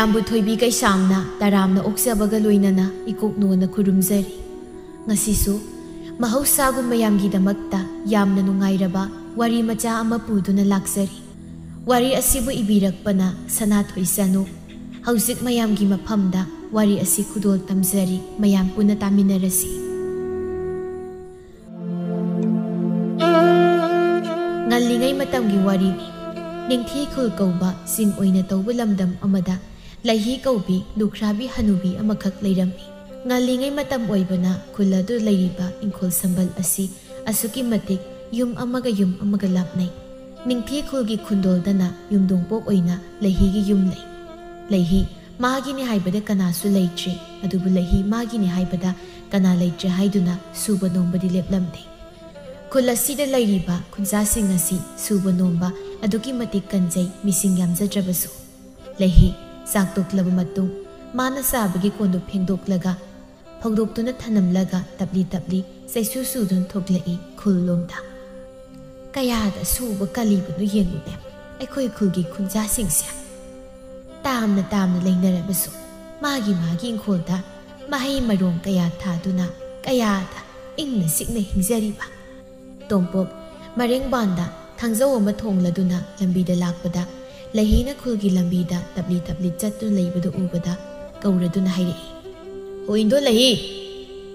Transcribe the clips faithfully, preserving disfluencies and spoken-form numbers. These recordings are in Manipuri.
ꯇꯥꯝꯕꯨ ꯊꯣꯏꯕꯤ ꯀꯩꯁꯥꯝꯅ ꯇꯔꯥꯝꯅ ꯑꯣꯛꯆꯕꯒ ꯂꯣꯏꯅꯅ ꯏꯀꯣꯛꯅꯣꯅ ꯈꯨꯔꯨꯝꯖꯔꯤ꯫ ꯉꯁꯤꯁꯨ ꯃꯍꯧꯁꯥꯒꯨꯝ ꯃꯌꯥꯝꯒꯤꯗꯃꯛꯇ ꯌꯥꯝꯅ ꯅꯨꯡꯉꯥꯏꯔꯕ ꯋꯥꯔꯤ ꯃꯆꯥ ꯑꯃ ꯄꯨꯗꯨꯅ ꯂꯥꯛꯆꯔꯤ꯫ ꯋꯥꯔꯤ ꯑꯁꯤꯕꯨ ꯏꯕꯤꯔꯛꯄꯅ ꯁꯅꯥꯊꯣꯏ ꯆꯅꯨ꯫ ꯍꯧꯖꯤꯛ ꯃꯌꯥꯝꯒꯤ ꯃꯐꯝꯗ ꯋꯥꯔꯤ ꯑꯁꯤ ꯈꯨꯗꯣꯜ ꯇꯝꯖꯔꯤ, ꯃꯌꯥꯝ ꯄꯨꯟꯅ ꯇꯥꯃꯤꯟꯅꯔꯁꯤ꯫ ꯉꯜꯂꯤꯉꯩ ꯃꯇꯝꯒꯤ ꯋꯥꯔꯤꯅꯤ꯫ ꯅꯤꯡꯊꯤ ꯈꯨꯜ ꯀꯧꯕ ꯆꯤꯡ ꯑꯣꯏꯅ ꯇꯧꯕ ꯂꯝꯗꯝ ꯑꯃꯗ ꯂꯩꯍꯤ ꯀꯧꯕꯤ ꯂꯨꯈ꯭ꯔꯥꯕꯤ ꯍꯅꯨꯕꯤ ꯑꯃꯈꯛ ꯂꯩꯔꯝꯃꯤ꯫ ꯉꯜꯂꯤꯉꯩ ꯃꯇꯝ ꯑꯣꯏꯕꯅ ꯈꯨꯜ ꯑꯗꯨ ꯂꯩꯔꯤꯕ ꯏꯪꯈꯣꯜ ꯁꯝꯕꯜ ꯑꯁꯤ ꯑꯁꯨꯛꯀꯤ ꯃꯇꯤꯛ ꯌꯨꯝ ꯑꯃꯒ ꯌꯨꯝ ꯑꯃꯒ ꯂꯥꯞꯅꯩ꯫ ꯅꯤꯡꯊꯤ ꯈꯨꯜꯒꯤ ꯈꯨꯟꯗꯣꯜꯗꯅ ꯌꯨꯝꯗꯣꯡꯄꯣꯛ ꯑꯣꯏꯅ ꯂꯩꯍꯤꯒꯤ ꯌꯨꯝ ꯂꯩ꯫ ꯂꯩꯍꯤ ꯃꯥꯒꯤꯅꯤ ꯍꯥꯏꯕꯗ ꯀꯅꯥꯁꯨ ꯂꯩꯇ꯭ꯔꯤ, ꯑꯗꯨꯕꯨ ꯂꯩꯍꯤ ꯃꯥꯒꯤꯅꯤ ꯍꯥꯏꯕꯗ ꯀꯅꯥ ꯂꯩꯇ꯭ꯔꯦ ꯍꯥꯏꯗꯨꯅ ꯁꯨꯕ ꯅꯣꯝꯕꯗꯤ ꯂꯦꯞꯂꯝꯗꯦ꯫ ꯈꯨꯜ ꯑꯁꯤꯗ ꯂꯩꯔꯤꯕ ꯈꯨꯟꯖꯥꯁꯤꯡ ꯑꯁꯤ ꯁꯨꯕ ꯅꯣꯝꯕ ꯑꯗꯨꯛꯀꯤ ꯃꯇꯤꯛ ꯀꯟꯖꯩ, ꯃꯤꯁꯤꯡ ꯌꯥꯝꯖꯗ꯭ꯔꯕꯁꯨ꯫ ꯂꯩꯍꯤ ꯆꯥꯛ ꯇꯣꯛꯂꯕ ꯃꯇꯨꯡ ꯃꯥꯅ ꯆꯥꯕꯒꯤ ꯀꯣꯟꯗꯨ ꯐꯦꯡꯗꯣꯛꯂꯒ ꯐꯧꯗꯣꯛꯇꯨꯅ ꯊꯅꯝꯂꯒ ꯇꯞꯂꯤ ꯇꯞꯂꯤ ꯆꯩꯁꯨ ꯁꯨꯗꯨꯅ ꯊꯣꯛꯂꯛꯏ ꯈꯨꯜ ꯂꯣꯝꯗ꯫ ꯀꯌꯥꯗ ꯁꯨꯕ ꯀꯜꯂꯤꯕꯅꯣ ꯌꯦꯡꯉꯨꯅꯦ ꯑꯩꯈꯣꯏ ꯈꯨꯜꯒꯤ ꯈꯨꯟꯖꯥꯁꯤꯡꯁꯦ꯫ ꯇꯥꯝꯅ ꯇꯥꯝꯅ ꯂꯩꯅꯔꯕꯁꯨ ꯃꯥꯒꯤ ꯃꯥꯒꯤ ꯏꯪꯈꯣꯜꯗ ꯃꯍꯩ ꯃꯔꯣꯡ ꯀꯌꯥ ꯊꯥꯗꯨꯅ ꯀꯌꯥꯗ ꯏꯪꯅ ꯆꯤꯛꯅ ꯍꯤꯡꯖꯔꯤꯕ꯫ ꯇꯣꯝꯄꯣꯛ ꯃꯔꯦꯡꯕꯥꯟꯗ ꯊꯥꯡꯖꯧ ꯑꯃ ꯊꯣꯡꯂꯗꯨꯅ ꯂꯝꯕꯤꯗ ꯂꯥꯛꯄꯗ ꯂꯩꯍꯤꯅ ꯈꯨꯜꯒꯤ ꯂꯝꯕꯤꯗ ꯇꯞꯂꯤ ꯇꯞꯂꯤ ꯆꯠꯇꯨꯅ ꯂꯩꯕꯗꯨ ꯎꯕꯗ ꯀꯧꯔꯗꯨꯅ ꯍꯥꯏꯔꯛꯏ꯫ "ꯍꯣ ꯏꯟꯗꯣ ꯂꯩꯍꯤ,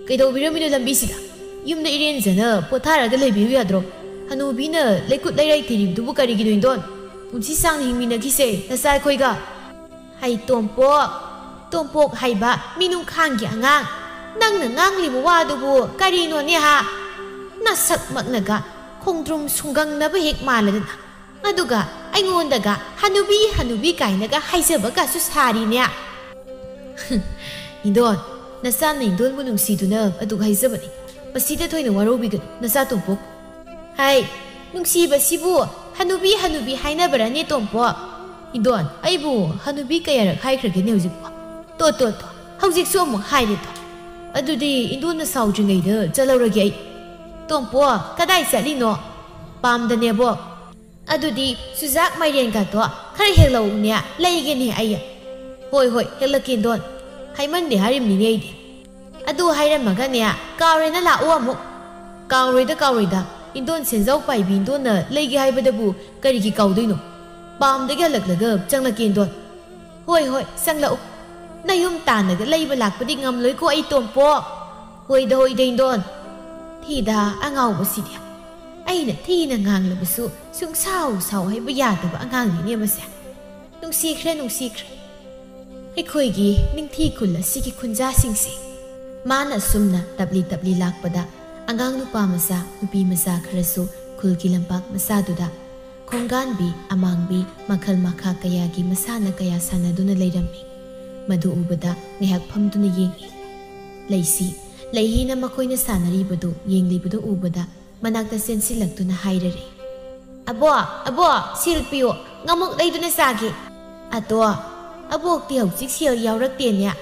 ꯀꯩꯗꯧꯕꯤꯔꯝꯃꯤꯅꯣ ꯂꯝꯕꯤꯁꯤꯗ? ꯌꯨꯝꯗ ꯏꯔꯦꯟꯖꯅ ꯄꯣꯊꯥꯔꯒ ꯂꯩꯕꯤꯌꯨ ꯌꯥꯗ꯭ꯔꯣ? ꯍꯅꯨꯕꯤꯅ ꯂꯩꯀꯨꯠ ꯂꯩꯔꯥꯏ ꯊꯤꯔꯤꯕꯗꯨꯕꯨ ꯀꯔꯤꯒꯤꯅꯣ ꯏꯟꯗꯣꯟ? ꯄꯨꯟꯁꯤ ꯁꯥꯡꯅ ꯍꯤꯡꯃꯤꯟꯅꯈꯤꯁꯦ ꯅꯆꯥ ꯑꯩꯈꯣꯏꯒ꯫" "ꯍꯩ ꯇꯣꯝꯄꯣꯛ, ꯇꯣꯝꯄꯣꯛ ꯍꯥꯏꯕ ꯃꯤꯅꯨꯡꯈꯥꯡꯒꯤ ꯑꯉꯥꯡ, ꯅꯪꯅ ꯉꯥꯡꯂꯤꯕ ꯋꯥꯗꯨꯕꯨ ꯀꯔꯤꯅꯣꯅꯦ ꯍꯥ? ꯅꯁꯛꯃꯛꯅꯒ ꯈꯣꯡꯗ꯭ꯔꯨꯝ ꯁꯨꯡꯒꯪꯅꯕ ꯍꯦꯛ ꯃꯥꯜꯂꯗꯅ, ꯑꯗꯨꯒ ꯑꯩꯉꯣꯟꯗꯒ ꯍꯅꯨꯕꯤ ꯍꯅꯨꯕꯤ ꯀꯥꯏꯅꯒ ꯍꯥꯏꯖꯕꯒꯁꯨ ꯁꯥꯔꯤꯅꯦ꯫" "ꯏꯟꯗꯣꯟ, ꯅꯆꯥ ꯅꯥꯏꯟꯗꯣꯟꯕꯨ ꯅꯨꯡꯁꯤꯗꯨꯅ ꯑꯗꯨꯛ ꯍꯥꯏꯖꯕꯅꯤ꯫ ꯃꯁꯤꯗ ꯊꯣꯏꯅ ꯋꯥꯔꯧꯕꯤꯒꯅꯨ, ꯅꯆꯥ ꯇꯣꯝꯄꯣꯛ꯫" "ꯍꯥꯏ, ꯅꯨꯡꯁꯤꯕꯁꯤꯕꯨ ꯍꯅꯨꯕꯤ ꯍꯅꯨꯕꯤ ꯍꯥꯏꯅꯕ꯭ꯔꯅꯦ ꯇꯣꯝꯄꯣꯛ?" "ꯏꯟꯗꯣꯟ, ꯑꯩꯕꯨ ꯍꯅꯨꯕꯤ ꯀꯌꯥꯔꯛ ꯍꯥꯏꯈ꯭ꯔꯒꯦꯅꯦ ꯍꯧꯖꯤꯛꯄꯣ? ꯇꯣ, ꯇꯣ, ꯇꯣ, ꯍꯧꯖꯤꯛꯁꯨ ꯑꯃꯨꯛ ꯍꯥꯏꯔꯦ ꯇꯣ꯫ ꯑꯗꯨꯗꯤ ꯏꯟꯗꯣꯟꯅ ꯁꯥꯎꯗ꯭ꯔꯤꯉꯩꯗ ꯆꯠꯍꯧꯔꯒꯦ ꯑꯩ꯫" "ꯇꯣꯝꯄꯣꯛ, ꯀꯗꯥꯏ ꯆꯠꯂꯤꯅꯣ?" "ꯄꯥꯝꯗꯅꯦꯕꯣ꯫" "ꯑꯗꯨꯗꯤ ꯆꯨꯖꯥꯛ ꯃꯥꯏꯔꯦꯟꯒꯗꯣ ꯈꯔ ꯍꯦꯛꯂꯛꯎꯅꯦ, ꯂꯩꯒꯦꯅꯦ ꯑꯩ꯫" "ꯍꯣꯏ, ꯍꯣꯏ, ꯍꯦꯛꯂꯛꯀꯦ, ꯏꯟꯗꯣꯟ꯫ ꯍꯥꯏꯃꯟꯗꯦ ꯍꯥꯏꯔꯤꯕꯅꯤꯅꯦ ꯑꯩꯗꯤ꯫ ꯑꯗꯨ ꯍꯥꯏꯔꯝꯃꯒꯅꯦ, ꯀꯥꯎꯔꯦꯅ ꯂꯥꯛꯑꯣ ꯑꯃꯨꯛ꯫ ꯀꯥꯎꯔꯣꯏꯗ, ꯀꯥꯎꯔꯣꯏꯗ꯫ ꯏꯟꯗꯣꯟ ꯁꯦꯟꯖꯥꯎ ꯄꯥꯏꯕꯤ ꯏꯟꯗꯣꯟꯅ ꯂꯩꯒꯦ ꯍꯥꯏꯕꯗꯕꯨ ꯀꯔꯤꯒꯤ ꯀꯥꯎꯗꯣꯏꯅꯣ? ꯄꯥꯝꯗꯒꯤ ꯍꯜꯂꯛꯂꯒ ꯆꯪꯂꯛꯀꯦ, ꯏꯟꯗꯣꯟ꯫ ꯍꯣꯏ, ꯍꯣꯏ, ꯆꯪꯂꯛꯎ꯫ ꯅꯌꯨꯝ ꯇꯥꯟꯅꯒ ꯂꯩꯕ ꯂꯥꯛꯄꯗꯤ ꯉꯝꯂꯣꯏꯀꯣ ꯑꯩ, ꯇꯣꯝꯄꯣꯛ꯫ ꯍꯣꯏꯗ, ꯍꯣꯏꯗ, ꯏꯟꯗꯣꯟ꯫ ꯊꯤꯗ ꯑꯉꯥꯎꯕꯁꯤꯗꯤ꯫ ꯑꯩꯅ ꯊꯤꯅ ꯉꯥꯡꯂꯕꯁꯨ ꯁꯨꯡꯁꯥꯎ ꯁꯥꯎ ꯍꯥꯏꯕ ꯌꯥꯗꯕ ꯑꯉꯥꯡꯅꯤꯅꯦ ꯃꯁꯦ꯫ ꯅꯨꯡꯁꯤꯈ꯭ꯔꯦ, ꯅꯨꯡꯁꯤꯈ꯭ꯔꯦ꯫ ꯑꯩꯈꯣꯏꯒꯤ ꯅꯤꯡꯊꯤ ꯈꯨꯜ ꯑꯁꯤꯒꯤ ꯈꯨꯟꯖꯥꯁꯤꯡꯁꯦ꯫ ꯃꯥꯅ ꯑꯁꯨꯝꯅ ꯇꯞꯂꯤ ꯇꯞꯂꯤ ꯂꯥꯛꯄꯗ, ꯑꯉꯥꯡ ꯅꯨꯄꯥ ꯃꯆꯥ, ꯅꯨꯄꯤ ꯃꯆꯥ ꯈꯔꯁꯨ ꯈꯨꯜꯒꯤ ꯂꯝꯄꯥꯛ ꯃꯆꯥꯗꯨꯗ ꯈꯣꯡꯒꯥꯟꯕꯤ, ꯑꯃꯥꯡꯕꯤ, ꯃꯈꯜ ꯃꯈꯥ ꯀꯌꯥꯒꯤ ꯃꯁꯥꯟꯅ ꯀꯌꯥ ꯁꯥꯟꯅꯗꯨꯅ ꯂꯩꯔꯝꯃꯤ꯫ ꯃꯗꯨ ꯎꯕꯗ ꯉꯥꯏꯍꯥꯛ ꯐꯝꯗꯨꯅ ꯌꯦꯡꯉꯤ꯫ ꯂꯩꯁꯤ, ꯂꯩꯍꯤꯅ ꯃꯈꯣꯏꯅ ꯁꯥꯟꯅꯔꯤꯕꯗꯨ ꯌꯦꯡꯂꯤꯕꯗꯨ ꯎꯕꯗ ꯃꯅꯥꯛꯇ ꯆꯦꯟꯁꯤꯜꯂꯛꯇꯨꯅ ꯍꯥꯏꯔꯔꯦ, "ꯑꯕꯣꯛ, ꯑꯕꯣꯛ, ꯁꯦꯜ ꯄꯤꯌꯣ, ꯉꯥꯃꯣꯛ ꯂꯩꯗꯨꯅ ꯆꯥꯒꯦ꯫" "ꯑꯇꯣ, ꯑꯕꯣꯛꯇꯤ ꯍꯧꯖꯤꯛ ꯁꯦꯜ ꯌꯥꯎꯔꯛꯇꯦꯅꯦ꯫"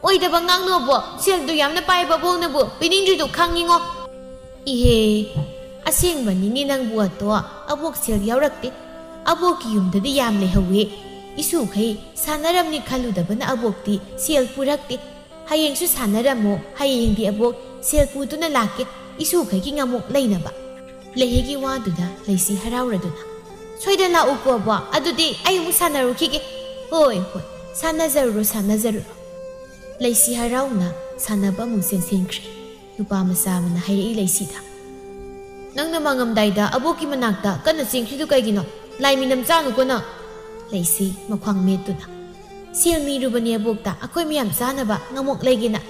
"ꯑꯣꯏꯗꯕ ꯉꯥꯡꯅꯨ ꯑꯕꯣꯛ, ꯁꯦꯜꯗꯨ ꯌꯥꯝꯅ ꯄꯥꯏꯕ ꯑꯕꯣꯛꯅꯕꯨ ꯄꯤꯅꯤꯡꯗ꯭ꯔꯤꯗꯨ ꯈꯪꯉꯤꯉꯣ꯫" "ꯏꯍꯦ, ꯑꯁꯦꯡꯕꯅꯤꯅꯦ ꯅꯪꯕꯨ ꯑꯇꯣ, ꯑꯕꯣꯛ ꯁꯦꯜ ꯌꯥꯎꯔꯛꯇꯦ꯫ ꯑꯕꯣꯛꯀꯤ ꯌꯨꯝꯗꯗꯤ ꯌꯥꯝ ꯂꯩꯍꯧꯋꯦ꯫ ꯏꯁꯨꯈꯩ ꯁꯥꯟꯅꯔꯝꯅꯤ ꯈꯜꯂꯨꯗꯕꯅ ꯑꯕꯣꯛꯇꯤ ꯁꯦꯜ ꯄꯨꯔꯛꯇꯦ꯫ ꯍꯌꯦꯡꯁꯨ ꯁꯥꯟꯅꯔꯝꯃꯣ, ꯍꯌꯦꯡꯗꯤ ꯑꯕꯣꯛ ꯁꯦꯜ ꯄꯨꯗꯨꯅ ꯂꯥꯛꯀꯦ, ꯏꯁꯨꯈꯩꯒꯤ ꯉꯥꯃꯣꯛ ꯂꯩꯅꯕ꯫" ꯂꯩꯍꯤꯒꯤ ꯋꯥꯗꯨꯗ ꯂꯩꯁꯤ ꯍꯔꯥꯎꯔꯗꯨꯅ, "ꯁꯣꯏꯗꯅ ꯂꯥꯛꯎꯀꯣ ꯑꯕꯣꯛ, ꯑꯗꯨꯗꯤ ꯑꯩ ꯑꯃꯨꯛ ꯁꯥꯟꯅꯔꯨꯈꯤꯒꯦ꯫" "ꯍꯣꯏ, ꯍꯣꯏ, ꯁꯥꯟꯅꯖꯔꯨꯔꯣ, ꯁꯥꯟꯅꯖꯔꯨꯔꯣ꯫" ꯂꯩꯁꯤ ꯍꯔꯥꯎꯅ ꯁꯥꯟꯅꯕ ꯑꯃꯨꯛ ꯆꯦꯟꯁꯤꯟꯈ꯭ꯔꯦ꯫ ꯅꯨꯄꯥ ꯃꯆꯥ ꯑꯃꯅ ꯍꯥꯏꯔꯛꯏ ꯂꯩꯁꯤꯗ, "ꯅꯪꯅ ꯃꯥꯡꯉꯝꯗꯥꯏꯗ ꯑꯕꯣꯛꯀꯤ ꯃꯅꯥꯛꯇ ꯀꯟꯅ ꯆꯦꯟꯈ꯭ꯔꯤꯗꯨ ꯀꯩꯒꯤꯅꯣ? ꯂꯥꯏ ꯃꯤꯅꯝ ꯆꯥꯅꯨꯀꯣ ꯅꯪ꯫" ꯂꯩꯁꯤ ꯃꯈ꯭ꯋꯥꯡ ꯃꯦꯠꯇꯨꯅ, "ꯁꯦꯜ ꯅꯤꯔꯨꯕꯅꯦ ꯑꯕꯣꯛꯇ, ꯑꯩꯈꯣꯏ ꯃꯌꯥꯝ ꯆꯥꯅꯕ ꯉꯥꯃꯣꯛ ꯂꯩꯒꯦꯅ꯫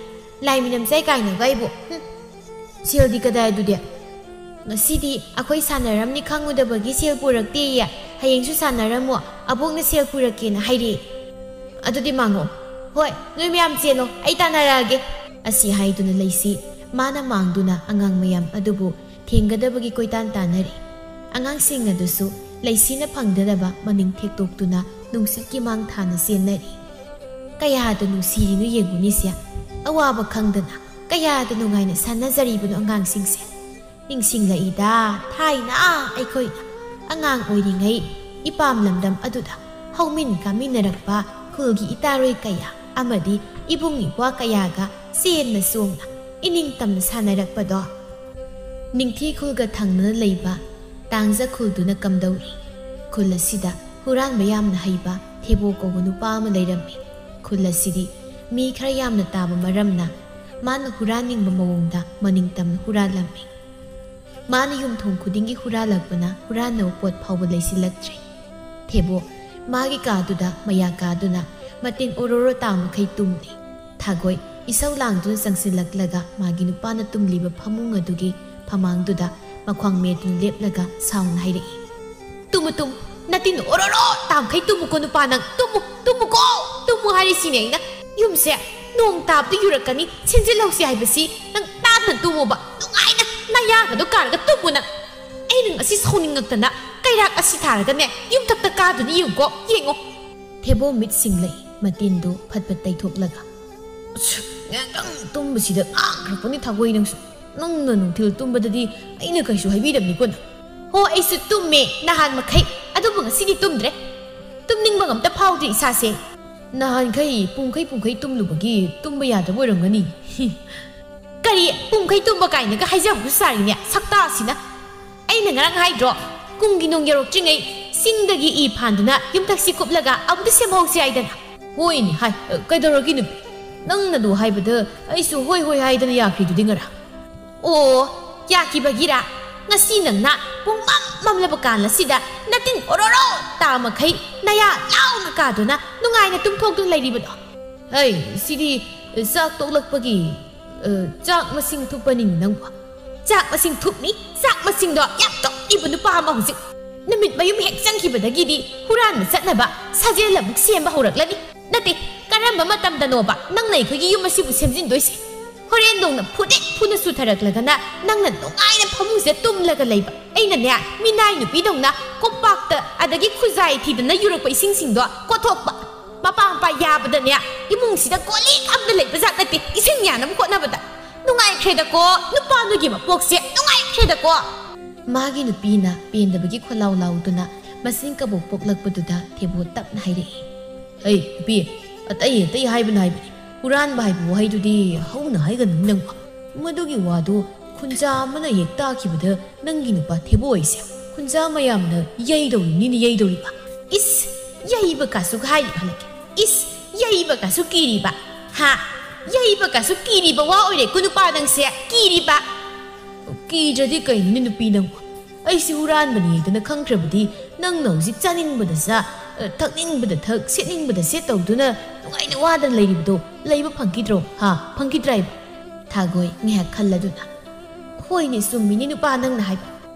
ꯂꯥꯏ ꯃꯤꯅꯝ ꯆꯥꯏ ꯀꯥꯏꯅꯒ ꯑꯩꯕꯨ꯫ ꯍꯨꯝ꯫ ꯁꯦꯜꯗꯤ ꯀꯗꯥꯏ ꯑꯗꯨꯗꯤ? ꯉꯁꯤꯗꯤ ꯑꯩꯈꯣꯏ ꯁꯥꯟꯅꯔꯝꯅꯤ ꯈꯪꯉꯨꯗꯕꯒꯤ ꯁꯦꯜ ꯄꯨꯔꯛꯇꯦꯌꯦ꯫ ꯍꯌꯦꯡꯁꯨ ꯁꯥꯟꯅꯔꯝꯃꯣ, ꯑꯕꯣꯛꯅ ꯁꯦꯜ ꯄꯨꯔꯛꯀꯦꯅ ꯍꯥꯏꯔꯛꯑꯦ꯫ ꯑꯗꯨꯗꯤ ꯃꯥꯡꯉꯣ꯫ ꯍꯣꯏ, ꯅꯣꯏ ꯃꯌꯥꯝ ꯆꯦꯜꯂꯣ, ꯑꯩ ꯇꯥꯟꯅꯔꯛꯑꯒꯦ꯫" ꯑꯁꯤ ꯍꯥꯏꯗꯨꯅ ꯂꯩꯁꯤ ꯃꯥꯅ ꯃꯥꯡꯗꯨꯅ ꯑꯉꯥꯡ ꯃꯌꯥꯝ ꯑꯗꯨꯕꯨ ꯊꯦꯡꯒꯗꯕꯒꯤ ꯀꯣꯏꯇꯥꯟ ꯇꯥꯟꯅꯔꯤ꯫ ꯑꯉꯥꯡꯁꯤꯡ ꯑꯗꯨꯁꯨ ꯂꯩꯁꯤꯅ ꯐꯪꯗꯅꯕ ꯃꯅꯤꯡ ꯊꯦꯛꯇꯣꯛꯇꯨꯅ ꯅꯨꯡꯁꯤꯠꯀꯤ ꯃꯥꯡ ꯊꯥꯅ ꯆꯦꯟꯅꯔꯤ꯫ ꯀꯌꯥꯗ ꯅꯨꯡꯁꯤꯔꯤꯅꯣ ꯌꯦꯡꯉꯨꯅꯦꯁꯦ, ꯑꯋꯥꯕ ꯈꯪꯗꯅ ꯀꯌꯥꯗ ꯅꯨꯡꯉꯥꯏꯅ ꯁꯥꯟꯅꯖꯔꯤꯕꯅꯣ ꯑꯉꯥꯡꯁꯤꯡꯁꯦ꯫ ꯅꯤꯡꯁꯤꯡꯂꯛꯏꯗ, ꯊꯥꯏꯅ ꯑꯩꯈꯣꯏꯅ ꯑꯉꯥꯡ ꯑꯣꯏꯔꯤꯉꯩ ꯏꯄꯥꯝ ꯂꯝꯗꯝ ꯑꯗꯨꯗ ꯍꯧꯃꯤꯟ ꯀꯥꯃꯤꯟꯅꯔꯛꯄ ꯈꯨꯜꯒꯤ ꯏꯇꯥꯔꯣꯏ ꯀꯌꯥ ꯑꯃꯗꯤ ꯏꯕꯨꯡ ꯏꯄ꯭ꯋꯥ ꯀꯌꯥꯒ ꯆꯦꯟꯅ ꯆꯣꯡꯅ ꯏꯅꯤꯡꯇꯝꯅ ꯁꯥꯟꯅꯔꯛꯄꯗꯣ꯫ ꯅꯤꯡꯊꯤ ꯈꯨꯜꯒ ꯊꯪꯅꯅ ꯂꯩꯕ ꯇꯥꯡꯖ ꯈꯨꯜꯗꯨꯅ ꯀꯝꯗꯧꯔꯤ? ꯈꯨꯜ ꯑꯁꯤꯗ ꯍꯨꯔꯥꯟꯕ ꯌꯥꯝꯅ ꯍꯩꯕ ꯊꯦꯕꯣ ꯀꯧꯕ ꯅꯨꯄꯥ ꯑꯃ ꯂꯩꯔꯝꯃꯤ꯫ ꯈꯨꯜ ꯑꯁꯤꯗꯤ ꯃꯤ ꯈꯔ ꯌꯥꯝꯅ ꯇꯥꯕ ꯃꯔꯝꯅ ꯃꯥꯅ ꯍꯨꯔꯥꯟꯅꯤꯡꯕ ꯃꯑꯣꯡꯗ ꯃꯅꯤꯡ ꯇꯝꯅ ꯍꯨꯔꯥꯜꯂꯝꯃꯤ꯫ ꯃꯥꯅ ꯌꯨꯝꯊꯣꯡ ꯈꯨꯗꯤꯡꯒꯤ ꯍꯨꯔꯥꯜꯂꯛꯄꯅ ꯍꯨꯔꯥꯟꯅꯕ ꯄꯣꯠ ꯐꯥꯎꯕ ꯂꯩꯁꯤꯜꯂꯛꯇ꯭ꯔꯦ꯫ ꯊꯦꯕꯣ ꯃꯥꯒꯤ ꯀꯥꯗꯨꯗ ꯃꯌꯥ ꯀꯥꯗꯨꯅ ꯃꯇꯤꯟ ꯑꯣꯔꯣꯔꯣ ꯇꯥ ꯃꯈꯩ ꯇꯨꯝꯂꯤ꯫ ꯊꯥꯒꯣꯏ ꯏꯁꯧ ꯂꯥꯡꯗꯨꯅ ꯆꯪꯁꯤꯜꯂꯛꯂꯒ ꯃꯥꯒꯤ ꯅꯨꯄꯥꯅ ꯇꯨꯝꯂꯤꯕ ꯐꯃꯨꯡ ꯑꯗꯨꯒꯤ ꯐꯃꯥꯡꯗꯨꯗ ꯃꯈ꯭ꯋꯥꯡ ꯃꯦꯠꯇꯨꯅ ꯂꯦꯞꯂꯒ ꯁꯥꯎꯅ ꯍꯥꯏꯔꯛꯏ, "ꯇꯨꯝꯃꯨ, ꯇꯨꯝꯃꯨ, ꯅꯇꯤꯟ ꯑꯣꯔꯣꯔꯣ ꯇꯥ ꯃꯈꯩ ꯇꯨꯝꯃꯨꯀꯣ ꯅꯨꯄꯥ ꯅꯪ, ꯇꯨꯝꯃꯨ, ꯇꯨꯝꯃꯨꯀꯣ, ꯇꯨꯝꯃꯨ ꯍꯥꯏꯔꯤꯁꯤꯅꯦ ꯑꯩꯅ꯫ ꯌꯨꯝꯁꯦ ꯅꯣꯡ ꯇꯥꯕꯗ ꯌꯨꯔꯛꯀꯅꯤ, ꯁꯦꯝꯖꯤꯜꯍꯧꯁꯤ ꯍꯥꯏꯕꯁꯤ ꯅꯪ ꯇꯥꯗꯅ ꯇꯨꯝꯃꯨꯕ, ꯅꯨꯡꯉꯥꯏꯅ ꯅꯌꯥꯒꯗꯣ ꯀꯥꯔꯒ ꯇꯨꯝꯃꯨ ꯅꯪ꯫ ꯑꯩꯅ ꯉꯁꯤ ꯁꯥꯎꯅꯤꯡꯉꯛꯇꯅ ꯀꯩꯔꯥꯛ ꯑꯁꯤ ꯊꯥꯔꯒꯅꯦ ꯌꯨꯝꯊꯛꯇ ꯀꯥꯗꯨꯅ ꯌꯦꯡꯉꯨꯀꯣ, ꯌꯦꯡꯉꯣ꯫" ꯊꯦꯕꯣ ꯃꯤꯠ ꯁꯤꯡꯂꯛꯏ, ꯃꯇꯤꯟꯗꯨ ꯐꯠ ꯐꯠ ꯇꯩꯊꯣꯛꯂꯒ꯫ "ꯑꯁ, ꯉꯥꯏꯍꯥꯛꯇꯪ ꯇꯨꯝꯕꯁꯤꯗ ꯉꯥꯡꯈ꯭ꯔꯛꯄꯅꯤ ꯊꯥꯒꯣꯏ ꯅꯪꯁꯨ꯫ ꯅꯪꯅ ꯅꯨꯡꯊꯤꯜ ꯇꯨꯝꯕꯗꯗꯤ ꯑꯩꯅ ꯀꯩꯁꯨ ꯍꯥꯏꯕꯤꯗꯕꯅꯤꯀꯣ ꯅꯪ꯫" "ꯍꯣ, ꯑꯩꯁꯨ ꯇꯨꯝꯃꯦ ꯅꯍꯥꯟ ꯃꯈꯩ, ꯑꯗꯨꯕꯨ ꯉꯁꯤꯗꯤ ꯇꯨꯝꯗ꯭ꯔꯦ꯫ ꯇꯨꯝꯅꯤꯡꯕ ꯑꯝꯇ ꯐꯥꯎꯗ꯭ꯔꯤ ꯏꯁꯥꯁꯦ꯫" "ꯅꯍꯥꯟꯈꯩ ꯄꯨꯡꯈꯩ ꯄꯨꯡꯈꯩ ꯇꯨꯝꯂꯨꯕꯒꯤ ꯇꯨꯝꯕ ꯌꯥꯗꯕ ꯑꯣꯏꯔꯝꯒꯅꯤ꯫" "ꯀꯔꯤ ꯄꯨꯡꯈꯩ ꯇꯨꯝꯕ ꯀꯥꯏꯅꯒ ꯍꯥꯏꯖꯕꯁꯨ ꯁꯥꯔꯤꯅꯦ ꯁꯛꯇꯥꯁꯤꯅ꯫ ꯑꯩꯅ ꯉꯔꯥꯡ ꯍꯥꯏꯗ꯭ꯔꯣ, ꯀꯨꯝꯒꯤ ꯅꯣꯡ ꯌꯧꯔꯛꯇ꯭ꯔꯤꯉꯩ ꯆꯤꯡꯗꯒꯤ ꯏ ꯐꯥꯟꯗꯨꯅ ꯌꯨꯝꯊꯛꯁꯤ ꯀꯨꯞꯂꯒ ꯑꯃꯨꯛꯇ ꯁꯦꯝꯍꯧꯁꯤ ꯍꯥꯏꯗꯅ?" "ꯍꯣꯏꯅꯦ ꯍꯥꯏ, ꯀꯩꯗꯧꯔꯒꯦ ꯅꯨꯄꯤ? ꯅꯪꯅ ꯑꯗꯨ ꯍꯥꯏꯕꯗ ꯑꯩꯁꯨ ꯍꯣꯏ ꯍꯣꯏ ꯍꯥꯏꯗꯅ ꯌꯥꯈ꯭ꯔꯤꯗꯨꯗꯤ ꯉꯔꯥꯡ꯫" "ꯑꯣ, ꯌꯥꯈꯤꯕꯒꯤꯔꯥ? ꯉꯁꯤ ꯅꯪꯅ ꯄꯨꯡꯃꯝ ꯃꯝꯂꯕ ꯀꯥꯟ ꯑꯁꯤꯗ ꯅꯇꯤꯟ ꯑꯣꯔꯣꯔꯣ ꯇꯥ ꯃꯈꯩ ꯅꯌꯥ ꯂꯥꯎꯅ ꯀꯥꯗꯨꯅ ꯅꯨꯡꯉꯥꯏꯅ ꯇꯨꯝꯊꯣꯛꯇꯨꯅ ꯂꯩꯔꯤꯕꯗꯣ?" "ꯍꯩ, ꯁꯤꯗꯤ ꯆꯥꯛ ꯇꯣꯛꯂꯛꯄꯒꯤ, ꯑ, ꯆꯥꯛ ꯃꯁꯤꯡ ꯊꯨꯞꯄꯅꯤꯅꯦ ꯅꯪꯕꯨ꯫" "ꯆꯥꯛ ꯃꯁꯤꯡ ꯊꯨꯞꯅꯤ, ꯆꯥꯛ ꯃꯁꯤꯡꯗꯣ ꯌꯥꯝ ꯊꯨꯞꯂꯤꯕ ꯅꯨꯄꯥ ꯑꯃ ꯍꯧꯖꯤꯛ꯫ ꯅꯨꯃꯤꯠ ꯃꯌꯨꯝ ꯍꯦꯛ ꯆꯪꯈꯤꯕꯗꯒꯤꯗꯤ ꯍꯨꯔꯥꯟꯕ ꯆꯠꯅꯕ ꯁꯥꯖꯦꯜ ꯑꯃꯨꯛ ꯁꯦꯝꯕ ꯍꯧꯔꯛꯂꯅꯤ꯫ ꯅꯠꯇꯦ, ꯀꯔꯝꯕ ꯃꯇꯝꯗꯅꯣꯕ ꯅꯪꯅ ꯑꯩꯈꯣꯏꯒꯤ ꯌꯨꯝ ꯑꯁꯤꯕꯨ ꯁꯦꯝꯖꯤꯟꯗꯣꯏꯁꯦ? ꯍꯣꯔꯦꯟ ꯅꯣꯡꯅ ꯐꯨꯗꯦꯛ ꯐꯨꯅ ꯆꯨꯊꯔꯛꯂꯒꯅ ꯅꯪꯅ ꯅꯨꯡꯉꯥꯏꯅ ꯐꯃꯨꯡꯁꯤꯗ ꯇꯨꯝꯂꯒ ꯂꯩꯕ, ꯑꯩꯅꯅꯦ ꯃꯤꯅꯥꯏ ꯅꯨꯄꯤꯗꯧꯅ ꯀꯣꯝꯄꯥꯛꯇ ꯑꯗꯒꯤ ꯈꯨꯖꯥꯏ ꯊꯤꯗꯅ ꯌꯨꯔꯛꯄ ꯏꯁꯤꯡꯁꯤꯡꯗꯣ ꯀꯣꯠꯊꯣꯛꯄ꯫ ꯃꯄꯥ ꯃꯄꯥ ꯌꯥꯕꯗꯅꯦ ꯏꯃꯨꯡꯁꯤꯗ ꯀꯣꯜꯂꯤꯛ ꯑꯝꯇ ꯂꯩꯕ ꯖꯥꯠ ꯅꯠꯇꯦ ꯏꯁꯤꯡ ꯌꯥꯅꯕ ꯍꯣꯠꯅꯕꯗ꯫ ꯅꯨꯡꯉꯥꯏꯈ꯭ꯔꯦꯗꯀꯣ, ꯅꯨꯄꯥ ꯅꯣꯏꯒꯤ ꯃꯄꯣꯛꯁꯦ ꯅꯨꯡꯉꯥꯏꯈ꯭ꯔꯦꯗꯀꯣ꯫" ꯃꯥꯒꯤ ꯅꯨꯄꯤꯅ ꯄꯦꯟꯗꯕꯒꯤ ꯈꯣꯜꯂꯥꯎ ꯂꯥꯎꯗꯨꯅ ꯃꯁꯤꯡ ꯀꯕꯣꯛ ꯄꯣꯛꯂꯛꯄꯗꯨꯗ ꯊꯦꯕꯣ ꯇꯞꯅ ꯍꯥꯏꯔꯛꯏ, ꯑꯩ ꯅꯨꯄꯤ, ꯑꯇꯩ ꯑꯇꯩ ꯍꯥꯏꯕꯅ ꯍꯥꯏꯕꯅꯤ, ꯍꯨꯔꯥꯟꯕ ꯍꯥꯏꯕ ꯋꯥꯍꯩꯗꯨꯗꯤ ꯍꯧꯅ ꯍꯥꯏꯒꯅꯨ ꯅꯪꯕꯣ꯫ ꯃꯗꯨꯒꯤ ꯋꯥꯗꯨ ꯈꯨꯟꯖꯥ ꯑꯃꯅ ꯍꯦꯛ ꯇꯥꯈꯤꯕꯗ ꯅꯪꯒꯤ ꯅꯨꯄꯥ ꯊꯦꯕꯣ ꯑꯩꯁꯦ ꯈꯨꯟꯖꯥ ꯃꯌꯥꯝꯅ ꯌꯩꯗꯧꯔꯤꯕꯅꯤꯅ ꯌꯩꯗꯧꯔꯤꯕ꯫ ꯏꯁ, ꯌꯩꯕ ꯀꯥꯁꯨ ꯍꯥꯏꯔꯤꯕ ꯍꯜꯂꯛꯀꯦ꯫ ꯏꯁ, ꯌꯩꯕ ꯀꯥꯁꯨ ꯀꯤꯔꯤꯕ꯫ ꯍꯥ? ꯌꯩꯕ ꯀꯥꯁꯨ ꯀꯤꯔꯤꯕ ꯋꯥ ꯑꯣꯏꯔꯦꯀꯣ ꯅꯨꯄꯥ ꯅꯪꯁꯦ꯫ ꯀꯤꯔꯤꯕ꯫ ꯀꯤꯗ꯭ꯔꯗꯤ ꯀꯩꯅꯣꯅꯦ ꯅꯨꯄꯤ ꯅꯪꯕꯨ? ꯑꯩꯁꯤ ꯍꯨꯔꯥꯟꯕꯅꯤ ꯍꯥꯏꯗꯅ ꯈꯪꯈ꯭ꯔꯕꯗꯤ ꯅꯪꯅ ꯍꯧꯖꯤꯛ ꯆꯥꯅꯤꯡꯕꯗ ꯆꯥ, ꯑ, ꯊꯛꯅꯤꯡꯕꯗ ꯊꯛ, ꯁꯦꯠꯅꯤꯡꯕꯗ ꯁꯦꯠ ꯇꯧꯗꯨꯅ ꯅꯨꯡꯉꯥꯏꯅ ꯋꯥꯗꯅ ꯂꯩꯔꯤꯕꯗꯣ ꯂꯩꯕ ꯐꯪꯈꯤꯗ꯭ꯔꯣ? ꯍꯥ? ꯐꯪꯈꯤꯗ꯭ꯔꯥ ꯍꯥꯏꯕ? ꯊꯥꯒꯣꯏ ꯉꯥꯏꯍꯥꯛ ꯈꯜꯂꯗꯨꯅ, "ꯍꯣꯏꯅꯦ, ꯆꯨꯝꯃꯤꯅꯦ ꯅꯨꯄꯥ ꯅꯪꯅ ꯍꯥꯏꯕ꯫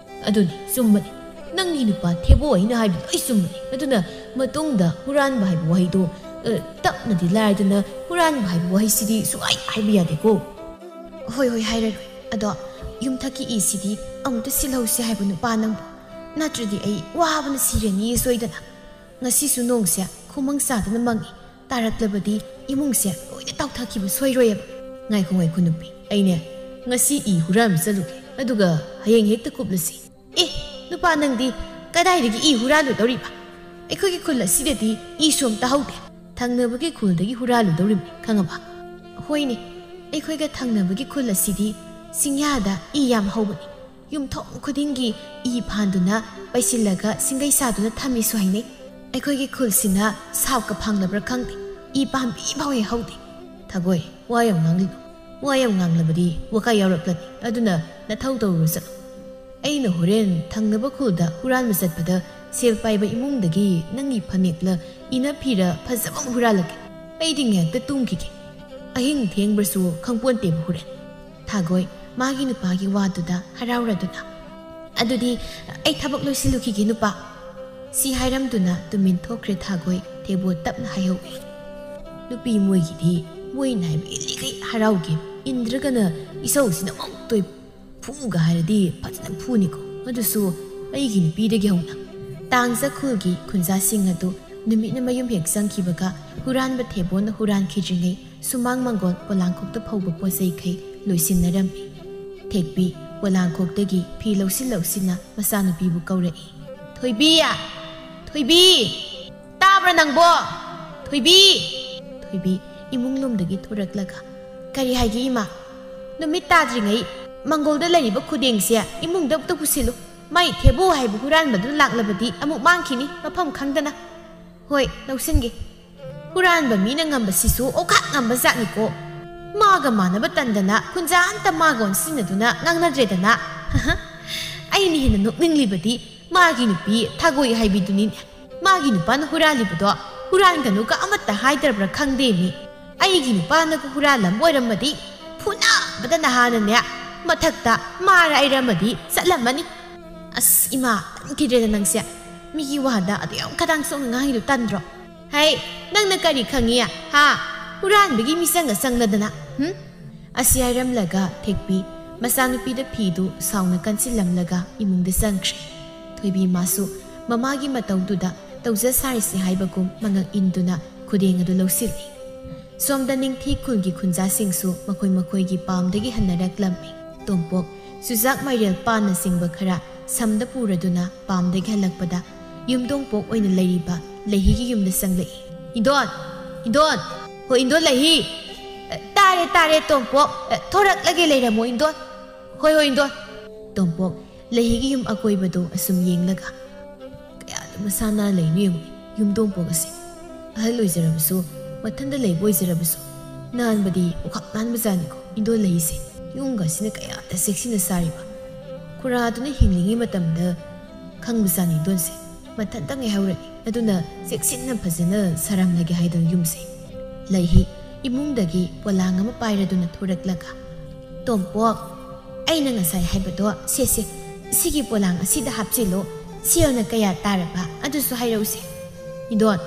ꯑꯗꯨꯅꯤ, ꯆꯨꯝꯕꯅꯤ꯫ ꯅꯪꯒꯤ ꯅꯨꯄꯥ ꯊꯦꯕꯣ ꯑꯩꯅ ꯍꯥꯏꯕ ꯂꯣꯏ ꯆꯨꯝꯕꯅꯤ꯫ ꯑꯗꯨꯅ ꯃꯇꯨꯡꯗ ꯍꯨꯔꯥꯟꯕ ꯍꯥꯏꯕ ꯋꯥꯍꯩꯗꯣ, ꯑ, ꯇꯞꯅꯗꯤ ꯂꯥꯏꯗꯅ ꯍꯨꯔꯥꯟꯕ ꯍꯥꯏꯕ ꯋꯥꯍꯩꯁꯤꯗꯤ ꯁꯨꯡꯍꯥꯏ ꯍꯥꯏꯕ ꯌꯥꯗꯦꯀꯣ꯫" "ꯍꯣꯏ, ꯍꯣꯏ, ꯍꯥꯏꯔꯔꯣꯏ꯫ ꯑꯗꯣ ꯌꯨꯝꯊꯛꯀꯤ ꯏꯁꯤꯗꯤ ꯑꯃꯨꯛꯇ ꯁꯤꯜꯍꯧꯁꯤ ꯍꯥꯏꯕ ꯅꯨꯄꯥ ꯅꯪꯕꯨ꯫ ꯅꯠꯇ꯭ꯔꯗꯤ ꯑꯩ ꯋꯥꯕꯅ ꯁꯤꯔꯅꯤ ꯁꯣꯏꯗꯅ꯫ ꯉꯁꯤꯁꯨ ꯅꯣꯡꯁꯦ ꯈꯨꯃꯪ ꯆꯥꯗꯅ ꯃꯪꯉꯤ꯫ ꯇꯥꯔꯛꯂꯕꯗꯤ ꯏꯃꯨꯡꯁꯦ ꯂꯣꯏꯅ ꯇꯥꯎꯊꯈꯤꯕ ꯁꯣꯏꯔꯣꯏꯑꯕ꯫" "ꯉꯥꯏꯈꯣ, ꯉꯥꯏꯈꯣ ꯅꯨꯄꯤ, ꯑꯩꯅꯦ ꯉꯁꯤ ꯏ ꯍꯨꯔꯥꯟꯕ ꯆꯠꯂꯨꯒꯦ, ꯑꯗꯨꯒ ꯍꯌꯦꯡ ꯍꯦꯛꯇ ꯀꯨꯞꯂꯁꯤ꯫" "ꯑꯦ, ꯅꯨꯄꯥ ꯅꯪꯗꯤ ꯀꯗꯥꯏꯗꯒꯤ ꯏ ꯍꯨꯔꯥꯜꯂꯨꯗꯧꯔꯤꯕ? ꯑꯩꯈꯣꯏꯒꯤ ꯈꯨꯜ ꯑꯁꯤꯗꯗꯤ ꯏꯁꯨ ꯑꯝꯇ ꯍꯧꯗꯦ꯫ ꯊꯪꯅꯕꯒꯤ ꯈꯨꯜꯗꯒꯤ ꯍꯨꯔꯥꯜꯂꯨꯗꯧꯔꯤꯕꯅꯤ, ꯈꯪꯉꯕ?" "ꯍꯣꯏꯅꯦ, ꯑꯩꯈꯣꯏꯒ ꯊꯪꯅꯕꯒꯤ ꯈꯨꯜ ꯑꯁꯤꯗꯤ ꯆꯤꯡꯌꯥꯗ ꯏ ꯌꯥꯝ ꯍꯧꯕꯅꯤ꯫ ꯌꯨꯝꯊꯣꯡ ꯈꯨꯗꯤꯡꯒꯤ ꯏ ꯐꯥꯟꯗꯨꯅ ꯄꯩꯁꯤꯜꯂꯒ ꯁꯤꯡꯒꯩ ꯁꯥꯗꯨꯅ ꯊꯝꯃꯤꯁꯨ ꯍꯥꯏꯅꯩ꯫ ꯑꯩꯈꯣꯏꯒꯤ ꯈꯨꯜꯁꯤꯅ ꯁꯥꯞꯀ ꯐꯪꯂꯕ꯭ꯔꯥ ꯈꯪꯗꯦ, ꯏ ꯄꯥꯝꯕꯤ ꯐꯥꯎ ꯍꯦꯛ ꯍꯧꯗꯦ꯫" "ꯊꯥꯒꯣꯏ, ꯋꯥ ꯌꯥꯝ ꯉꯥꯡꯂꯤꯅꯨ꯫ ꯋꯥ ꯌꯥꯝ ꯉꯥꯡꯂꯕꯗꯤ ꯋꯥꯀꯥ ꯌꯥꯎꯔꯛꯂꯅꯤ꯫ ꯑꯗꯨꯅ ꯅꯊꯧ ꯇꯧꯔꯨꯔꯣ ꯆꯠꯂꯣ꯫ ꯑꯩꯅ ꯍꯣꯔꯦꯟ ꯊꯪꯅꯕ ꯈꯨꯜꯗ ꯍꯨꯔꯥꯟꯕ ꯆꯠꯄꯗ ꯁꯦꯜ ꯄꯥꯏꯕ ꯏꯃꯨꯡꯗꯒꯤ ꯅꯪꯒꯤ ꯐꯅꯦꯛꯂ ꯏꯅ ꯐꯤꯔ ꯐꯖꯕ ꯑꯃ ꯍꯨꯔꯥꯜꯂꯒꯦ꯫ ꯑꯩꯗꯤ ꯉꯥꯏꯍꯥꯛꯇ ꯇꯨꯝꯈꯤꯒꯦ꯫ ꯑꯍꯤꯡ ꯊꯦꯡꯕ꯭ꯔꯁꯨ ꯈꯪꯄꯣꯟꯇꯦꯕ ꯍꯣꯔꯦꯟ꯫" ꯊꯥꯒꯣꯏ ꯃꯥꯒꯤ ꯅꯨꯄꯥꯒꯤ ꯋꯥꯗꯨꯗ ꯍꯔꯥꯎꯔꯗꯨꯅ, "ꯑꯗꯨꯗꯤ ꯑꯩ ꯊꯕꯛ ꯂꯣꯏꯁꯤꯜꯂꯨꯈꯤꯒꯦ ꯅꯨꯄꯥ꯫" ꯁꯤ ꯍꯥꯏꯔꯝꯗꯨꯅ ꯇꯨꯃꯤꯟ ꯊꯣꯛꯈ꯭ꯔꯦ ꯊꯥꯒꯣꯏ꯫ ꯊꯦꯕꯣ ꯇꯞꯅ ꯍꯥꯏꯍꯧꯏ, "ꯅꯨꯄꯤ ꯃꯣꯏꯒꯤꯗꯤ ꯃꯣꯏꯅ ꯍꯥꯏꯕ ꯏꯜꯂꯤꯈꯩ ꯍꯔꯥꯎꯒꯦ꯫ ꯏꯟꯗ꯭ꯔꯒꯅ ꯏꯁꯧꯁꯤꯅ ꯑꯃꯨꯛ ꯇꯣꯏ꯫ ꯐꯨꯒ ꯍꯥꯏꯔꯗꯤ ꯐꯖꯅ ꯐꯨꯅꯤꯀꯣ꯫ ꯑꯗꯨꯁꯨ ꯑꯩꯒꯤ ꯅꯨꯄꯤꯗꯒꯤ ꯍꯧꯅ꯫" ꯇꯥꯡꯖ ꯈꯨꯜꯒꯤ ꯈꯨꯟꯖꯥꯁꯤꯡ ꯑꯗꯨ ꯅꯨꯃꯤꯠꯅ ꯃꯌꯨꯝ ꯍꯦꯛ ꯆꯪꯈꯤꯕꯒ ꯍꯨꯔꯥꯟꯕ ꯊꯦꯕꯣꯅ ꯍꯨꯔꯥꯟꯈꯤꯗ꯭ꯔꯤꯉꯩ ꯁꯨꯃꯥꯡ ꯃꯪꯒꯣꯜ ꯄꯣꯂꯥꯡꯈꯣꯛꯇ ꯐꯧꯕ ꯄꯣꯠ ꯆꯩꯈꯩ ꯂꯣꯏꯁꯤꯟꯅꯔꯝꯃꯤ꯫ ꯊꯦꯛꯄꯤ ꯄꯣꯂꯥꯡꯈꯣꯛꯇꯒꯤ ꯐꯤ ꯂꯧꯁꯤꯟ ꯂꯧꯁꯤꯟꯅ ꯃꯆꯥꯅꯨꯄꯤꯕꯨ ꯀꯧꯔꯛꯏ꯫ "ꯊꯣꯏꯕꯤ! ꯊꯣꯏꯕꯤ! ꯇꯥꯕ꯭ꯔꯥ ꯅꯪꯕꯣ?" "ꯊꯣꯏꯕꯤ!" ꯊꯣꯏꯕꯤ ꯏꯃꯨꯡ ꯂꯣꯝꯗꯒꯤ ꯊꯣꯔꯛꯂꯒ, "ꯀꯔꯤ ꯍꯥꯏꯒꯦ, ꯏꯃꯥ?" "ꯅꯨꯃꯤꯠ ꯇꯥꯗ꯭ꯔꯤꯉꯩ ꯃꯪꯒꯣꯜꯗ ꯂꯩꯔꯤꯕ ꯈꯨꯗꯦꯡꯁꯦ ꯏꯃꯨꯡꯗ ꯑꯝꯇ ꯄꯨꯁꯤꯜꯂꯨ꯫ ꯃꯩ ꯊꯦꯕꯨ ꯍꯥꯏꯕ ꯍꯨꯔꯥꯟꯕꯗꯨ ꯂꯥꯛꯂꯕꯗꯤ ꯑꯃꯨꯛ ꯃꯥꯡꯈꯤꯅꯤ, ꯃꯐꯝ ꯈꯪꯗꯅ꯫ ꯍꯣꯏ, ꯂꯧꯁꯤꯟꯒꯦ꯫ ꯍꯨꯔꯥꯟꯕ ꯃꯤꯅ ꯉꯝꯕꯁꯤꯁꯨ ꯑꯣꯈꯥꯛ ꯉꯝꯕ ꯖꯥꯠꯅꯤꯀꯣ꯫ ꯃꯥꯒ ꯃꯥꯟꯅꯕ ꯇꯟꯗꯅ ꯈꯨꯟꯖꯥ ꯑꯝꯇ ꯃꯥꯒ ꯑꯣꯟꯁꯤꯟꯅꯗꯨꯅ ꯉꯥꯡꯅꯗ꯭ꯔꯦꯗꯅ꯫ ꯑꯩꯅ ꯍꯦꯟꯅ ꯅꯣꯛꯅꯤꯡꯂꯤꯕꯗꯤ ꯃꯥꯒꯤ ꯅꯨꯄꯤ ꯊꯥꯒꯣꯏ ꯍꯥꯏꯕꯤꯗꯨꯅꯤꯅꯦ꯫ ꯃꯥꯒꯤ ꯅꯨꯄꯥꯅ ꯍꯨꯔꯥꯜꯂꯤꯕꯗꯣ ꯍꯨꯔꯥꯟꯒꯅꯨꯒ ꯑꯃꯠꯇ ꯍꯥꯏꯗ꯭ꯔꯕ꯭ꯔꯥ ꯈꯪꯗꯦꯃꯤ꯫ ꯑꯩꯒꯤ ꯅꯨꯄꯥꯅꯒ ꯍꯨꯔꯥꯜꯂꯝꯕ ꯑꯣꯏꯔꯝꯃꯗꯤ ꯐꯨꯅꯕꯗ ꯅꯍꯥꯟꯅꯅꯦ ꯃꯊꯛꯇ ꯃꯥꯔ ꯑꯩꯔꯝꯃꯗꯤ ꯆꯠꯂꯝꯃꯅꯤ꯫ ꯑꯁ ꯏꯃꯥ, ꯇꯟꯈꯤꯗ꯭ꯔꯦꯗ ꯅꯪꯁꯦ꯫ ꯃꯤꯒꯤ ꯋꯥꯗ ꯑꯗꯨ ꯌꯥꯝ ꯈꯗꯥꯡ ꯁꯣꯛꯅ ꯉꯥꯡꯉꯤꯗꯣ ꯇꯟꯗ꯭ꯔꯣ? ꯍꯩ, ꯅꯪꯅ ꯀꯔꯤ ꯈꯪꯉꯤ? ꯍꯥ? ꯍꯨꯔꯥꯟꯕꯒꯤ ꯃꯤꯆꯪꯒ ꯆꯪꯂꯗꯅ, ꯍꯨꯝ? ꯑꯁꯤ ꯍꯥꯏꯔꯝꯂꯒ ꯊꯦꯛꯄꯤ ꯃꯆꯥꯅꯨꯄꯤꯗ ꯐꯤꯗꯨ ꯁꯥꯎꯅ ꯀꯟꯁꯤꯜꯂꯝꯂꯒ ꯏꯃꯨꯡꯗ ꯆꯪꯈ꯭ꯔꯦ꯫ ꯊꯣꯏꯕꯤ ꯃꯥꯁꯨ ꯃꯃꯥꯒꯤ ꯃꯇꯧꯗꯨꯗ ꯇꯧꯖ ꯁꯥꯔꯤꯁꯦ ꯍꯥꯏꯕꯒꯨꯝ ꯃꯉꯛ ꯏꯟꯗꯨꯅ ꯈꯨꯗꯦꯡ ꯑꯗꯨ ꯂꯧꯁꯤꯜꯂꯤ꯫ ꯁꯣꯝꯗ ꯅꯤꯡꯊꯤ ꯈꯨꯜꯒꯤ ꯈꯨꯟꯖꯥꯁꯤꯡꯁꯨ ꯃꯈꯣꯏ ꯃꯈꯣꯏꯒꯤ ꯄꯥꯝꯗꯒꯤ ꯍꯟꯅꯔꯛꯂꯝꯃꯤ꯫ ꯇꯣꯝꯄꯣꯛ ꯆꯨꯖꯥꯛ, ꯃꯥꯏꯔꯦꯜ, ꯄꯥꯟꯅꯆꯤꯡꯕ ꯈꯔ ꯁꯝꯗ ꯄꯨꯔꯗꯨꯅ ꯄꯥꯝꯗꯒꯤ ꯍꯜꯂꯛꯄꯗ ꯌꯨꯝꯗꯣꯡꯄꯣꯛ ꯑꯣꯏꯅ ꯂꯩꯔꯤꯕ ꯂꯩꯍꯤꯒꯤ ꯌꯨꯝꯗ ꯆꯪꯂꯛꯏ꯫ "ꯏꯟꯗꯣꯟ! ꯏꯟꯗꯣꯟ!" "ꯍꯣ, ꯏꯟꯗꯣꯟ ꯂꯩꯍꯤ!" "ꯇꯥꯔꯦ, ꯇꯥꯔꯦ, ꯇꯣꯝꯄꯣꯛ꯫ ꯊꯣꯔꯛꯂꯒꯦ, ꯂꯩꯔꯝꯃꯣ, ꯏꯟꯗꯣꯟ꯫ ꯍꯣꯏ, ꯍꯣꯏ, ꯏꯟꯗꯣꯟ!" ꯇꯣꯝꯄꯣꯛ ꯂꯩꯍꯤꯒꯤ ꯌꯨꯝ ꯑꯀꯣꯏꯕꯗꯨ ꯑꯁꯨꯝ ꯌꯦꯡꯂꯒ, "ꯀꯌꯥꯗ ꯃꯁꯥ ꯅꯥꯟꯅ ꯂꯩꯅꯣ ꯌꯦꯡꯉꯨ, ꯌꯨꯝꯗꯣꯡꯄꯣꯛ ꯑꯁꯦ꯫ ꯑꯍꯜ ꯑꯣꯏꯖꯔꯕꯁꯨ, ꯃꯊꯟꯇ ꯂꯩꯕ ꯑꯣꯏꯖꯔꯕꯁꯨ, ꯅꯥꯟꯕꯗꯤ ꯄꯨꯈꯝ ꯅꯥꯟꯕꯖꯥꯠꯅꯤꯀꯣ ꯏꯟꯗꯣꯟ ꯂꯩꯍꯤꯁꯦ꯫ ꯌꯨꯝꯒ ꯑꯁꯤꯅ ꯀꯌꯥꯗ ꯆꯦꯛꯁꯤꯟꯅ ꯁꯥꯔꯤꯕ꯫ ꯈꯨꯔꯥꯗꯨꯅ ꯍꯤꯡꯂꯤꯉꯩ ꯃꯇꯝꯗ ꯈꯪꯕꯖꯥꯠꯅꯤ ꯏꯟꯗꯣꯟꯁꯦ꯫ ꯃꯊꯟꯇ ꯉꯥꯏꯍꯧꯔꯛꯏ꯫ ꯑꯗꯨꯅ ꯆꯦꯛꯁꯤꯟꯅ ꯐꯖꯅ ꯁꯥꯔꯝꯂꯒꯦ ꯍꯥꯏꯗꯨꯅ ꯌꯨꯝꯁꯦ꯫" ꯂꯩꯍꯤ ꯏꯃꯨꯡꯗꯒꯤ ꯄꯣꯂꯥꯡ ꯑꯃ ꯄꯥꯏꯔꯗꯨꯅ ꯊꯣꯔꯛꯂꯒ, "ꯇꯣꯝꯄꯣꯛ, ꯑꯩꯅ ꯉꯁꯥꯏ ꯍꯥꯏꯕꯗꯣ ꯁꯦ, ꯁꯦ, ꯁꯤꯒꯤ ꯄꯣꯂꯥꯡ ꯑꯁꯤꯗ ꯍꯥꯞꯆꯤꯜꯂꯣ꯫ ꯁꯦꯜꯅ ꯀꯌꯥ ꯇꯥꯔꯕ ꯑꯗꯨꯁꯨ ꯍꯥꯏꯔꯛꯎꯁꯦ꯫" "ꯏꯟꯗꯣꯟ,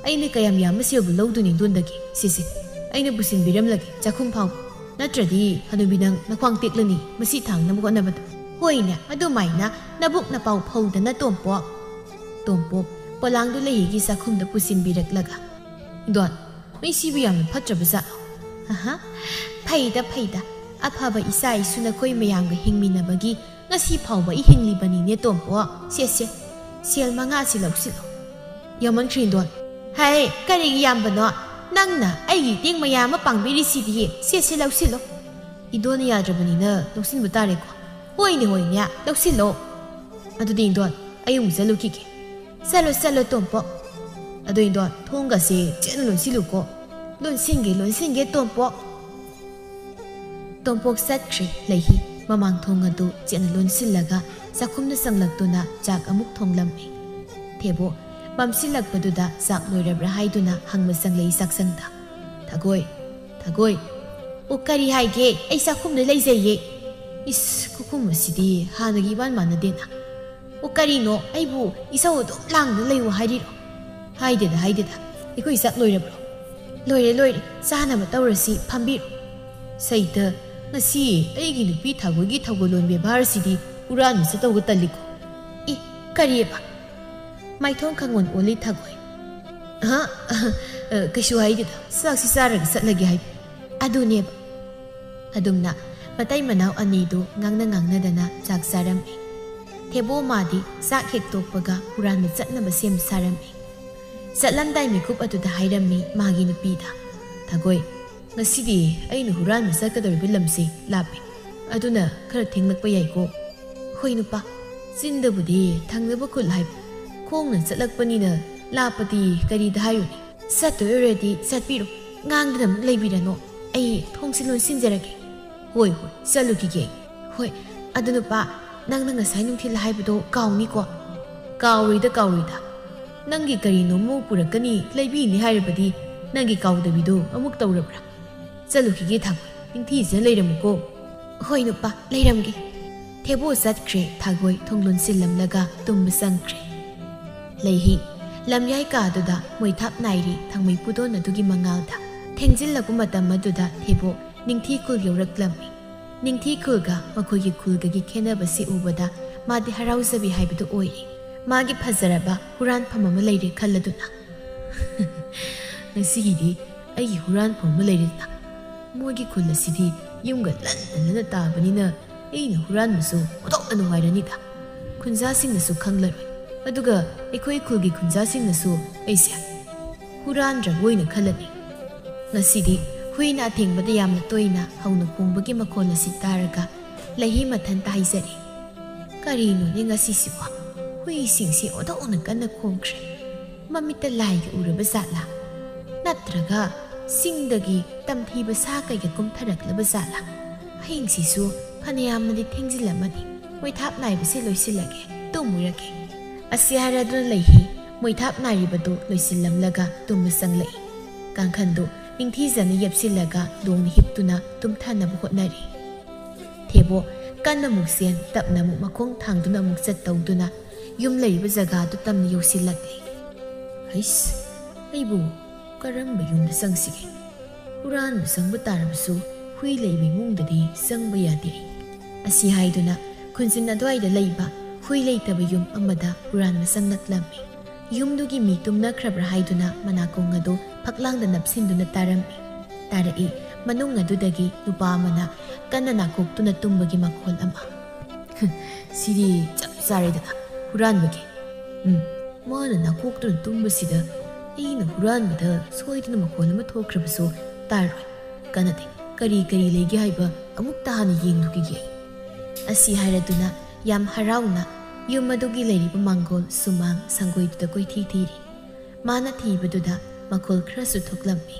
ꯑꯩꯅ ꯀꯌꯥꯝ ꯌꯥꯝꯕ ꯁꯦꯜꯕꯨ ꯂꯧꯗꯣꯏꯅꯣ ꯏꯟꯗꯣꯟꯗꯒꯤ? ꯁꯦ, ꯁꯦ, ꯑꯩꯅ ꯄꯨꯁꯤꯟꯕꯤꯔꯝꯂꯒꯦ ꯆꯥꯛꯈꯨꯝ ꯐꯥꯎꯕ꯫ ꯅꯠꯇ꯭ꯔꯗꯤ ꯍꯅꯨꯕꯤ ꯅꯪ ꯅꯈ꯭ꯋꯥꯡ ꯇꯦꯛꯂꯅꯤ ꯃꯁꯤ ꯊꯥꯡꯅꯕ ꯍꯣꯠꯅꯕꯗ꯫" "ꯍꯣꯏꯅꯦ, ꯑꯗꯨꯃꯥꯏꯅ ꯅꯕꯨꯛ ꯅꯄꯥꯎ ꯐꯧꯗꯅ ꯇꯣꯝꯄꯣꯛ꯫" ꯇꯣꯝꯄꯣꯛ ꯄꯣꯂꯥꯡꯗꯨ ꯂꯩꯍꯤꯒꯤ ꯆꯥꯛꯈꯨꯝꯗ ꯄꯨꯁꯤꯟꯕꯤꯔꯛꯂꯒ, "ꯏꯟꯗꯣꯟ, ꯃꯤꯁꯤꯕꯨ ꯌꯥꯝꯅ ꯐꯠꯇ꯭ꯔꯕ ꯖꯥꯠꯂꯣ?" "ꯑꯍ, ꯐꯩꯗ, ꯐꯩꯗ꯫ ꯑꯐꯕ ꯏꯆꯥ ꯏꯁꯨ ꯅꯈꯣꯏ ꯃꯌꯥꯝꯒ ꯍꯤꯡꯃꯤꯟꯅꯕꯒꯤ ꯉꯁꯤ ꯐꯥꯎꯕ ꯑꯩ ꯍꯤꯡꯂꯤꯕꯅꯤꯅꯦ ꯇꯣꯝꯄꯣꯛ꯫ ꯁꯦ, ꯁꯦ, ꯁꯦꯜ ꯃꯉꯥꯁꯤ ꯂꯧꯁꯤꯜꯂꯣ꯫" "ꯌꯥꯝꯃꯟꯈ꯭ꯔꯦ ꯏꯟꯗꯣꯟ꯫ ꯍꯩ, ꯀꯔꯤꯒꯤ ꯌꯥꯝꯕꯅꯣ? ꯅꯪꯅ ꯑꯩꯒꯤ ꯏꯇꯦꯡ ꯃꯌꯥꯝ ꯑꯃ ꯄꯥꯡꯕꯤꯔꯤꯁꯤꯗꯤ꯫ ꯁꯦ, ꯁꯦ, ꯂꯧꯁꯤꯜꯂꯣ꯫ ꯏꯗꯣꯟꯅ ꯌꯥꯗ꯭ꯔꯕꯅꯤꯅ ꯂꯧꯁꯤꯟꯕ ꯇꯥꯔꯦꯀꯣ꯫ ꯍꯣꯏꯅꯦ, ꯍꯣꯏꯅꯦ, ꯂꯧꯁꯤꯜꯂꯣ꯫ ꯑꯗꯨꯗꯤ ꯏꯗꯣꯟ, ꯑꯩ ꯑꯃꯨꯛ ꯆꯠꯂꯨꯈꯤꯒꯦ꯫ ꯆꯠꯂꯣ, ꯆꯠꯂꯣ, ꯇꯣꯝꯄꯣꯛ꯫ ꯑꯗꯣ ꯏꯗꯣꯟ, ꯊꯣꯡꯒꯁꯦ ꯆꯦꯠꯅ ꯂꯣꯟꯁꯤꯜꯂꯨꯀꯣ꯫ ꯂꯣꯟꯁꯤꯟꯒꯦ, ꯂꯣꯟꯁꯤꯟꯒꯦ, ꯇꯣꯝꯄꯣꯛ꯫ ꯇꯣꯝꯄꯣꯛ ꯆꯠꯈ꯭ꯔꯦ꯫ ꯂꯩꯍꯤ ꯃꯃꯥꯡ ꯊꯣꯡ ꯑꯗꯨ ꯆꯦꯠꯅ ꯂꯣꯟꯁꯤꯜꯂꯒ ꯆꯥꯛꯈꯨꯝꯗ ꯆꯪꯂꯛꯇꯨꯅ ꯆꯥꯛ ꯑꯃꯨꯛ ꯊꯣꯡꯂꯝꯃꯤ꯫ ꯊꯦꯕꯣ ꯃꯝꯁꯤꯜꯂꯛꯄꯗꯨꯗ ꯆꯥꯛ ꯂꯣꯏꯔꯕ꯭ꯔꯥ ꯍꯥꯏꯗꯨꯅ ꯍꯪꯕ ꯆꯪꯂꯛꯏ ꯆꯥꯛꯁꯪꯗ꯫ "ꯊꯥꯒꯣꯏ, ꯊꯥꯒꯣꯏ!" "ꯑꯣ, ꯀꯔꯤ ꯍꯥꯏꯒꯦ? ꯑꯩ ꯆꯥꯛꯈꯨꯝꯗ ꯂꯩꯖꯩꯌꯦ꯫" "ꯏꯁ, ꯈꯨꯈꯨꯝ ꯑꯁꯤꯗꯤ ꯍꯥꯟꯅꯒꯤ ꯏꯕꯥꯟ ꯃꯥꯟꯅꯗꯦꯅ꯫" "ꯑꯣ, ꯀꯔꯤꯅꯣ? ꯑꯩꯕꯨ ꯏꯁꯧ ꯑꯗꯨꯝ ꯂꯥꯡꯗꯨꯅ ꯂꯩꯌꯨ ꯍꯥꯏꯔꯤꯔꯣ?" "ꯍꯥꯏꯗꯦꯗ, ꯍꯥꯏꯗꯦꯗ꯫ ꯑꯩꯈꯣꯏ ꯆꯥꯛ ꯂꯣꯏꯔꯕ꯭ꯔꯣ?" "ꯂꯣꯏꯔꯦ, ꯂꯣꯏꯔꯦ꯫ ꯆꯥꯅꯕ ꯇꯧꯔꯁꯤ, ꯐꯝꯕꯤꯔꯣ꯫" "ꯁꯩꯇ, ꯉꯁꯤ ꯑꯩꯒꯤ ꯅꯨꯄꯤ ꯊꯥꯒꯣꯏꯒꯤ ꯊꯧꯒꯜꯂꯣꯟ ꯕꯦꯕꯥꯔꯁꯤꯗꯤ ꯍꯨꯔꯥꯟꯕ ꯆꯠꯇꯧꯒ ꯇꯜꯂꯤꯀꯣ꯫" "ꯏ, ꯀꯔꯤꯑꯕ?" ꯃꯥꯏꯊꯣꯡ ꯈꯪꯑꯣꯟ ꯑꯣꯜꯂꯤ ꯊꯥꯒꯣꯏ꯫ "ꯑꯍ, ꯑꯍ, ꯑ, ꯀꯩꯁꯨ ꯍꯥꯏꯗꯦꯗ꯫ ꯆꯥꯛꯁꯤ ꯆꯥꯔꯒ ꯆꯠꯂꯒꯦ ꯍꯥꯏꯕ꯫ ꯑꯗꯨꯅꯦꯕ꯫" ꯑꯗꯨꯝꯅ ꯃꯇꯩ ꯃꯅꯥꯎ ꯑꯅꯤꯗꯨ ꯉꯥꯡꯅ ꯉꯥꯡꯅꯗꯅ ꯆꯥꯛ ꯆꯥꯔꯝꯃꯤ꯫ ꯊꯦꯕꯣ ꯃꯥꯗꯤ ꯆꯥꯛ ꯍꯦꯛ ꯇꯣꯛꯄꯒ ꯍꯨꯔꯥꯟꯕ ꯆꯠꯅꯕ ꯁꯦꯝ ꯁꯥꯔꯝꯃꯤ꯫ ꯆꯠꯂꯝꯗꯥꯏ ꯃꯤꯀꯨꯞ ꯑꯗꯨꯗ ꯍꯥꯏꯔꯝꯃꯤ ꯃꯥꯒꯤ ꯅꯨꯄꯤꯗ, "ꯊꯥꯒꯣꯏ, ꯉꯁꯤꯗꯤ ꯑꯩꯅ ꯍꯨꯔꯥꯟꯕ ꯆꯠꯀꯗꯧꯔꯤꯕ ꯂꯝꯁꯤ ꯂꯥꯞꯄꯤ꯫ ꯑꯗꯨꯅ ꯈꯔ ꯊꯦꯡꯂꯛꯄ ꯌꯥꯏꯀꯣ?" "ꯍꯣꯏ ꯅꯨꯄꯥ, ꯆꯤꯟꯗꯕꯨꯗꯤ ꯊꯪꯅꯕ ꯈꯨꯜ ꯍꯥꯏꯕ, ꯈꯣꯡꯅ ꯆꯠꯂꯛꯄꯅꯤꯅ ꯂꯥꯞꯄꯗꯤ ꯀꯔꯤꯗ ꯍꯥꯏꯔꯨꯅꯤ꯫ ꯆꯠꯇꯣꯏ ꯑꯣꯏꯔꯗꯤ ꯆꯠꯄꯤꯔꯣ, ꯉꯥꯡꯗꯅ ꯑꯃꯨꯛ ꯂꯩꯕꯤꯔꯅꯣ꯫ ꯑꯩ ꯊꯣꯡꯁꯤ ꯂꯣꯟꯁꯤꯟꯖꯔꯒꯦ꯫" "ꯍꯣꯏ, ꯍꯣꯏ, ꯆꯠꯂꯨꯈꯤꯒꯦ ꯑꯩ꯫" "ꯍꯣꯏ, ꯑꯗꯨ ꯅꯨꯄꯥ, ꯅꯪꯅ ꯉꯁꯥꯏ ꯅꯨꯡꯊꯤꯜ ꯍꯥꯏꯕꯗꯣ ꯀꯥꯎꯅꯤꯀꯣ?" "ꯀꯥꯎꯔꯣꯏꯗ, ꯀꯥꯎꯔꯣꯏꯗ꯫ ꯅꯪꯒꯤ ꯀꯔꯤꯅꯣꯝꯃ ꯄꯨꯔꯛꯀꯅꯤ, ꯂꯩꯕꯤꯅꯤ ꯍꯥꯏꯔꯕꯗꯤ ꯅꯪꯒꯤ ꯀꯥꯎꯗꯕꯤꯗꯣ ꯑꯃꯨꯛ ꯇꯧꯔꯕ꯭ꯔꯥ? ꯆꯠꯂꯨꯈꯤꯒꯦ ꯊꯥꯒꯣꯏ, ꯅꯤꯡꯊꯤꯖꯅ ꯂꯩꯔꯝꯃꯨꯀꯣ꯫" "ꯍꯣꯏ ꯅꯨꯄꯥ, ꯂꯩꯔꯝꯒꯦ꯫" ꯊꯦꯕꯣ ꯆꯠꯈ꯭ꯔꯦ, ꯊꯥꯒꯣꯏ ꯊꯣꯡ ꯂꯣꯟꯁꯤꯜꯂꯝꯂꯒ ꯇꯨꯝꯕ ꯆꯪꯈ꯭ꯔꯦ꯫ ꯂꯩꯍꯤ ꯂꯝꯌꯥꯏ ꯀꯥꯗꯨꯗ ꯃꯣꯏꯊꯥꯞ ꯅꯥꯏꯔꯤ ꯊꯥꯡꯃꯩ ꯄꯨꯗꯣꯟ ꯑꯗꯨꯒꯤ ꯃꯉꯥꯜꯗ꯫ ꯊꯦꯡꯖꯤꯜꯂꯛꯄ ꯃꯇꯝ ꯑꯗꯨꯗ ꯊꯦꯕꯣ ꯅꯤꯡꯊꯤ ꯈꯨꯜ ꯌꯧꯔꯛꯂꯝꯃꯤ꯫ ꯅꯤꯡꯊꯤ ꯈꯨꯜꯒ ꯃꯈꯣꯏꯒꯤ ꯈꯨꯜꯒꯒꯤ ꯈꯦꯟꯅꯕꯁꯤ ꯎꯕꯗ ꯃꯥꯗꯤ ꯍꯔꯥꯎꯖꯕꯤ ꯍꯥꯏꯕꯗꯨ ꯑꯣꯏꯔꯦ꯫ ꯃꯥꯒꯤ ꯐꯖꯔꯕ ꯍꯨꯔꯥꯟꯐꯝ ꯑꯃ ꯂꯩꯔꯦ ꯈꯜꯂꯗꯨꯅ꯫ "ꯉꯁꯤꯒꯤꯗꯤ ꯑꯩꯒꯤ ꯍꯨꯔꯥꯟꯐꯝ ꯑꯃ ꯂꯩꯔꯦꯗꯅ꯫ ꯃꯣꯏꯒꯤ ꯈꯨꯜ ꯑꯁꯤꯗꯤ ꯌꯨꯝꯒ ꯂꯟꯅ ꯂꯟꯅ ꯇꯥꯕꯅꯤꯅ ꯑꯩꯅ ꯍꯨꯔꯥꯟꯕꯁꯨ ꯑꯣꯟꯊꯣꯛꯅ ꯅꯨꯡꯉꯥꯏꯔꯅꯤꯗ꯫ ꯈꯨꯟꯖꯥꯁꯤꯡꯅꯁꯨ ꯈꯪꯂꯔꯣꯏ꯫ ꯑꯗꯨꯒ ꯑꯩꯈꯣꯏ ꯈꯨꯜꯒꯤ ꯈꯨꯟꯖꯥꯁꯤꯡꯅꯁꯨ ꯑꯩꯁꯦ ꯍꯨꯔꯥꯟꯗ꯭ꯔꯕꯣꯏꯅ ꯈꯜꯂꯅꯤ꯫ ꯉꯁꯤꯗꯤ ꯍꯨꯏꯅ ꯑꯊꯦꯡꯕꯗ ꯌꯥꯝꯅ ꯇꯣꯏꯅ ꯍꯧꯅ ꯈꯣꯡꯕꯒꯤ ꯃꯈꯣꯜ ꯑꯁꯤ ꯇꯥꯔꯒ ꯂꯩꯍꯤ ꯃꯊꯟꯇ ꯍꯥꯏꯖꯔꯦ꯫ "ꯀꯔꯤꯅꯣꯅꯦ ꯉꯁꯤꯁꯤꯕꯣ? ꯍꯨꯏꯁꯤꯡꯁꯤ ꯑꯣꯟꯊꯣꯛꯅ ꯀꯟꯅ ꯈꯣꯡꯈ꯭ꯔꯦ꯫ ꯃꯃꯤꯠꯇ ꯂꯥꯏꯒ ꯎꯔꯕ ꯖꯥꯠꯂꯥ? ꯅꯠꯇ꯭ꯔꯒ ꯆꯤꯡꯗꯒꯤ ꯇꯝꯊꯤꯕ ꯁꯥ ꯀꯩꯒ ꯀꯨꯝꯊꯔꯛꯂꯕ ꯖꯥꯠꯂꯥ? ꯑꯍꯤꯡꯁꯤꯁꯨ ꯐꯅꯌꯥꯝꯅꯗꯤ ꯊꯦꯡꯖꯤꯜꯂꯝꯃꯅꯤ꯫ ꯃꯣꯏꯊꯥꯞ ꯅꯥꯏꯕꯁꯦ ꯂꯣꯏꯁꯤꯜꯂꯒꯦ, ꯇꯨꯝꯃꯨꯔꯒꯦ"꯫ ꯑꯁꯤ ꯍꯥꯏꯔꯗꯨꯅ ꯂꯩꯍꯤ ꯃꯣꯏꯊꯥꯞ ꯅꯥꯏꯔꯤꯕꯗꯨ ꯂꯣꯏꯁꯤꯜꯂꯝꯂꯒ ꯇꯨꯝꯕ ꯆꯪꯂꯛꯏ꯫ ꯀꯥꯡꯈꯟꯗꯨ ꯅꯤꯡꯊꯤꯖꯅ ꯌꯦꯞꯁꯤꯜꯂꯒ ꯂꯣꯡꯅ ꯍꯤꯞꯇꯨꯅ ꯇꯨꯝꯊꯅꯕ ꯍꯣꯠꯅꯔꯤ꯫ ꯊꯦꯕꯣ ꯀꯟꯅ ꯑꯃꯨꯛ ꯆꯦꯟ, ꯇꯞꯅ ꯑꯃꯨꯛ ꯃꯈꯣꯡ ꯊꯥꯡꯗꯨꯅ ꯑꯃꯨꯛ ꯆꯠ ꯇꯧꯗꯨꯅ ꯌꯨꯝ ꯂꯩꯔꯤꯕ ꯖꯒꯥꯗꯨ ꯇꯝꯅ ꯌꯧꯁꯤꯜꯂꯛꯂꯤ꯫ "ꯍꯩꯁ, ꯑꯩꯕꯨ ꯀꯔꯝꯕ ꯌꯨꯝꯗ ꯆꯪꯁꯤꯒꯦ? ꯍꯨꯔꯥꯟꯕ ꯆꯪꯕ ꯇꯥꯔꯕꯁꯨ ꯍꯨꯏ ꯂꯩꯕ ꯏꯃꯨꯡꯗꯗꯤ ꯆꯪꯕ ꯌꯥꯗꯦ" ꯑꯩ꯫ ꯑꯁꯤ ꯍꯥꯏꯗꯨꯅ ꯈꯨꯟꯖꯤꯟ ꯑꯗꯨꯋꯥꯏꯗ ꯂꯩꯕ ꯍꯨꯏ ꯂꯩꯇꯕ ꯌꯨꯝ ꯑꯃꯗ ꯍꯨꯔꯥꯟꯕ ꯆꯪꯂꯛꯂꯝꯃꯤ꯫ ꯌꯨꯝꯗꯨꯒꯤ ꯃꯤ ꯇꯨꯝꯅꯈ꯭ꯔꯕ꯭ꯔꯥ ꯍꯥꯏꯗꯨꯅ ꯃꯅꯥꯀꯣꯡ ꯑꯗꯨ ꯐꯛꯂꯥꯡꯗ ꯅꯞꯁꯤꯟꯗꯨꯅ ꯇꯥꯔꯝꯃꯤ꯫ ꯇꯥꯔꯛꯏ, ꯃꯅꯨꯡ ꯑꯗꯨꯗꯒꯤ ꯅꯨꯄꯥ ꯑꯃꯅ ꯀꯟꯅ ꯅꯥꯀꯣꯛꯇꯨꯅ ꯇꯨꯝꯕꯒꯤ ꯃꯈꯣꯜ ꯑꯃ꯫ "ꯁꯤꯗꯤ ꯆꯞ ꯆꯥꯔꯦꯗꯅ ꯍꯨꯔꯥꯟꯕꯒꯤ꯫ ꯎꯝ, ꯃꯥꯅ ꯅꯥꯀꯣꯛꯇꯨꯅ ꯇꯨꯝꯕꯁꯤꯗ ꯑꯩꯅ ꯍꯨꯔꯥꯟꯕꯗ ꯁꯣꯏꯗꯅ ꯃꯈꯣꯜ ꯑꯃ ꯊꯣꯛꯈ꯭ꯔꯕꯁꯨ ꯇꯥꯔꯣꯏ꯫ ꯀꯥꯟꯅꯗꯦ, ꯀꯔꯤ ꯀꯔꯤ ꯂꯩꯒꯦ ꯍꯥꯏꯕ ꯑꯃꯨꯛꯇ ꯍꯥꯟꯅ ꯌꯦꯡꯂꯨꯈꯤꯒꯦ ꯑꯩ" ꯑꯁꯤ ꯍꯥꯏꯔꯗꯨꯅ ꯌꯥꯝ ꯍꯔꯥꯎꯅ ꯌꯨꯝ ꯑꯗꯨꯒꯤ ꯂꯩꯔꯤꯕ ꯃꯥꯡꯒꯣꯜ ꯁꯨꯃꯥꯡ ꯁꯪꯒꯣꯏꯗꯨꯗ ꯀꯣꯏꯊꯤ ꯊꯤꯔꯤ꯫ ꯃꯥꯅ ꯊꯤꯕꯗꯨꯗ ꯃꯈꯣꯜ ꯈꯔꯁꯨ ꯊꯣꯛꯂꯝꯃꯤ꯫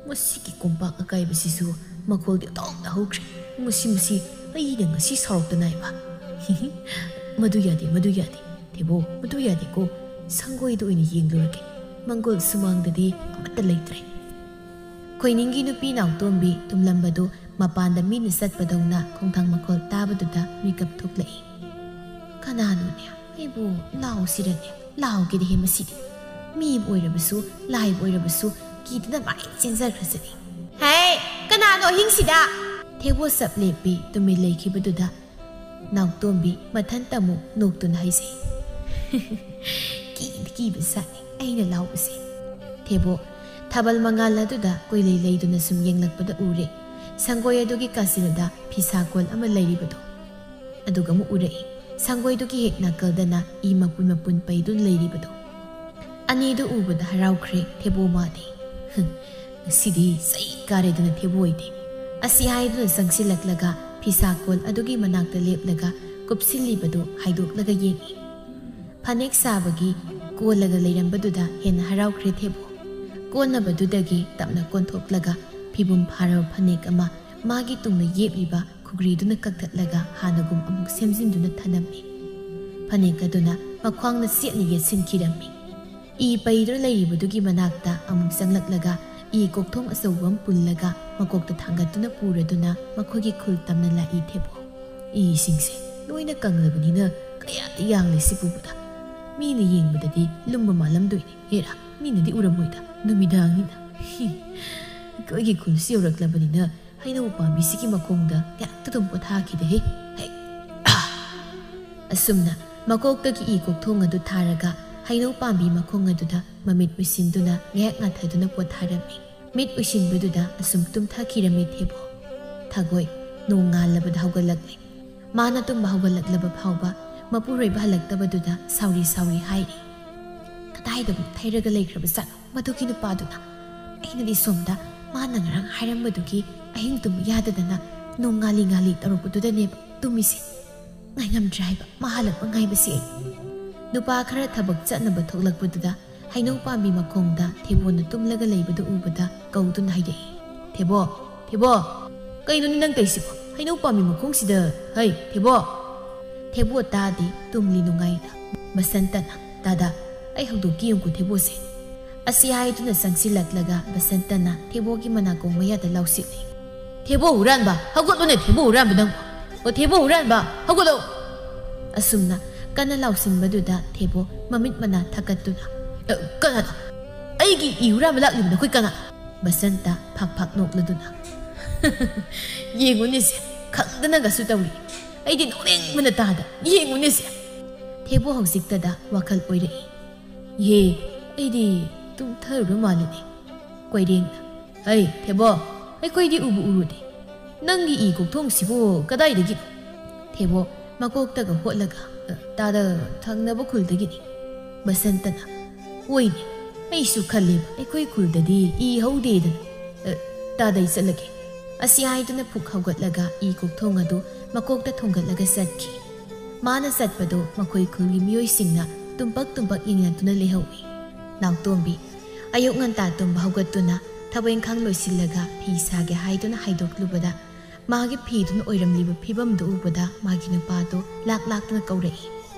"ꯃꯁꯤꯒꯤ ꯀꯣꯝꯄꯥꯛ ꯑꯀꯥꯏꯕꯁꯤꯁꯨ ꯃꯈꯣꯜꯗꯤ ꯑꯣꯟꯊꯣꯛꯅ ꯍꯧꯈ꯭ꯔꯦ꯫ ꯃꯁꯤ, ꯃꯁꯤ ꯑꯩꯅ ꯉꯁꯤ ꯁꯥꯎꯔꯛꯇꯅ ꯍꯥꯏꯕ꯫ ꯃꯗꯨ ꯌꯥꯗꯦ, ꯃꯗꯨ ꯌꯥꯗꯦ꯫ ꯊꯦꯕꯣ, ꯃꯗꯨ ꯌꯥꯗꯦꯀꯣ꯫ ꯁꯪꯒꯣꯏꯗ ꯑꯣꯏꯅ ꯌꯦꯡꯂꯨꯔꯒꯦ꯫ ꯃꯪꯒꯣꯜ ꯁꯨꯃꯥꯡꯗꯗꯤ ꯑꯃꯠꯇ ꯂꯩꯇ꯭ꯔꯦ"꯫ ꯈꯣꯏꯅꯤꯡꯒꯤ ꯅꯨꯄꯤ ꯅꯥꯎꯇꯣꯝꯕꯤ ꯇꯨꯝꯂꯝꯕꯗꯨ ꯃꯄꯥꯟꯗ ꯃꯤꯅ ꯆꯠꯄꯗꯧꯅ ꯈꯣꯡꯊꯥꯡ ꯃꯈꯣꯜ ꯇꯥꯕꯗꯨꯗ ꯃꯤꯀꯞ ꯊꯣꯛꯂꯛꯏ꯫ "ꯀꯅꯥꯅꯣꯅꯦ? ꯑꯩꯕꯨ ꯂꯥꯎꯁꯤꯔꯅꯦ? ꯂꯥꯎꯒꯦꯗꯍꯦ ꯃꯁꯤꯗꯤ꯫ ꯃꯤꯕꯨ ꯑꯣꯏꯔꯕꯁꯨ, ꯂꯥꯏꯕꯨ ꯑꯣꯏꯔꯕꯁꯨ ꯀꯤꯗꯅ ꯃꯥꯏ ꯆꯦꯟꯖꯈ꯭ꯔꯁꯅꯤ꯫ ꯍꯦ, ꯀꯅꯥꯅꯣ ꯑꯍꯤꯡꯁꯤꯗ?" ꯊꯦꯕꯣ ꯆꯞ ꯂꯦꯞꯄꯤ ꯇꯨꯃꯤꯟ ꯂꯩꯈꯤꯕꯗꯨꯗ ꯅꯥꯎꯇꯣꯝꯕꯤ ꯃꯊꯟꯇ ꯑꯃꯨꯛ ꯅꯣꯛꯇꯨꯅ ꯍꯥꯏꯖꯩ꯫ "ꯀꯤꯗꯤ ꯀꯤꯕ ꯁꯥꯏ ꯑꯩꯅ ꯂꯥꯎꯕꯁꯦ"꯫ ꯊꯦꯕꯣ ꯊꯥꯕꯜ ꯃꯉꯥꯜ ꯑꯗꯨꯗ ꯀꯣꯏꯂꯩ ꯂꯩꯗꯨꯅ ꯁꯨꯝ ꯌꯦꯡꯂꯛꯄꯗ ꯎꯔꯦ, ꯁꯪꯒꯣꯏ ꯑꯗꯨꯒꯤ ꯀꯥꯆꯤꯟꯗ ꯐꯤꯁꯥ ꯀꯣꯜ ꯑꯃ ꯂꯩꯔꯤꯕꯗꯣ꯫ ꯑꯗꯨꯒ ꯑꯃꯨꯛ ꯎꯔꯛꯏ, ꯁꯪꯒꯣꯏꯗꯨꯒꯤ ꯍꯦꯛ ꯅꯥꯀꯜꯗꯅ ꯏ ꯃꯄꯨꯟ ꯃꯄꯨꯟ ꯄꯩꯗꯨꯅ ꯂꯩꯔꯤꯕꯗꯣ꯫ ꯑꯅꯤꯗꯨ ꯎꯕꯗ ꯍꯔꯥꯎꯈ꯭ꯔꯦ ꯊꯦꯕꯣ ꯃꯥꯗꯤ꯫ "ꯍꯝ, ꯉꯁꯤꯗꯤ ꯆꯩ ꯀꯥꯔꯦꯗꯅ ꯊꯦꯕꯣ ꯑꯣꯏꯗꯤ"꯫ ꯑꯁꯤ ꯍꯥꯏꯗꯨꯅ ꯆꯪꯁꯤꯜꯂꯛꯂꯒ ꯐꯤꯁꯥ ꯀꯣꯜ ꯑꯗꯨꯒꯤ ꯃꯅꯥꯛꯇ ꯂꯦꯞꯂꯒ ꯀꯨꯞꯁꯤꯜꯂꯤꯕꯗꯨ ꯍꯥꯏꯗꯣꯛꯂꯒ ꯌꯦꯡꯏ꯫ ꯐꯅꯦꯛ ꯁꯥꯕꯒꯤ ꯀꯣꯜꯂꯒ ꯂꯩꯔꯝꯕꯗꯨꯗ ꯍꯦꯟꯅ ꯍꯔꯥꯎꯈ꯭ꯔꯦ ꯊꯦꯕꯣ꯫ ꯀꯣꯟꯅꯕꯗꯨꯗꯒꯤ ꯇꯞꯅ ꯀꯣꯟꯊꯣꯛꯂꯒ ꯐꯤꯕꯨꯝ ꯐꯥꯔꯕ ꯐꯅꯦꯛ ꯑꯃ ꯃꯥꯒꯤ ꯇꯨꯡꯅ ꯌꯦꯞꯂꯤꯕ ꯈꯨꯒ꯭ꯔꯤꯗꯨꯅ ꯀꯛꯊꯠꯂꯒ ꯍꯥꯟꯅꯒꯨꯝ ꯑꯃꯨꯛ ꯁꯦꯝꯖꯤꯟꯗꯨꯅ ꯊꯅꯝꯃꯤ꯫ ꯐꯅꯦꯛ ꯑꯗꯨꯅ ꯃꯈ꯭ꯋꯥꯡꯅ ꯆꯦꯠꯅ ꯌꯦꯠꯁꯤꯟꯈꯤꯔꯝꯃꯤ꯫ ꯏ ꯄꯩꯗꯨꯅ ꯂꯩꯔꯤꯕꯗꯨꯒꯤ ꯃꯅꯥꯛꯇ ꯑꯃꯨꯛ ꯆꯪꯂꯛꯂꯒ ꯏ ꯀꯣꯛꯊꯣꯡ ꯑꯆꯧꯕ ꯑꯃ ꯄꯨꯜꯂꯒ ꯃꯀꯣꯛꯇ ꯊꯥꯡꯒꯠꯇꯨꯅ ꯄꯨꯔꯗꯨꯅ ꯃꯈꯣꯏꯒꯤ ꯈꯨꯜ ꯇꯝꯅ ꯂꯥꯛꯏ ꯊꯦꯕꯣ꯫ "ꯏꯁꯤꯡꯁꯦ ꯂꯣꯏꯅ ꯀꯪꯂꯕꯅꯤꯅ ꯀꯌꯥꯗ ꯌꯥꯡꯂꯦ ꯁꯤ ꯄꯨꯕꯗ꯫ ꯃꯤꯅ ꯌꯦꯡꯕꯗꯗꯤ ꯂꯨꯝꯕ ꯃꯥꯜꯂꯝꯗꯣꯏꯅꯤ꯫ ꯍꯦꯔꯥ, ꯃꯤꯅꯗꯤ ꯎꯔꯝꯃꯣꯏꯗ, ꯅꯨꯃꯤꯗꯥꯡꯅꯤꯅ꯫ ꯍꯤ, ꯑꯩꯈꯣꯏꯒꯤ ꯈꯨꯜꯁꯤ ꯌꯧꯔꯛꯂꯕꯅꯤꯅ ꯍꯩꯅꯧ ꯄꯥꯝꯕꯤꯁꯤꯒꯤ ꯃꯈꯣꯡꯗ ꯉꯥꯏꯍꯥꯛꯇ ꯑꯗꯨꯝ ꯄꯣꯊꯥꯈꯤꯗꯦꯍꯦ꯫ ꯍꯦ, ꯑꯥ!" ꯑꯁꯨꯝꯅ ꯃꯀꯣꯛꯇꯒꯤ ꯏ ꯀꯣꯛꯊꯣꯡ ꯑꯗꯨ ꯊꯥꯔꯒ ꯍꯩꯅꯧ ꯄꯥꯝꯕꯤ ꯃꯈꯣꯡ ꯑꯗꯨꯗ ꯃꯃꯤꯠ ꯎꯏꯁꯤꯟꯗꯨꯅ ꯉꯥꯏꯍꯥꯛ ꯉꯥꯊꯗꯨꯅ ꯄꯣꯊꯥꯔꯝꯃꯤ꯫ ꯃꯤꯠ ꯎꯏꯁꯤꯟꯕꯗꯨꯗ ꯑꯁꯨꯝ ꯇꯨꯝꯊꯈꯤꯔꯝꯃꯤ ꯊꯦꯕꯣ꯫ ꯊꯒꯣꯏ ꯅꯣꯡ ꯉꯥꯜꯂꯕꯗ ꯍꯧꯒꯠꯂꯛꯂꯦ꯫ ꯃꯥꯅ ꯇꯨꯝꯕ ꯍꯧꯒꯠꯂꯛꯂꯕ ꯐꯥꯎꯕ ꯃꯄꯨꯔꯣꯏꯕ ꯍꯜꯂꯛꯇꯕꯗꯨꯗ ꯁꯥꯎꯔꯤ ꯁꯥꯎꯔꯤ ꯍꯥꯏꯔꯤ꯫ "ꯀꯗꯥꯏꯗꯕꯨ ꯊꯩꯔꯒ ꯂꯩꯈ꯭ꯔꯕꯖꯥꯠꯅꯣ ꯃꯗꯨꯒꯤ ꯅꯨꯄꯥꯗꯨꯅ? ꯑꯩꯅꯗꯤ ꯁꯣꯝꯗ ꯃꯥꯅ ꯉꯔꯥꯡ ꯍꯥꯏꯔꯝꯕꯗꯨꯒꯤ ꯑꯍꯤꯡ ꯇꯨꯝꯕ ꯌꯥꯗꯗꯅ ꯅꯣꯡ ꯉꯥꯂꯤ ꯉꯥꯂꯤ ꯇꯧꯔꯛꯄꯗꯨꯗꯅꯦꯕ ꯇꯨꯝꯃꯤꯁꯦ꯫ ꯉꯥꯏꯉꯝꯗ꯭ꯔꯦ ꯍꯥꯏꯕ ꯃꯥ ꯍꯜꯂꯛꯄ ꯉꯥꯏꯕꯁꯤ ꯑꯩ"꯫ ꯅꯨꯄꯥ ꯈꯔ ꯊꯕꯛ ꯆꯠꯅꯕ ꯊꯣꯛꯂꯛꯄꯗꯨꯗ ꯍꯩꯅꯧ ꯄꯥꯝꯕꯤ ꯃꯈꯣꯡꯗ ꯊꯦꯕꯣꯅ ꯇꯨꯝꯂꯒ ꯂꯩꯕꯗꯨ ꯎꯕꯗ ꯀꯧꯗꯨꯅ ꯍꯥꯏꯔꯛꯏ, "ꯊꯦꯕꯣ, ꯊꯦꯕꯣ, ꯀꯩꯅꯣꯅꯦ ꯅꯪ ꯇꯧꯏꯁꯤꯕꯣ? ꯍꯩꯅꯧ ꯄꯥꯝꯕꯤ ꯃꯈꯣꯡꯁꯤꯗ, ꯍꯩ, ꯊꯦꯕꯣ!" ꯊꯦꯕꯣ ꯇꯥꯗꯦ, ꯇꯨꯝꯂꯤ ꯅꯨꯡꯉꯥꯏꯅ꯫ ꯕꯁꯟꯇꯅ, "ꯇꯥꯗ, ꯑꯩ ꯍꯧꯗꯣꯛꯀꯦ ꯌꯦꯡꯉꯨꯀꯣ ꯊꯦꯕꯣꯁꯦ"꯫ ꯑꯁꯤ ꯍꯥꯏꯗꯨꯅ ꯆꯪꯁꯤꯜꯂꯛꯂꯒ ꯕꯁꯟꯇꯅ ꯊꯦꯕꯣꯒꯤ ꯃꯅꯥꯀꯣꯡ ꯃꯌꯥꯗ ꯂꯥꯎꯁꯤꯜꯂꯤ꯫ "ꯊꯦꯕꯣ ꯍꯨꯔꯥꯟꯕ, ꯍꯧꯒꯠꯂꯨꯅꯦ ꯊꯦꯕꯣ ꯍꯨꯔꯥꯟꯕ ꯅꯪꯕꯨ! ꯑꯣ ꯊꯦꯕꯣ ꯍꯨꯔꯥꯟꯕ, ꯍꯧꯒꯠꯂꯣ!" ꯑꯁꯨꯝꯅ ꯀꯟꯅ ꯂꯥꯎꯁꯤꯟꯕꯗꯨꯗ ꯊꯦꯕꯣ ꯃꯃꯤꯠ ꯃꯅꯥ ꯊꯛꯀꯠꯇꯨꯅ, "ꯑ, ꯀꯅꯥꯅꯣ? ꯑꯩꯒꯤ ꯏ ꯍꯨꯔꯥꯟꯕ ꯂꯥꯛꯂꯤꯕ ꯅꯈꯣꯏ ꯀꯅꯥ?" ꯕꯁꯟꯇ ꯐꯥꯛ ꯐꯥꯛ ꯅꯣꯛꯂꯗꯨꯅ, "ꯌꯦꯡꯉꯨꯅꯦꯁꯦ, ꯈꯪꯗꯅꯒꯁꯨ ꯇꯧꯔꯤ꯫ ꯑꯩꯗꯤ ꯅꯣꯛꯅꯤꯡꯕꯅ ꯇꯥꯗ, ꯌꯦꯡꯉꯨꯅꯦꯁꯦ!" ꯊꯦꯕꯣ ꯍꯧꯖꯤꯛꯇꯗ ꯋꯥꯈꯜ ꯑꯣꯏꯔꯛꯏ꯫ "ꯌꯦ, ꯑꯩꯗꯤ ꯇꯨꯝꯊꯔꯨꯔ ꯃꯥꯜꯂꯤꯅꯦ"꯫ ꯀꯣꯏꯔꯦꯡꯅ, "ꯍꯩ, ꯊꯦꯕꯣ, ꯑꯩꯈꯣꯏꯗꯤ ꯎꯕꯨ ꯎꯔꯨꯗꯦ꯫ ꯅꯪꯒꯤ ꯏ ꯀꯣꯛꯊꯣꯡꯁꯤꯕꯨ ꯀꯗꯥꯏꯗꯒꯤꯅꯣ?" ꯊꯦꯕꯣ ꯃꯀꯣꯛꯇꯒ ꯍꯣꯠꯂꯒ, "ꯑ, ꯇꯥꯗ, ꯊꯪꯅꯕ ꯈꯨꯜꯗꯒꯤꯅꯤ"꯫ ꯕꯁꯟꯇꯅ, "ꯍꯣꯏꯅꯦ, ꯑꯩꯁꯨ ꯈꯜꯂꯦꯕ, ꯑꯩꯈꯣꯏ ꯈꯨꯜꯗꯗꯤ ꯏ ꯍꯧꯗꯦꯗꯅ꯫ ꯑ, ꯇꯥꯗ, ꯑꯩ ꯆꯠꯂꯒꯦ"꯫ ꯑꯁꯤ ꯍꯥꯏꯗꯨꯅ ꯐꯨꯛ ꯍꯧꯒꯠꯂꯒ ꯏ ꯀꯣꯛꯊꯣꯡ ꯑꯗꯨ ꯃꯀꯣꯛꯇ ꯊꯣꯡꯒꯠꯂꯒ ꯆꯠꯈꯤ꯫ ꯃꯥꯅ ꯆꯠꯄꯗꯨ ꯃꯈꯣꯏ ꯈꯨꯜꯒꯤ ꯃꯤꯑꯣꯏꯁꯤꯡꯅ ꯇꯨꯝꯄꯛ ꯇꯨꯝꯄꯛ ꯌꯦꯡꯅꯗꯨꯅ ꯂꯩꯍꯧꯏ꯫ ꯅꯥꯎꯇꯣꯝꯕꯤ ꯑꯌꯨꯛ ꯉꯟꯇꯥ ꯇꯨꯝꯕ ꯍꯧꯒꯠꯇꯨꯅ ꯊꯕꯛ ꯏꯪꯈꯥꯡ ꯂꯣꯏꯁꯤꯜꯂꯒ ꯐꯤ ꯁꯥꯒꯦ ꯍꯥꯏꯗꯨꯅ ꯍꯥꯏꯗꯣꯛꯂꯨꯕꯗ, ꯃꯥꯒꯤ ꯐꯤꯗꯨꯅ ꯑꯣꯏꯔꯝꯂꯤꯕ ꯐꯤꯕꯝꯗꯨ ꯎꯕꯗ ꯃꯥꯒꯤ ꯅꯨꯄꯥꯗꯨ ꯂꯥꯛ ꯂꯥꯛꯇꯨꯅ ꯀꯧꯔꯛꯏ꯫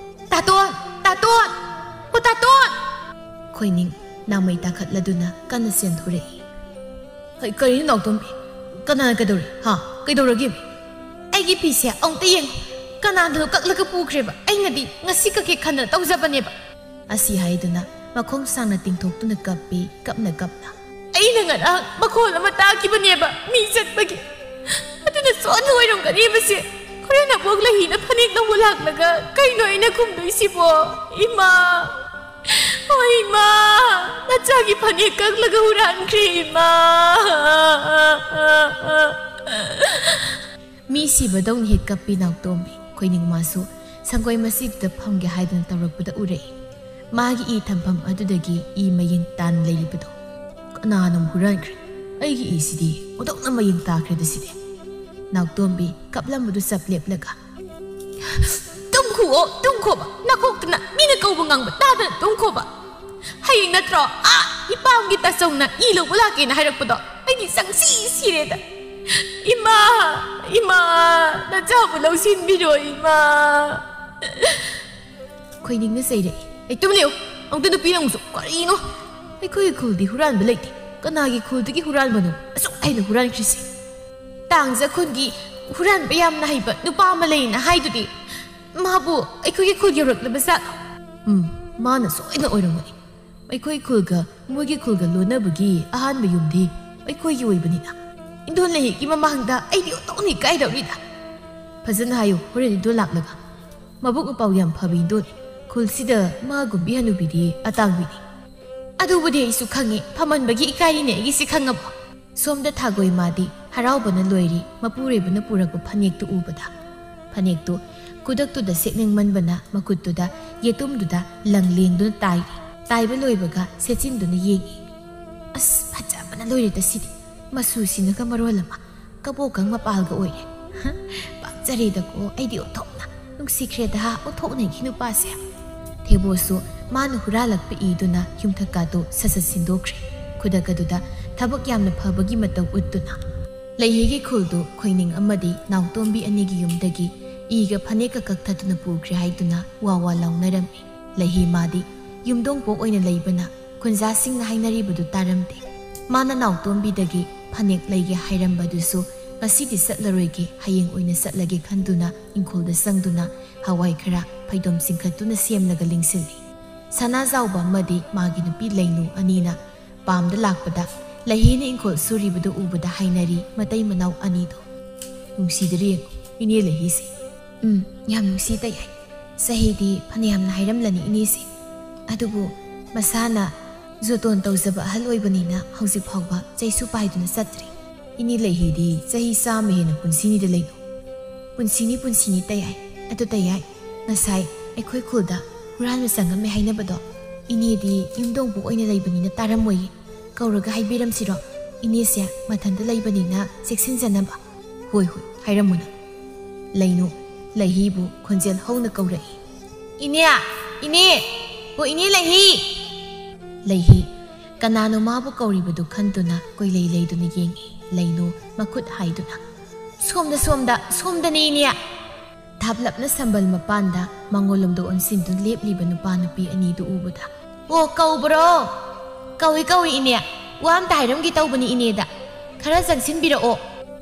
"ꯇꯥꯇꯣꯟ! ꯇꯥꯇꯣꯟ! ꯑꯣ ꯇꯥꯇꯣꯟ!" ꯈꯣꯏꯅꯤꯡ ꯅꯥꯃꯩ ꯇꯥꯈꯠꯂꯗꯨꯅ ꯀꯟꯅ ꯆꯦꯟꯊꯣꯔꯛꯏ꯫ "ꯍꯩ, ꯀꯔꯤꯅꯣ ꯅꯥꯎꯇꯣꯝꯕꯤ? ꯀꯅꯥꯅ ꯀꯩꯗꯧꯔꯦ? ꯍꯥ? ꯀꯩꯗꯧꯔꯒꯦ?" "ꯑꯩꯒꯤ ꯐꯤꯁꯦ ꯑꯃꯨꯛꯇ ꯌꯦꯡꯉꯨ꯫ ꯀꯅꯥꯗꯅꯣ ꯀꯛꯂꯒ ꯄꯨꯈ꯭ꯔꯦꯕ꯫ ꯑꯩꯅꯗꯤ ꯉꯁꯤ ꯀꯛꯀꯦ ꯈꯟꯗꯅ ꯇꯧꯖꯕꯅꯦꯕ"꯫ ꯑꯁꯤ ꯍꯥꯏꯗꯨꯅ ꯃꯈꯣꯡ ꯁꯥꯡꯅ ꯇꯤꯡꯊꯣꯛꯇꯨꯅ ꯀꯞꯄꯤ, ꯀꯞꯅ ꯀꯞꯅ꯫ "ꯑꯩꯅ ꯉꯔꯥꯡ ꯃꯈꯣꯜ ꯑꯃ ꯇꯥꯈꯤꯕꯅꯦꯕ, ꯃꯤ ꯆꯠꯄꯒꯤ꯫ ꯑꯗꯨꯅ ꯁꯣꯏꯗꯅ ꯑꯣꯏꯔꯝꯒꯅꯦꯕꯁꯦ꯫ ꯍꯣꯔꯦꯟ ꯑꯕꯣꯛ ꯂꯍꯤꯅ ꯐꯅꯦꯛ ꯂꯧꯕ ꯂꯥꯛꯂꯒ ꯀꯩꯅꯣ ꯑꯩꯅ ꯈꯨꯝꯗꯣꯏꯁꯤꯕꯣ? ꯏꯃꯥ! ꯑꯣ ꯏꯃꯥ! ꯅꯆꯥꯒꯤ ꯐꯅꯦꯛ ꯀꯛꯂꯒ ꯍꯨꯔꯥꯟꯈ꯭ꯔꯦ ꯏꯃꯥ!" ꯃꯤ ꯁꯤꯕꯗꯧꯅ ꯍꯦꯛ ꯀꯞꯄꯤ ꯅꯥꯎꯇꯣꯝꯕꯤ꯫ ꯈꯣꯏꯅꯤꯡ ꯃꯥꯁꯨ ꯁꯪꯒꯣꯏ ꯃꯁꯤꯗꯨꯗ ꯐꯝꯒꯦ ꯍꯥꯏꯗꯨꯅ ꯇꯧꯔꯛꯄꯗ ꯎꯔꯛꯏ꯫ ꯃꯥꯒꯤ ꯏ ꯊꯝꯐꯝ ꯑꯗꯨꯗꯒꯤ ꯏ ꯃꯌꯦꯡ ꯇꯥꯅ ꯂꯩꯔꯤꯕꯗꯣ꯫ "ꯀꯅꯥꯅꯣ ꯍꯨꯔꯥꯟꯈ꯭ꯔꯦ? ꯑꯩꯒꯤ ꯏꯁꯤꯗꯤ ꯑꯣꯟꯊꯣꯛꯅ ꯃꯌꯦꯡ ꯇꯥꯈ꯭ꯔꯦꯗ ꯁꯤꯗꯤ"꯫ ꯅꯥꯎꯇꯣꯝꯕꯤ ꯀꯞꯂꯝꯕꯗꯨ ꯆꯞ ꯂꯦꯞꯂꯒ, "ꯇꯨꯝꯈꯨꯑꯣ, ꯇꯨꯝꯈꯣꯕ꯫ ꯅꯀꯣꯛꯇꯨꯅ ꯃꯤꯅ ꯀꯧꯕ ꯉꯥꯡꯕ ꯇꯥꯗꯅ ꯇꯨꯝꯈꯣꯕ꯫ ꯍꯌꯦꯡ ꯅꯠꯇ꯭ꯔꯣ ꯑꯥ ꯏꯄꯥꯝꯒꯤ ꯇꯥꯆꯧꯅ ꯏ ꯂꯧꯕ ꯂꯥꯛꯀꯦꯅ ꯍꯥꯏꯔꯛꯄꯗꯣ? ꯑꯩꯗꯤ ꯆꯪꯁꯤ ꯁꯤꯔꯦꯗ꯫ ꯏꯃꯥ, ꯏꯃꯥ, ꯅꯆꯥꯕꯨ ꯂꯧꯁꯤꯟꯕꯤꯔꯣ ꯏꯃꯥ"꯫ ꯈꯣꯏꯅꯤꯡꯅ ꯆꯩꯔꯛꯏ꯫ "ꯑꯩ ꯇꯨꯃꯤꯟ ꯂꯩꯌꯨ꯫ ꯑꯃꯨꯛꯇ ꯅꯨꯄꯤ ꯅꯪꯁꯨ ꯀꯔꯤꯅꯣ? ꯑꯩꯈꯣꯏꯒꯤ ꯈꯨꯜꯗꯤ ꯍꯨꯔꯥꯟꯕ ꯂꯩꯇꯦ꯫ ꯀꯅꯥꯒꯤ ꯈꯨꯜꯗꯒꯤ ꯍꯨꯔꯥꯟꯕꯅꯣ ꯑꯁꯨꯛ ꯍꯦꯟꯅ ꯍꯨꯔꯥꯟꯈ꯭ꯔꯤꯁꯦ? ꯇꯥꯡꯖ ꯈꯨꯟꯒꯤ ꯍꯨꯔꯥꯟꯕ ꯌꯥꯝꯅ ꯍꯩꯕ ꯅꯨꯄꯥ ꯑꯃ ꯂꯩꯅ ꯍꯥꯏꯗꯨꯗꯤ꯫ ꯃꯥꯕꯨ ꯑꯩꯈꯣꯏꯒꯤ ꯈꯨꯜ ꯌꯧꯔꯛꯂꯕ ꯖꯥꯠꯂꯣ?" "ꯎꯝ, ꯃꯥꯅ ꯁꯣꯏꯅ ꯑꯣꯏꯔꯝꯒꯅꯤ꯫ ꯑꯩꯈꯣꯏ ꯈꯨꯜꯒ ꯃꯣꯏꯒꯤ ꯈꯨꯜꯒ ꯂꯣꯟꯅꯕꯒꯤ ꯑꯍꯥꯟꯕ ꯌꯨꯝꯗꯤ ꯑꯩꯈꯣꯏꯒꯤ ꯑꯣꯏꯕꯅꯤꯅ꯫ ꯏꯟꯗꯣꯟ ꯂꯩꯍꯤꯛꯀꯤ ꯃꯃꯥꯡꯗ ꯑꯩꯗꯤ ꯑꯣꯟꯊꯣꯛꯅ ꯏꯀꯥꯏꯗꯧꯔꯤꯗ"꯫ "ꯐꯖꯅ ꯍꯥꯏꯌꯨ, ꯍꯣꯔꯦꯟ ꯏꯟꯗꯣꯟ ꯂꯥꯛꯂꯒ꯫ ꯃꯕꯨꯛ ꯃꯄꯥꯎ ꯌꯥꯝ ꯐꯕ ꯏꯟꯗꯣꯟꯅꯤ꯫ ꯈꯨꯜꯁꯤꯗ ꯃꯥꯒꯨꯝꯕꯤ ꯍꯅꯨꯕꯤꯗꯤ ꯑꯇꯥꯡꯕꯤꯅꯤ"꯫ "ꯑꯗꯨꯕꯨꯗꯤ ꯑꯩꯁꯨ ꯈꯪꯉꯤ, ꯐꯝꯃꯟꯕꯒꯤ ꯏꯀꯥꯏꯔꯤꯅꯦ ꯑꯩꯒꯤꯁꯤ ꯈꯪꯉꯕꯣ?" ꯁꯣꯝꯗ ꯊꯥꯒꯣꯏ ꯃꯥꯗꯤ ꯍꯔꯥꯎꯕꯅ ꯂꯣꯏꯔꯤ, ꯃꯄꯨꯔꯣꯏꯕꯅ ꯄꯨꯔꯛꯄ ꯐꯅꯦꯛꯇꯨ ꯎꯕꯗ꯫ ꯐꯅꯦꯛꯇꯨ ꯈꯨꯗꯛꯇꯨꯗ ꯁꯦꯠꯅꯤꯡꯃꯟꯕꯅ ꯃꯈꯨꯠꯇꯨꯗ ꯌꯦꯇꯨꯝꯗꯨꯗ ꯂꯪ ꯂꯦꯡꯗꯨꯅ ꯇꯥꯏꯔꯤ꯫ ꯇꯥꯏꯕ ꯂꯣꯏꯕꯒ ꯁꯦꯠꯆꯤꯟꯗꯨꯅ ꯌꯦꯡꯏ꯫ "ꯑꯁ, ꯐꯖꯕꯅ ꯂꯣꯏꯔꯦꯗ ꯁꯤꯗꯤ꯫ ꯃꯆꯨꯁꯤꯅꯒ ꯃꯔꯣꯜ ꯑꯃ, ꯀꯕꯣꯛꯀꯪ ꯃꯄꯥꯜꯒ ꯑꯣꯏꯔꯦ꯫ ꯍ, ꯄꯥꯝꯖꯔꯦꯗꯀꯣ ꯑꯩꯗꯤ ꯑꯣꯟꯊꯣꯛꯅ꯫ ꯅꯨꯡꯁꯤꯈ꯭ꯔꯦꯗ ꯑꯣꯟꯊꯣꯛꯅꯒꯤ ꯅꯨꯄꯥꯁꯦ"꯫ ꯊꯦꯕꯣꯁꯨ ꯃꯥꯅ ꯍꯨꯔꯥꯜꯂꯛꯄ ꯏꯗꯨꯅ ꯌꯨꯝꯊꯛꯀꯥꯗꯨ ꯁꯠ ꯁꯠ ꯁꯤꯟꯗꯣꯛꯈ꯭ꯔꯦ꯫ ꯈꯨꯗꯛ ꯑꯗꯨꯗ ꯊꯕꯛ ꯌꯥꯝꯅ ꯐꯕꯒꯤ ꯃꯇꯧ ꯎꯠꯇꯨꯅ꯫ ꯂꯩꯍꯤꯒꯤ ꯈꯨꯜꯗꯨ ꯈꯣꯏꯅꯤꯡ ꯑꯃꯗꯤ ꯅꯥꯎꯇꯣꯝꯕꯤ ꯑꯅꯤꯒꯤ ꯌꯨꯝꯗꯒꯤ ꯏꯒ ꯐꯅꯦꯛꯀ ꯀꯛꯊꯗꯨꯅ ꯄꯨꯈ꯭ꯔꯦ ꯍꯥꯏꯗꯨꯅ ꯋꯥ ꯋꯥ ꯂꯥꯎꯅꯔꯝꯃꯤ꯫ ꯂꯩꯍꯤ ꯃꯥꯗꯤ ꯌꯨꯝꯗꯣꯡꯄꯣꯛ ꯑꯣꯏꯅ ꯂꯩꯕꯅ ꯈꯨꯟꯖꯥꯁꯤꯡꯅ ꯍꯥꯏꯅꯔꯤꯕꯗꯨ ꯇꯥꯔꯝꯗꯦ꯫ ꯃꯥꯅ ꯅꯥꯎꯇꯣꯝꯕꯤꯗꯒꯤ ꯐꯅꯦꯛ ꯂꯩꯒꯦ ꯍꯥꯏꯔꯝꯕꯗꯨꯁꯨ ꯉꯁꯤꯗꯤ ꯆꯠꯂꯔꯣꯏꯒꯦ, ꯍꯌꯦꯡ ꯑꯣꯏꯅ ꯆꯠꯂꯒꯦ ꯈꯟꯗꯨꯅ ꯏꯪꯈꯣꯜꯗ ꯆꯪꯗꯨꯅ ꯍꯋꯥꯏ ꯈꯔ ꯐꯩꯗꯣꯝ ꯆꯤꯡꯈꯠꯇꯨꯅ ꯁꯦꯝꯂꯒ ꯂꯤꯡꯁꯤꯜꯂꯤ꯫ ꯁꯅꯥꯖꯥꯎꯕ ꯑꯃꯗꯤ ꯃꯥꯒꯤ ꯅꯨꯄꯤ ꯂꯩꯅꯨ ꯑꯅꯤꯅ ꯄꯥꯝꯗ ꯂꯥꯛꯄꯗ ꯂꯩꯍꯤꯅ ꯏꯪꯈꯣꯜ ꯁꯨꯔꯤꯕꯗꯨ ꯎꯕꯗ ꯍꯥꯏꯅꯔꯤ ꯃꯇꯩ ꯃꯅꯥꯎ ꯑꯅꯤꯗꯣ꯫ "ꯅꯨꯡꯁꯤꯗ꯭ꯔ ꯌꯦꯡꯉꯨ ꯏꯅꯦ ꯂꯩꯍꯤꯁꯦ꯫ ꯎꯝ, ꯌꯥꯝ ꯅꯨꯡꯁꯤ ꯇꯌꯥꯏ꯫ ꯆꯍꯤꯗꯤ ꯐꯅꯌꯥꯝꯅ ꯍꯥꯏꯔꯝꯂꯅꯤ ꯏꯅꯦꯁꯦ꯫ ꯑꯗꯨꯕꯨ ꯃꯁꯥꯅ ꯖꯣꯇꯣꯟ ꯇꯧꯖꯕ ꯑꯍꯜ ꯑꯣꯏꯕꯅꯤꯅ ꯍꯧꯖꯤꯛ ꯐꯥꯎꯕ ꯆꯩꯁꯨ ꯄꯥꯏꯗꯨꯅ ꯆꯠꯇ꯭ꯔꯤ"꯫ "ꯏꯅꯦ ꯂꯩꯍꯤꯗꯤ ꯆꯍꯤ ꯆꯥꯝꯃ ꯍꯦꯟꯅ ꯄꯨꯟꯁꯤꯅꯤꯗ ꯂꯩꯅꯨ"꯫ "ꯄꯨꯟꯁꯤꯅꯤ, ꯄꯨꯟꯁꯤꯅꯤ ꯇꯌꯥꯏ꯫ ꯑꯗꯨ ꯇꯌꯥꯏ, ꯉꯁꯥꯏ ꯑꯩꯈꯣꯏ ꯈꯨꯜꯗ ꯍꯨꯔꯥꯟꯕ ꯆꯪꯉꯝꯃꯦ ꯍꯥꯏꯅꯕꯗꯣ ꯏꯅꯦꯗꯤ ꯌꯨꯝꯗꯣꯡꯄꯣꯛ ꯑꯣꯏꯅ ꯂꯩꯕꯅꯤꯅ ꯇꯥꯔꯝꯃꯣꯏꯌꯦ꯫ ꯀꯧꯔꯒ ꯍꯥꯏꯕꯤꯔꯝꯁꯤꯔꯣ? ꯏꯅꯦꯁꯦ ꯃꯊꯟꯇ ꯂꯩꯕꯅꯤꯅ ꯆꯦꯛꯁꯤꯟꯖꯅꯕ"꯫ "ꯍꯣꯏ, ꯍꯣꯏ, ꯍꯥꯏꯔꯝꯃꯨꯅ"꯫ ꯂꯩꯅꯨ ꯂꯩꯍꯤꯕꯨ ꯈꯣꯟꯖꯦꯜ ꯍꯧꯅ ꯀꯧꯔꯛꯏ꯫ "ꯏꯅꯦ! ꯏꯅꯦ! ꯑꯣ, ꯏꯅꯦ ꯂꯩꯍꯤ!" ꯂꯩꯍꯤ ꯀꯅꯥꯅꯣ ꯃꯥꯕꯨ ꯀꯧꯔꯤꯕꯗꯨ ꯈꯟꯗꯨꯅ ꯀꯣꯏꯂꯩ ꯂꯩꯗꯨꯅ ꯌꯦꯡꯏ꯫ ꯂꯩꯅꯨ ꯃꯈꯨꯠ ꯍꯥꯏꯗꯨꯅ, "ꯁꯣꯝꯗ, ꯁꯣꯝꯗ, ꯁꯣꯝꯗꯅꯦ, ꯏꯅꯦ!" ꯊꯥꯞꯂꯞꯅ ꯁꯝꯕꯜ ꯃꯄꯥꯟꯗ ꯃꯉꯣꯜꯂꯣꯝꯗ ꯑꯣꯟꯁꯤꯟꯗꯨꯅ ꯂꯦꯞꯂꯤꯕ ꯅꯨꯄꯥ ꯅꯨꯄꯤ ꯑꯅꯤꯗꯨ ꯎꯕꯗ, "ꯑꯣ, ꯀꯧꯕ꯭ꯔꯣ? ꯀꯧꯏ, ꯀꯧꯏ, ꯏꯅꯦ꯫ ꯋꯥ ꯑꯝꯇ ꯍꯥꯏꯔꯝꯒꯦ ꯇꯧꯕꯅꯤ ꯏꯅꯦꯗ꯫ ꯈꯔ ꯆꯪꯁꯤꯟꯕꯤꯔꯛꯑꯣ꯫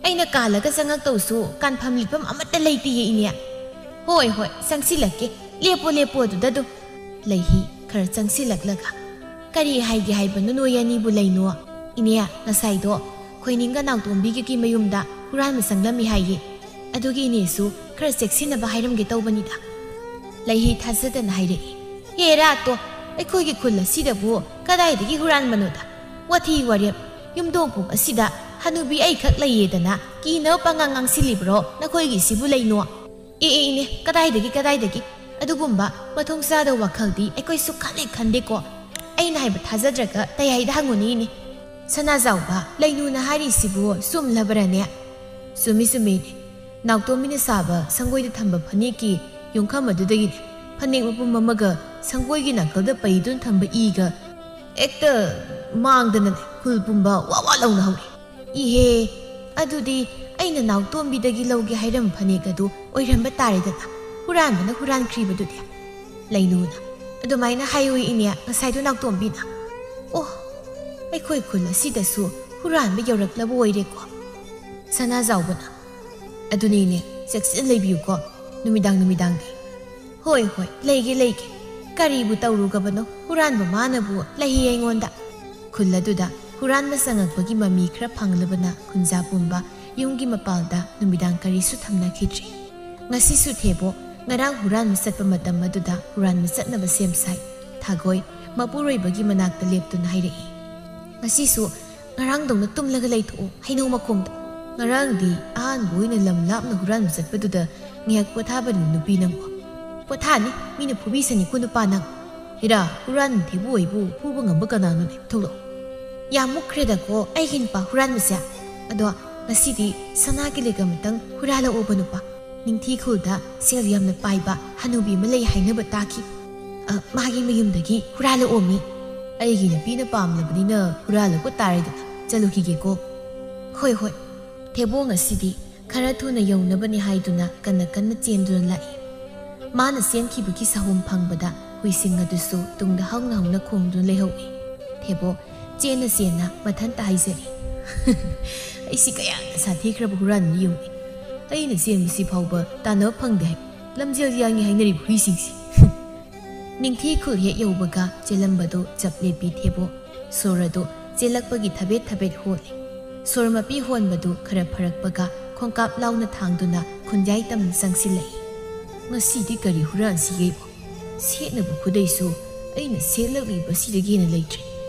ꯑꯩꯅ ꯀꯥꯜꯂꯒ ꯆꯪꯉꯛꯇꯧꯁꯨ ꯀꯥꯟꯐꯝ ꯂꯤꯛꯐꯝ ꯑꯃꯠꯇ ꯂꯩꯇꯤꯌꯦ, ꯏꯅꯦ"꯫ "ꯍꯣꯏ, ꯍꯣꯏ, ꯆꯪꯁꯤꯜꯂꯛꯀꯦ꯫ ꯂꯦꯞꯄꯣ, ꯂꯦꯞꯄꯣ ꯑꯗꯨꯗ ꯑꯗꯨꯝ"꯫ ꯂꯩꯍꯤ ꯈꯔ ꯆꯪꯁꯤꯜꯂꯛꯂꯒ, "ꯀꯔꯤ ꯍꯥꯏꯒꯦ ꯍꯥꯏꯕꯅꯣ ꯅꯣꯏ ꯑꯅꯤꯕꯨ ꯂꯩꯅꯣ?" "ꯏꯅꯦ, ꯉꯁꯥꯏꯗꯣ ꯈꯣꯏꯅꯤꯡꯒ ꯅꯥꯎꯇꯣꯝꯕꯤꯒꯒꯤ ꯃꯌꯨꯝꯗ ꯍꯨꯔꯥꯟꯕ ꯆꯪꯂꯝꯃꯤ ꯍꯥꯏꯌꯦ꯫ ꯑꯗꯨꯒꯤ ꯏꯅꯦꯁꯨ ꯈꯔ ꯆꯦꯛꯁꯤꯟꯅꯕ ꯍꯥꯏꯔꯝꯒꯦ ꯇꯧꯕꯅꯤꯗ"꯫ ꯂꯩꯍꯤ ꯊꯥꯖꯗꯅ ꯍꯥꯏꯔꯛꯏ꯫ "ꯍꯦꯔꯥ ꯇꯣ, ꯑꯩꯈꯣꯏꯒꯤ ꯈꯨꯜ ꯑꯁꯤꯗꯕꯨ ꯀꯗꯥꯏꯗꯒꯤ ꯍꯨꯔꯥꯟꯕꯅꯣꯗ? ꯋꯥꯊꯤ ꯋꯥꯔꯦꯞ꯫ ꯌꯨꯝꯗꯣꯡꯄꯣꯛ ꯑꯁꯤꯗ ꯍꯅꯨꯕꯤ ꯑꯩꯈꯛ ꯂꯩꯌꯦꯗꯅ ꯀꯤꯅꯕ ꯄꯉꯥꯡ ꯉꯥꯡꯁꯤꯜꯂꯤꯕ꯭ꯔꯣ ꯅꯈꯣꯏꯒꯤꯁꯤꯕꯨ ꯂꯩꯅꯣ?" "ꯑꯦ, ꯑꯦ, ꯏꯅꯦ, ꯀꯗꯥꯏꯗꯒꯤ, ꯀꯗꯥꯏꯗꯒꯤ? ꯑꯗꯨꯒꯨꯝꯕ ꯃꯊꯣꯡ ꯆꯥꯗꯕ ꯋꯥꯈꯜꯗꯤ ꯑꯩꯈꯣꯏ ꯁꯨꯛꯈꯟ ꯍꯦꯛ ꯈꯟꯗꯦꯀꯣ꯫ ꯍꯥꯏꯕ ꯊꯥꯖꯗ꯭ꯔꯒ ꯇꯌꯥꯏꯗ ꯍꯪꯉꯨꯅꯦ ꯏꯅꯦ꯫ ꯁꯅꯥꯖꯥꯎꯕ, ꯂꯩꯅꯨꯅ ꯍꯥꯏꯔꯤꯁꯤꯕꯨ ꯆꯨꯝꯂꯕ꯭ꯔꯅꯦ? ꯆꯨꯝꯃꯤ ꯆꯨꯝꯃꯤ ꯏꯅꯦ꯫ ꯅꯥꯎꯇꯣꯝꯕꯤꯅ ꯁꯥꯕ ꯁꯪꯒꯣꯏꯗ ꯊꯝꯕ ꯐꯅꯦꯛꯀꯤ ꯌꯨꯝꯈꯝ ꯑꯗꯨꯗꯒꯤꯅꯦ ꯐꯅꯦꯛ ꯃꯄꯨꯝ ꯑꯃꯒ ꯁꯪꯒꯣꯏꯒꯤ ꯅꯥꯀꯜꯗ ꯄꯩꯗꯨꯅ ꯊꯝꯕ ꯏꯒ ꯍꯦꯛꯇ ꯃꯥꯡꯗꯅꯅꯦ ꯈꯨꯜ ꯄꯨꯝꯕ ꯋꯥ ꯋꯥ ꯂꯥꯎꯅ ꯍꯧꯔꯛꯏ꯫ ꯏꯍꯦ, ꯑꯗꯨꯗꯤ ꯑꯩꯅ ꯅꯥꯎꯇꯣꯝꯕꯤꯗꯒꯤ ꯂꯧꯒꯦ ꯍꯥꯏꯔꯝꯕ ꯐꯅꯦꯛ ꯑꯗꯨ ꯑꯣꯏꯔꯝꯕ ꯇꯥꯔꯦꯗꯅ, ꯍꯨꯔꯥꯟꯕꯅ ꯍꯨꯔꯥꯟꯈ꯭ꯔꯤꯕꯗꯨꯗꯤ꯫ ꯂꯩꯅꯨꯅ ꯑꯗꯨꯃꯥꯏꯅ ꯍꯥꯏꯌꯣꯏ ꯏꯅꯦ, ꯉꯁꯥꯏꯗꯣ ꯅꯥꯎꯇꯣꯝꯕꯤꯅ꯫ ꯑꯣ, ꯑꯩꯈꯣꯏ ꯈꯨꯜ ꯑꯁꯤꯗꯁꯨ ꯍꯨꯔꯥꯟꯕ ꯌꯧꯔꯛꯂꯕ ꯑꯣꯏꯔꯦꯀꯣ꯫ ꯁꯅꯥꯖꯥꯎꯕꯅ, ꯑꯗꯨꯅꯤꯅꯦ, ꯆꯦꯛꯁꯤꯟ ꯂꯩꯕꯤꯌꯨꯀꯣ ꯅꯨꯃꯤꯗꯥꯡ ꯅꯨꯃꯤꯗꯥꯡꯗꯤ꯫ ꯍꯣꯏ ꯍꯣꯏ, ꯂꯩꯒꯦ ꯂꯩꯒꯦ꯫ ꯀꯔꯤꯕꯨ ꯇꯧꯔꯨꯒꯕꯅꯣ, ꯍꯨꯔꯥꯟꯕ ꯃꯥꯅꯕꯨ ꯂꯩ ꯑꯩꯉꯣꯟꯗ꯫ ꯈꯨꯜ ꯑꯗꯨꯗ ꯍꯨꯔꯥꯟꯕ ꯆꯪꯉꯛꯄꯒꯤ ꯃꯃꯤ ꯈꯔ ꯐꯪꯂꯕꯅ ꯈꯨꯟꯖꯥ ꯄꯨꯝꯕ ꯌꯨꯝꯒꯤ ꯃꯄꯥꯜꯗ ꯅꯨꯃꯤꯗꯥꯡ ꯀꯔꯤꯁꯨ ꯊꯝꯅꯈꯤꯗ꯭ꯔꯤ꯫ ꯉꯁꯤꯁꯨ ꯊꯦꯕꯣ ꯉꯔꯥꯡ ꯍꯨꯔꯥꯟꯕ ꯆꯠꯄ ꯃꯇꯝ ꯑꯗꯨꯗ ꯍꯨꯔꯥꯟꯕ ꯆꯠꯅꯕ ꯁꯦꯝ ꯁꯥꯏ꯫ ꯊꯥꯒꯣꯏ ꯃꯄꯨꯔꯣꯏꯕꯒꯤ ꯃꯅꯥꯛꯇ ꯂꯦꯞꯇꯨꯅ ꯍꯥꯏꯔꯛꯏ, ꯉꯁꯤꯁꯨ ꯉꯔꯥꯡꯗꯧꯅ ꯇꯨꯝꯂꯒ ꯂꯩꯊꯣꯛꯎ ꯍꯩꯅꯧ ꯃꯈꯣꯡꯗ꯫ ꯉꯔꯥꯡꯗꯤ ꯑꯍꯥꯟꯕ ꯑꯣꯏꯅ ꯂꯝ ꯂꯥꯞꯅ ꯍꯨꯔꯥꯟꯕ ꯆꯠꯄꯗꯨꯗ ꯉꯥꯏꯍꯥꯛ ꯄꯣꯊꯥꯕꯅꯤ ꯅꯨꯄꯤ ꯅꯪꯕꯨ꯫ ꯄꯣꯊꯥꯅꯤ, ꯃꯤꯅ ꯐꯨꯕꯤꯁꯅꯤꯀꯣ ꯅꯨꯄꯥ ꯅꯪ꯫ ꯍꯦꯔꯥ, ꯍꯨꯔꯥꯟꯕ ꯊꯦꯕꯨ ꯑꯩꯕꯨ ꯐꯨꯕ ꯉꯝꯕ ꯀꯅꯥꯅꯣꯅꯦ? ꯊꯣꯛꯂꯛꯑꯣ꯫ ꯌꯥꯝ ꯃꯨꯛꯈ꯭ꯔꯦꯗꯀꯣ ꯑꯩꯒꯤ ꯅꯨꯄꯥ ꯍꯨꯔꯥꯟꯕꯁꯦ꯫ ꯑꯗꯣ ꯉꯁꯤꯗꯤ ꯁꯅꯥꯒꯤ ꯂꯤꯛ ꯑꯃꯇꯪ ꯍꯨꯔꯥꯜꯂꯛꯑꯣꯕ ꯅꯨꯄꯥ꯫ ꯅꯤꯡꯊꯤ ꯈꯨꯜꯗ ꯁꯦꯜ ꯌꯥꯝꯅ ꯄꯥꯏꯕ ꯍꯅꯨꯕꯤ ꯑꯃ ꯂꯩ ꯍꯥꯏꯅꯕ ꯇꯥꯈꯤ꯫ ꯑ, ꯃꯥꯒꯤ ꯃꯌꯨꯝꯗꯒꯤ ꯍꯨꯔꯥꯜꯂꯛꯑꯣꯃꯤ꯫ ꯑꯩꯒꯤ ꯅꯨꯄꯤꯅ ꯄꯥꯝꯂꯕꯅꯤꯅ ꯍꯨꯔꯥꯜꯂꯛꯄ ꯇꯥꯔꯦꯗꯅ꯫ ꯆꯠꯂꯨꯈꯤꯒꯦꯀꯣ꯫ ꯍꯣꯏ ꯍꯣꯏ꯫ ꯊꯦꯕꯣ ꯉꯁꯤꯗꯤ ꯈꯔ ꯊꯨꯅ ꯌꯧꯅꯕꯅꯤ ꯍꯥꯏꯗꯨꯅ ꯀꯟꯅ ꯀꯟꯅ ꯆꯦꯟꯗꯨꯅ ꯂꯥꯛꯏ꯫ ꯃꯥꯅ ꯆꯦꯟꯈꯤꯕꯒꯤ ꯁꯍꯨꯝ ꯐꯪꯕꯗ ꯍꯨꯏꯁꯤꯡ ꯑꯗꯨꯁꯨ ꯇꯨꯡꯗ ꯍꯧꯅ ꯍꯧꯅ ꯈꯣꯡꯗꯨꯅ ꯂꯩꯍꯧꯏ꯫ ꯊꯦꯕꯣ ꯆꯦꯟꯅ ꯆꯦꯟꯅ ꯃꯊꯟꯇ ꯍꯥꯏꯖꯔꯤ, "ꯑꯩꯁꯤ ꯀꯌꯥꯗ ꯁꯥꯊꯤꯈ꯭ꯔꯕ ꯍꯨꯔꯥꯟꯕ ꯌꯦꯡꯉꯨꯅꯦ꯫ ꯑꯩꯅ ꯆꯦꯟꯕꯁꯤ ꯐꯥꯎꯕ ꯇꯥꯟꯅꯕ ꯐꯪꯗꯦ ꯍꯥꯏ, ꯂꯝꯖꯦꯜ ꯌꯥꯡꯉꯤ ꯍꯥꯏꯅꯔꯤꯕ ꯍꯨꯏꯁꯤꯡꯁꯤ꯫" ꯅꯤꯡꯊꯤ ꯈꯨꯜ ꯍꯦꯛ ꯌꯧꯕꯒ ꯆꯦꯜꯂꯝꯕꯗꯨ ꯆꯞ ꯂꯦꯞꯄꯤ ꯊꯦꯕꯣ꯫ ꯁꯣꯔ ꯑꯗꯨ ꯆꯦꯜꯂꯛꯄꯒꯤ ꯊꯕꯦꯠ ꯊꯕꯦꯠ ꯍꯣꯜꯂꯤ꯫ ꯁꯣꯔ ꯃꯄꯤ ꯍꯣꯟꯕꯗꯨ ꯈꯔ ꯐꯔꯛꯄꯒ ꯈꯣꯡꯀꯥꯞ ꯂꯥꯎꯅ ꯊꯥꯡꯗꯨꯅ ꯈꯨꯟꯌꯥꯏ ꯇꯝꯅ ꯆꯪꯁꯤꯜꯂꯛꯏ꯫ "ꯉꯁꯤꯗꯤ ꯀꯔꯤ ꯍꯨꯔꯥꯟꯁꯤꯒꯦꯕꯣ? ꯁꯦꯠꯅꯕ ꯈꯨꯗꯩꯁꯨ ꯑꯩꯅ ꯁꯦꯠꯂꯛꯂꯤꯕꯁꯤꯗꯒꯤ ꯍꯦꯟꯅ ꯂꯩꯇ꯭ꯔꯦ꯫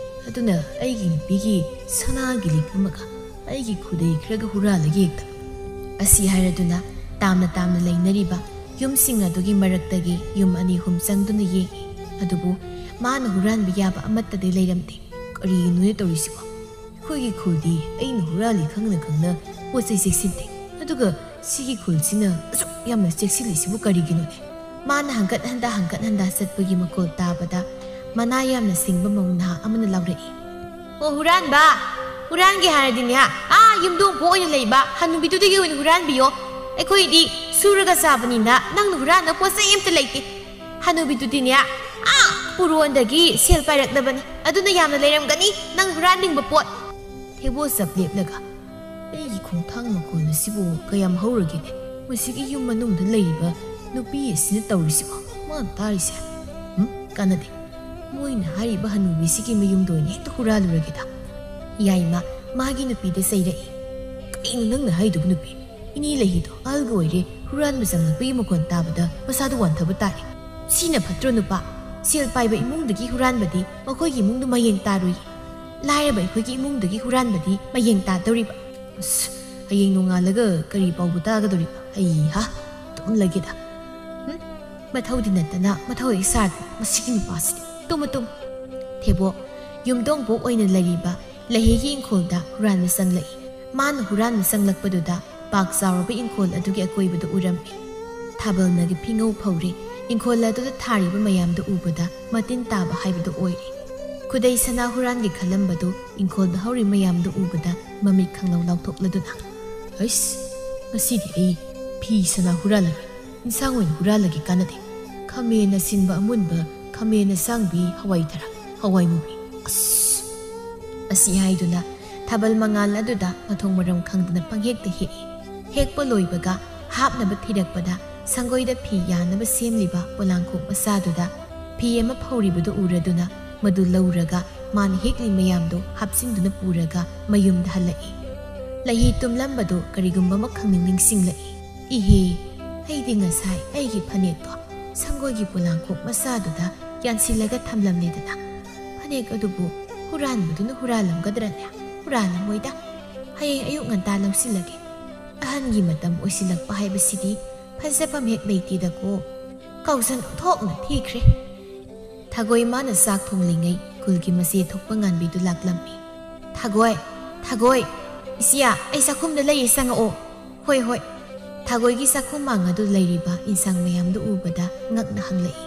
ꯑꯗꯨꯅ ꯑꯩꯒꯤ ꯅꯨꯄꯤꯒꯤ ꯁꯅꯥꯒꯤ ꯂꯤꯛ ꯑꯃꯒ ꯑꯩꯒꯤ ꯈꯨꯗꯩ ꯈꯔꯒ ꯍꯨꯔꯥꯜꯂꯒꯦ ꯍꯦꯛꯇ꯫" ꯑꯁꯤ ꯍꯥꯏꯔꯗꯨꯅ ꯇꯥꯝꯅ ꯇꯥꯝꯅ ꯂꯩꯅꯔꯤꯕ ꯌꯨꯝꯁꯤꯡ ꯑꯗꯨꯒꯤ ꯃꯔꯛꯇꯒꯤ ꯌꯨꯝ ꯑꯅꯤ ꯑꯍꯨꯝ ꯆꯪꯗꯨꯅ ꯌꯦꯡꯏ꯫ ꯑꯗꯨꯕꯨ ꯃꯥꯅ ꯍꯨꯔꯥꯟꯕ ꯌꯥꯕ ꯑꯃꯠꯇꯗꯤ ꯂꯩꯔꯝꯗꯦ꯫ ꯀꯔꯤꯅꯣꯅꯦ ꯇꯧꯔꯤꯁꯤꯕꯣ? ꯑꯩꯈꯣꯏꯒꯤ ꯈꯨꯜꯗꯤ ꯑꯩꯅ ꯍꯨꯔꯥꯜꯂꯤ ꯈꯪꯅ ꯈꯪꯅ ꯄꯣꯠ ꯆꯩ ꯆꯦꯛꯁꯤꯟꯗꯦ, ꯑꯗꯨꯒ ꯁꯤꯒꯤ ꯈꯨꯜꯁꯤꯅ ꯑꯁꯨꯛ ꯌꯥꯝꯅ ꯆꯦꯛꯁꯤꯜꯂꯤꯁꯤꯕꯨ ꯀꯔꯤꯒꯤꯅꯣꯅꯦ? ꯃꯥꯅ ꯍꯪꯀꯠ ꯍꯟꯗ ꯍꯪꯀꯠ ꯍꯟꯗ ꯆꯠꯄꯒꯤ ꯃꯈꯣꯜ ꯇꯥꯕꯗ ꯃꯅꯥ ꯌꯥꯝꯅ ꯁꯤꯡꯕ ꯃꯧ ꯅꯍꯥ ꯑꯃꯅ ꯂꯥꯎꯔꯛꯏ, "ꯑꯣ ꯍꯨꯔꯥꯟꯕ, ꯍꯨꯔꯥꯟꯒꯦ ꯍꯥꯏꯔꯗꯤꯅꯦ, ꯑꯥ ꯌꯨꯝꯗꯣꯡꯄꯣ ꯑꯣꯏꯅ ꯂꯩꯕ ꯍꯅꯨꯕꯤꯗꯨꯗꯒꯤ ꯑꯣꯏꯅ ꯍꯨꯔꯥꯟꯕꯤꯌꯣ꯫ ꯑꯩꯈꯣꯏꯗꯤ ꯁꯨꯔꯒ ꯆꯥꯕꯅꯤꯅ ꯅꯪꯅ ꯍꯨꯔꯥꯟꯅꯕ ꯄꯣꯠ ꯆꯩ ꯑꯝꯇ ꯂꯩꯇꯦ꯫ ꯍꯅꯨꯕꯤꯗꯨꯗꯤꯅꯦ, ꯑꯥ ꯄꯨꯔꯣꯟꯗꯒꯤ ꯁꯦꯜ ꯄꯥꯏꯔꯛꯅꯕꯅꯤ, ꯑꯗꯨꯅ ꯌꯥꯝꯅ ꯂꯩꯔꯝꯒꯅꯤ ꯅꯪ ꯍꯨꯔꯥꯟꯅꯤꯡꯕ ꯄꯣꯠ꯫" ꯊꯦꯕꯣ ꯆꯞ ꯂꯦꯞꯂꯒ, "ꯑꯩꯒꯤ ꯈꯣꯡꯊꯥꯡ ꯃꯈꯣꯜ ꯑꯁꯤꯕꯨ ꯀꯌꯥꯝ ꯍꯧꯔꯒꯦꯅꯦ? ꯃꯁꯤꯒꯤ ꯌꯨꯝ ꯃꯅꯨꯡꯗ ꯂꯩꯔꯤꯕ ꯅꯨꯄꯤ ꯑꯁꯤꯅ ꯇꯧꯔꯤꯁꯤꯕꯣ? ꯃꯥꯅ ꯇꯥꯔꯤꯁꯦ? ꯎꯝ, ꯀꯥꯟꯅꯗꯦ꯫ ꯃꯣꯏꯅ ꯍꯥꯏꯔꯤꯕ ꯍꯅꯨꯕꯤꯁꯤꯒꯤ ꯃꯌꯨꯝꯗ ꯑꯣꯏꯅ ꯍꯦꯛꯇ ꯍꯨꯔꯥꯜꯂꯨꯔꯒꯦꯗ꯫ ꯌꯥꯏꯃ, ꯃꯥꯒꯤ ꯅꯨꯄꯤꯗ ꯆꯩꯔꯛꯏ꯫ ꯀꯩꯅꯣ ꯅꯪꯅ ꯍꯥꯏꯗꯨꯕꯨ ꯅꯨꯄꯤ? ꯏꯅꯦ ꯂꯩꯍꯤꯗꯣ ꯑꯍꯜꯒ ꯑꯣꯏꯔꯦ, ꯍꯨꯔꯥꯟꯕ ꯆꯪꯂꯛꯄꯒꯤ ꯃꯈꯣꯟ ꯇꯥꯕꯗ ꯃꯁꯥꯗꯣ ꯋꯥꯟꯊꯕ ꯇꯥꯔꯦ꯫ ꯁꯤꯅ ꯐꯠꯇ꯭ꯔꯣ ꯅꯨꯄꯥ? ꯁꯦꯜ ꯄꯥꯏꯕ ꯏꯃꯨꯡꯗꯒꯤ ꯍꯨꯔꯥꯟꯕꯗꯤ ꯃꯈꯣꯏꯒꯤ ꯏꯃꯨꯡꯗꯣ ꯃꯌꯦꯡ ꯇꯥꯔꯨꯏ꯫ ꯂꯥꯏꯔꯕ ꯑꯩꯈꯣꯏꯒꯤ ꯏꯃꯨꯡꯗꯒꯤ ꯍꯨꯔꯥꯟꯕꯗꯤ ꯃꯌꯦꯡ ꯇꯥꯗꯧꯔꯤꯕ꯫ ꯑꯁ, ꯍꯌꯦꯡ ꯅꯣꯡꯉꯥꯜꯂꯒ ꯀꯔꯤ ꯄꯥꯎꯕ ꯇꯥꯒꯗꯧꯔꯤꯕ? ꯑꯩ ꯍꯥ? ꯇꯨꯝꯂꯒꯦꯗ꯫ ꯍꯨꯝ? ꯃꯊꯧꯗꯤ ꯅꯠꯇꯅ ꯃꯊꯧ ꯍꯦꯛ ꯁꯥꯗꯦ ꯃꯁꯤꯒꯤ ꯅꯨꯄꯥꯁꯤꯗꯤ꯫ Tamu, Tamu. ꯊꯦꯕꯣ, ꯌꯨꯝꯗꯣꯡꯄꯣꯛ ꯑꯣꯏꯅ ꯂꯩꯔꯤꯕ ꯂꯩꯍꯤꯒꯤ ꯏꯪꯈꯣꯜꯗ ꯍꯨꯔꯥꯟꯕ ꯆꯪꯂꯛꯏ꯫ ꯃꯥꯅ ꯍꯨꯔꯥꯟꯕ ꯆꯪꯂꯛꯄꯗꯨꯗ ꯄꯥꯛ ꯆꯥꯎꯔꯕ ꯏꯪꯈꯣꯜ ꯑꯗꯨꯒꯤ ꯑꯀꯣꯏꯕꯗ ꯎꯔꯝꯃꯤ꯫ ꯊꯥꯕꯜꯅꯒ ꯐꯤꯉꯧ ꯐꯧꯔꯤ꯫ ꯏꯪꯈꯣꯜ ꯑꯗꯨꯗ ꯊꯥꯔꯤꯕ ꯃꯌꯥꯝꯗꯨ ꯎꯕꯗ ꯃꯇꯤꯟ ꯇꯥꯕ ꯍꯥꯏꯕꯗꯨ ꯑꯣꯏꯔꯦ꯫ ꯈꯨꯗꯩ ꯁꯅꯥ ꯍꯨꯔꯥꯟꯒꯦ ꯈꯜꯂꯝꯕꯗꯨ ꯏꯪꯈꯣꯜꯗ ꯍꯧꯔꯤ ꯃꯌꯥꯝꯗꯨ ꯎꯕꯗ ꯃꯃꯤꯠ ꯈꯪꯂꯧ ꯂꯥꯎꯊꯣꯛꯂꯗꯨꯅ, "ꯍꯩꯁ, ꯉꯁꯤꯗꯤ ꯑꯩ ꯐꯤ ꯁꯅꯥ ꯍꯨꯔꯥꯜꯂꯒꯦ, ꯏꯟꯁꯥꯡ ꯑꯣꯏꯅ ꯍꯨꯔꯥꯜꯂꯒꯦ ꯀꯥꯟꯅꯗꯦ꯫ ꯈꯥꯃꯦꯟ ꯑꯁꯤꯟꯕ ꯑꯃꯨꯟꯕ, ꯈꯥꯃꯦꯟ ꯑꯁꯥꯡꯕꯤ, ꯍꯋꯥꯏ ꯊꯔꯥꯛ, ꯍꯋꯥꯏ ꯃꯨꯕꯤ꯫ ꯑꯁ!" ꯑꯁꯤ ꯍꯥꯏꯗꯨꯅ ꯊꯥꯕꯜ ꯃꯉꯥꯜ ꯑꯗꯨꯗ ꯃꯊꯣꯡ ꯃꯔꯝ ꯈꯪꯗꯅ ꯄꯪꯍꯦꯛꯇ ꯍꯦꯛꯏ꯫ ꯍꯦꯛꯄ ꯂꯣꯏꯕꯒ ꯍꯥꯞꯅꯕ ꯊꯤꯔꯛꯄꯗ ꯁꯪꯒꯣꯏꯗ ꯐꯤ ꯌꯥꯟꯅꯕ ꯁꯦꯝꯂꯤꯕ ꯄꯣꯂꯥꯡꯈꯣꯛ ꯃꯆꯥꯗꯨꯗ ꯐꯤ ꯑꯃ ꯐꯧꯔꯤꯕꯗꯨ ꯎꯔꯗꯨꯅ ꯃꯗꯨ ꯂꯧꯔꯒ ꯃꯥꯅ ꯍꯦꯛꯂꯤ ꯃꯌꯥꯝꯗꯨ ꯍꯥꯞꯆꯤꯟꯗꯨꯅ ꯄꯨꯔꯒ ꯃꯌꯨꯝꯗ ꯍꯜꯂꯛꯏ꯫ ꯂꯩꯍꯤ ꯇꯨꯝꯂꯝꯕꯗꯨ ꯀꯔꯤꯒꯨꯝꯕ ꯑꯃꯈꯛ ꯅꯤꯡꯁꯤꯡꯂꯛꯏ꯫ "ꯏꯍꯦ, ꯑꯩꯗꯤ ꯉꯁꯥꯏ ꯑꯩꯒꯤ ꯐꯅꯦꯛꯇꯣ ꯁꯪꯒꯣꯏꯒꯤ ꯄꯣꯂꯥꯡꯈꯣꯛ ꯃꯆꯥꯗꯨꯗ ꯌꯥꯟꯁꯤꯜꯂꯒ ꯊꯝꯂꯝꯂꯦꯗꯅ꯫ ꯐꯅꯦꯛ ꯑꯗꯨꯕꯨ ꯍꯨꯔꯥꯟꯕꯗꯨꯅ ꯍꯨꯔꯥꯜꯂꯝꯒꯗ꯭ꯔꯅꯦ? ꯍꯨꯔꯥꯜꯂꯝꯃꯣꯏꯗ꯫ ꯍꯌꯦꯡ ꯑꯌꯨꯛ ꯉꯟꯇꯥ ꯂꯧꯁꯤꯜꯂꯒꯦ꯫ ꯑꯍꯟꯒꯤ ꯃꯇꯝ ꯑꯣꯏꯁꯤꯜꯂꯛꯄ ꯍꯥꯏꯕꯁꯤꯗꯤ ꯐꯖꯐꯝ ꯍꯦꯛ ꯂꯩꯇꯦꯗꯀꯣ꯫ ꯀꯥꯎꯖꯟ ꯑꯣꯟꯊꯣꯛꯅ ꯊꯤꯈ꯭ꯔꯦ꯫" ꯊꯥꯒꯣꯏ ꯃꯥꯅ ꯆꯥꯛ ꯊꯣꯡꯂꯤꯉꯩ ꯈꯨꯜꯒꯤ ꯃꯆꯦ ꯊꯣꯛꯄ ꯉꯥꯟꯕꯤꯗꯨ ꯂꯥꯛꯂꯝꯃꯤ꯫ "ꯊꯥꯒꯣꯏ, ꯊꯥꯒꯣꯏ, ꯏꯆꯦ, ꯑꯩ ꯆꯥꯛꯈꯨꯝꯗ ꯂꯩꯌꯦ, ꯆꯪꯉꯛꯑꯣ꯫" "ꯍꯣꯏ, ꯍꯣꯏ꯫" ꯊꯥꯒꯣꯏꯒꯤ ꯆꯥꯛꯈꯨꯝ ꯃꯥꯡ ꯑꯗꯨ ꯂꯩꯔꯤꯕ ꯏꯟꯁꯥꯡ ꯃꯌꯥꯝꯗꯨ ꯎꯕꯗ ꯉꯛꯅ ꯍꯪꯂꯛꯏ꯫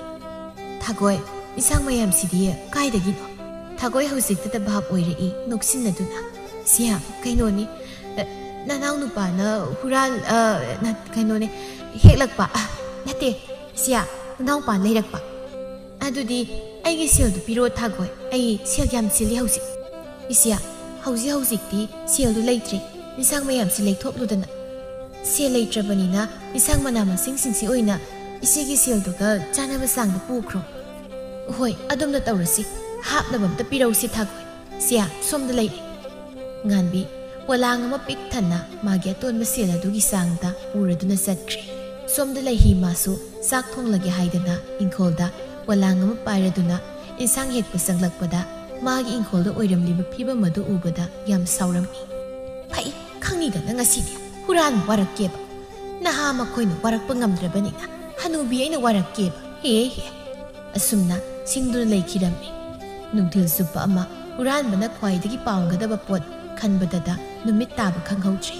"ꯊꯥꯒꯣꯏ, ꯏꯟꯁꯥꯡ ꯃꯌꯥꯝꯁꯤꯗꯤ ꯀꯥꯏꯗꯒꯤꯅꯣ?" ꯊꯥꯒꯣꯏ ꯍꯧꯖꯤꯛꯇꯗ ꯚꯥꯞ ꯑꯣꯏꯔꯛꯏ, ꯅꯣꯛꯁꯤꯟꯅꯗꯨꯅ꯫ "ꯁꯤꯌꯥ, ꯀꯩꯅꯣꯅꯤ, ꯑ, ꯅꯅꯥꯎ ꯅꯨꯄꯥꯅ ꯍꯨꯔꯥꯟ-, ꯑ, ꯅ-, ꯀꯩꯅꯣꯅꯦ, ꯍꯦꯛꯂꯛꯄ, ꯑ, ꯅꯠꯇꯦ, ꯁꯤꯌꯥ, ꯅꯅꯥꯎꯄꯥ ꯂꯩꯔꯛꯄ꯫" "ꯑꯗꯨꯗꯤ ꯑꯩꯒꯤ ꯁꯦꯜꯗꯨ ꯄꯤꯔꯣ ꯊꯥꯒꯣꯏ, ꯑꯩ ꯁꯦꯜ ꯌꯥꯝ ꯆꯤꯜꯂꯤ ꯍꯧꯖꯤꯛ꯫" "ꯏꯆꯦ, ꯍꯧꯖꯤꯛ ꯍꯧꯖꯤꯛꯇꯤ ꯁꯦꯜꯗꯨ ꯂꯩꯇ꯭ꯔꯦ, ꯏꯟꯁꯥꯡ ꯃꯌꯥꯝꯁꯤ ꯂꯩꯊꯣꯛꯂꯨꯗꯅ꯫" "ꯁꯦꯜ ꯂꯩꯇ꯭ꯔꯕꯅꯤꯅ ꯏꯟꯁꯥꯡ ꯃꯅꯥ ꯃꯁꯤꯡꯁꯤꯡꯁꯤ ꯑꯣꯏꯅ ꯏꯆꯦꯒꯤ ꯁꯦꯜꯗꯨꯒ ꯆꯥꯅꯕ ꯆꯥꯡꯗ ꯄꯨꯈ꯭ꯔꯣ꯫" "ꯍꯣꯏ, ꯑꯗꯨꯝꯅ ꯇꯧꯔꯁꯤ, ꯍꯥꯞꯅꯕ ꯑꯝꯇ ꯄꯤꯔꯧꯁꯤ ꯊꯥꯒꯣꯏ꯫" "ꯁꯤꯌꯥ, ꯁꯣꯝꯗ ꯂꯩꯔꯦ꯫" ꯉꯥꯟꯕꯤ ꯄꯣꯂꯥꯡ ꯑꯃ ꯄꯤꯛ ꯊꯟꯅ ꯃꯥꯒꯤ ꯑꯇꯣꯟꯕ ꯁꯦꯜ ꯑꯗꯨꯒꯤ ꯆꯥꯡꯗ ꯄꯨꯔꯗꯨꯅ ꯆꯠꯈ꯭ꯔꯦ꯫ ꯁꯣꯝꯗ ꯂꯩꯍꯤ ꯃꯥꯁꯨ ꯆꯥꯛ ꯊꯣꯡꯂꯒꯦ ꯍꯥꯏꯗꯅ ꯏꯪꯈꯣꯜꯗ ꯄꯣꯂꯥꯡ ꯑꯃ ꯄꯥꯏꯔꯗꯨꯅ ꯏꯟꯁꯥꯡ ꯍꯦꯛꯄ ꯆꯪꯂꯛꯄꯗ ꯃꯥꯒꯤ ꯏꯪꯈꯣꯜꯗ ꯑꯣꯏꯔꯝꯂꯤꯕ ꯐꯤꯕꯝ ꯑꯗꯨ ꯎꯕꯗ ꯌꯥꯝ ꯁꯥꯎꯔꯝꯃꯤ꯫ "ꯐꯩ, ꯈꯪꯅꯤꯗꯅ ꯉꯁꯤꯗꯤ ꯍꯨꯔꯥꯟꯕ ꯋꯥꯔꯛꯀꯦꯕ꯫ ꯅꯍꯥ ꯃꯈꯣꯏꯅ ꯋꯥꯔꯛꯄ ꯉꯝꯗ꯭ꯔꯕꯅꯤꯅ ꯍꯅꯨꯕꯤ ꯑꯩꯅ ꯋꯥꯔꯛꯀꯦꯕ꯫ ꯍꯦ ꯍꯦ꯫" ꯑꯁꯨꯝꯅ ꯁꯤꯡꯗꯨꯅ ꯂꯩꯈꯤꯔꯝꯃꯤ꯫ ꯅꯨꯡꯊꯤꯜ ꯆꯨꯞꯄ ꯑꯃ ꯍꯨꯔꯥꯟꯕꯅ ꯈ꯭ꯋꯥꯏꯗꯒꯤ ꯄꯥꯝꯒꯗꯕ ꯄꯣꯠ ꯈꯟꯕꯗꯗ ꯅꯨꯃꯤꯠ ꯇꯥꯕ ꯈꯪꯍꯧꯗ꯭ꯔꯦ꯫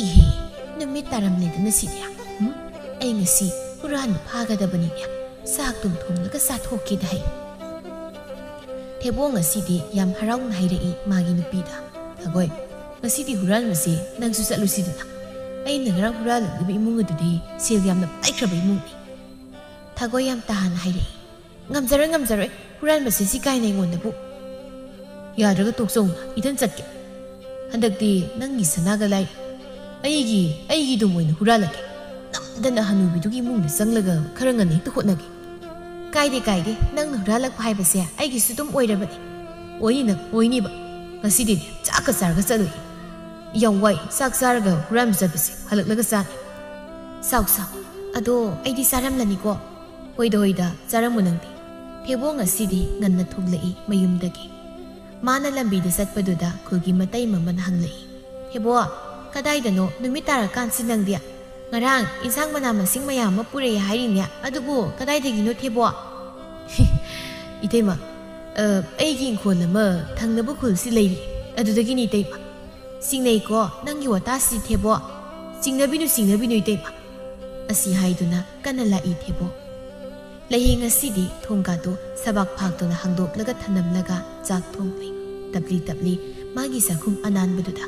"ꯏꯍꯦ, ꯅꯨꯃꯤꯠ ꯇꯥꯔꯝꯂꯦꯗꯅ ꯁꯤꯗꯤ꯫ ꯎꯝ, ꯑꯩ ꯉꯁꯤ ꯍꯨꯔꯥꯟꯕ ꯐꯥꯒꯗꯕꯅꯤꯅꯦ꯫ ꯆꯥꯛꯇꯨꯝ ꯊꯣꯡꯂꯒ ꯆꯥꯊꯣꯛꯀꯦꯗ ꯍꯩ꯫" ꯊꯦꯕꯣꯡ ꯑꯁꯤꯗꯤ ꯌꯥꯝ ꯍꯔꯥꯎꯅ ꯍꯥꯏꯔꯛꯏ ꯃꯥꯒꯤ ꯅꯨꯄꯤꯗ, "ꯊꯥꯒꯣꯏ, ꯉꯁꯤꯗꯤ ꯍꯨꯔꯥꯟꯕꯁꯤ ꯅꯪꯁꯨ ꯆꯠꯂꯨꯁꯤꯗꯅ꯫ ꯑꯩꯅ ꯉꯔꯥꯡ ꯍꯨꯔꯥꯜꯂꯛꯂꯤꯕ ꯏꯃꯨꯡ ꯑꯗꯨꯗꯤ ꯁꯦꯜ ꯌꯥꯝꯅ ꯄꯥꯏꯈ꯭ꯔꯕ ꯏꯃꯨꯡꯅꯤ꯫" ꯊꯥꯒꯣꯏ ꯌꯥꯝ ꯇꯥꯍꯟꯅ ꯍꯥꯏꯔꯛꯏ, "ꯉꯝꯖꯔꯣꯏ, ꯉꯝꯖꯔꯣꯏ, ꯍꯨꯔꯥꯟꯕꯁꯤ ꯁꯤ ꯀꯥꯏꯅ ꯑꯩꯉꯣꯟꯗꯕꯨ꯫" "ꯌꯥꯗ꯭ꯔꯒ ꯇꯣꯛꯆꯧꯅ, ꯏꯊꯟ ꯆꯠꯀꯦ꯫ ꯍꯟꯗꯛꯇꯤ ꯅꯪꯒꯤ ꯁꯅꯥꯒ ꯂꯥꯏ, ꯑꯩꯒꯤ, ꯑꯩꯒꯤꯗꯨꯝ ꯑꯣꯏꯅ ꯍꯨꯔꯥꯜꯂꯒꯦ꯫ ꯅꯝꯗꯅ ꯍꯅꯨꯕꯤꯗꯨꯒꯤ ꯏꯃꯨꯡꯗ ꯆꯪꯂꯒ ꯈꯔ ꯉꯟꯅ ꯍꯦꯛꯇ ꯍꯣꯠꯅꯒꯦ꯫" "ꯀꯥꯏꯗꯦ, ꯀꯥꯏꯗꯦ, ꯅꯪꯅ ꯍꯨꯔꯥꯜꯂꯛꯄ ꯍꯥꯏꯕꯁꯦ ꯑꯩꯒꯤꯁꯨ ꯑꯗꯨꯝ ꯑꯣꯏꯔꯕꯅꯤ꯫" "ꯑꯣꯏꯅꯤ ꯅꯪ, ꯑꯣꯏꯅꯤꯕ꯫ ꯉꯁꯤꯗꯤꯅꯦ ꯆꯥꯛꯀ ꯆꯥꯔꯒ ꯆꯠꯂꯨꯏ꯫ ꯌꯥꯝ ꯋꯥꯏ, ꯆꯥꯛ ꯆꯥꯔꯒ ꯍꯨꯔꯥꯟꯕ ꯆꯠꯄꯁꯦ, ꯍꯜꯂꯛꯂꯒ ꯆꯥꯅꯤ꯫" "ꯆꯥꯎ, ꯆꯥꯎ꯫ ꯑꯗꯣ ꯑꯩꯗꯤ ꯆꯥꯔꯝꯂꯅꯤꯀꯣ?" "ꯍꯣꯏꯗ, ꯍꯣꯏꯗ, ꯆꯥꯔꯝꯃꯨ ꯅꯪꯗꯤ꯫" ꯊꯦꯕꯣꯡ ꯑꯁꯤꯗꯤ ꯉꯟꯅ ꯊꯣꯛꯂꯛꯏ ꯃꯌꯨꯝꯗꯒꯤ꯫ ꯃꯥꯅ ꯂꯝꯕꯤꯗ ꯆꯠꯄꯗꯨꯗ ꯈꯨꯜꯒꯤ ꯃꯇꯩ ꯑꯃꯅ ꯍꯪꯂꯛꯏ, "ꯊꯦꯕꯣ, ꯀꯗꯥꯏꯗꯅꯣ ꯅꯨꯃꯤꯠ ꯇꯥꯔꯀꯥꯟꯁꯤ ꯅꯪꯗꯤ? ꯉꯔꯥꯡ ꯏꯟꯁꯥꯡ ꯃꯅꯥ ꯃꯁꯤꯡ ꯃꯌꯥꯝ ꯑꯃ ꯄꯨꯔꯛꯑꯦ ꯍꯥꯏꯔꯤꯅꯦ, ꯑꯗꯨꯕꯨ ꯀꯗꯥꯏꯗꯒꯤꯅꯣ ꯊꯦꯕꯣ?" "ꯏꯇꯩꯃ, ꯑ, ꯑꯩꯒꯤ ꯏꯪꯈꯣꯜ ꯑꯃ ꯊꯪꯅꯕ ꯈꯨꯜꯁꯤ ꯂꯩꯔꯤ, ꯑꯗꯨꯗꯒꯤꯅꯤ ꯏꯇꯩꯃ꯫ ꯆꯤꯡꯅꯩꯀꯣ ꯅꯪꯒꯤ ꯋꯥꯇꯥꯁꯤ ꯊꯦꯕꯣ꯫ ꯆꯤꯡꯅꯕꯤꯅꯨ, ꯆꯤꯡꯅꯕꯤꯅꯨ ꯏꯇꯩꯃ꯫ ꯑꯁꯤ ꯍꯥꯏꯗꯨꯅ ꯀꯟꯅ ꯂꯥꯛꯏ ꯊꯦꯕꯣ꯫ ꯂꯩꯍꯤ ꯉꯁꯤꯗꯤ ꯊꯣꯡꯒꯥꯗꯨ ꯁꯕꯥꯛ ꯐꯥꯛꯇꯨꯅ ꯍꯥꯡꯗꯣꯛꯂꯒ ꯊꯅꯝꯂꯒ ꯆꯥꯛ ꯊꯣꯡꯂꯤ꯫ ꯇꯞꯂꯤ ꯇꯞꯂꯤ ꯃꯥꯒꯤ ꯆꯥꯛꯈꯨꯝ ꯑꯅꯥꯟꯕꯗꯨꯗ꯫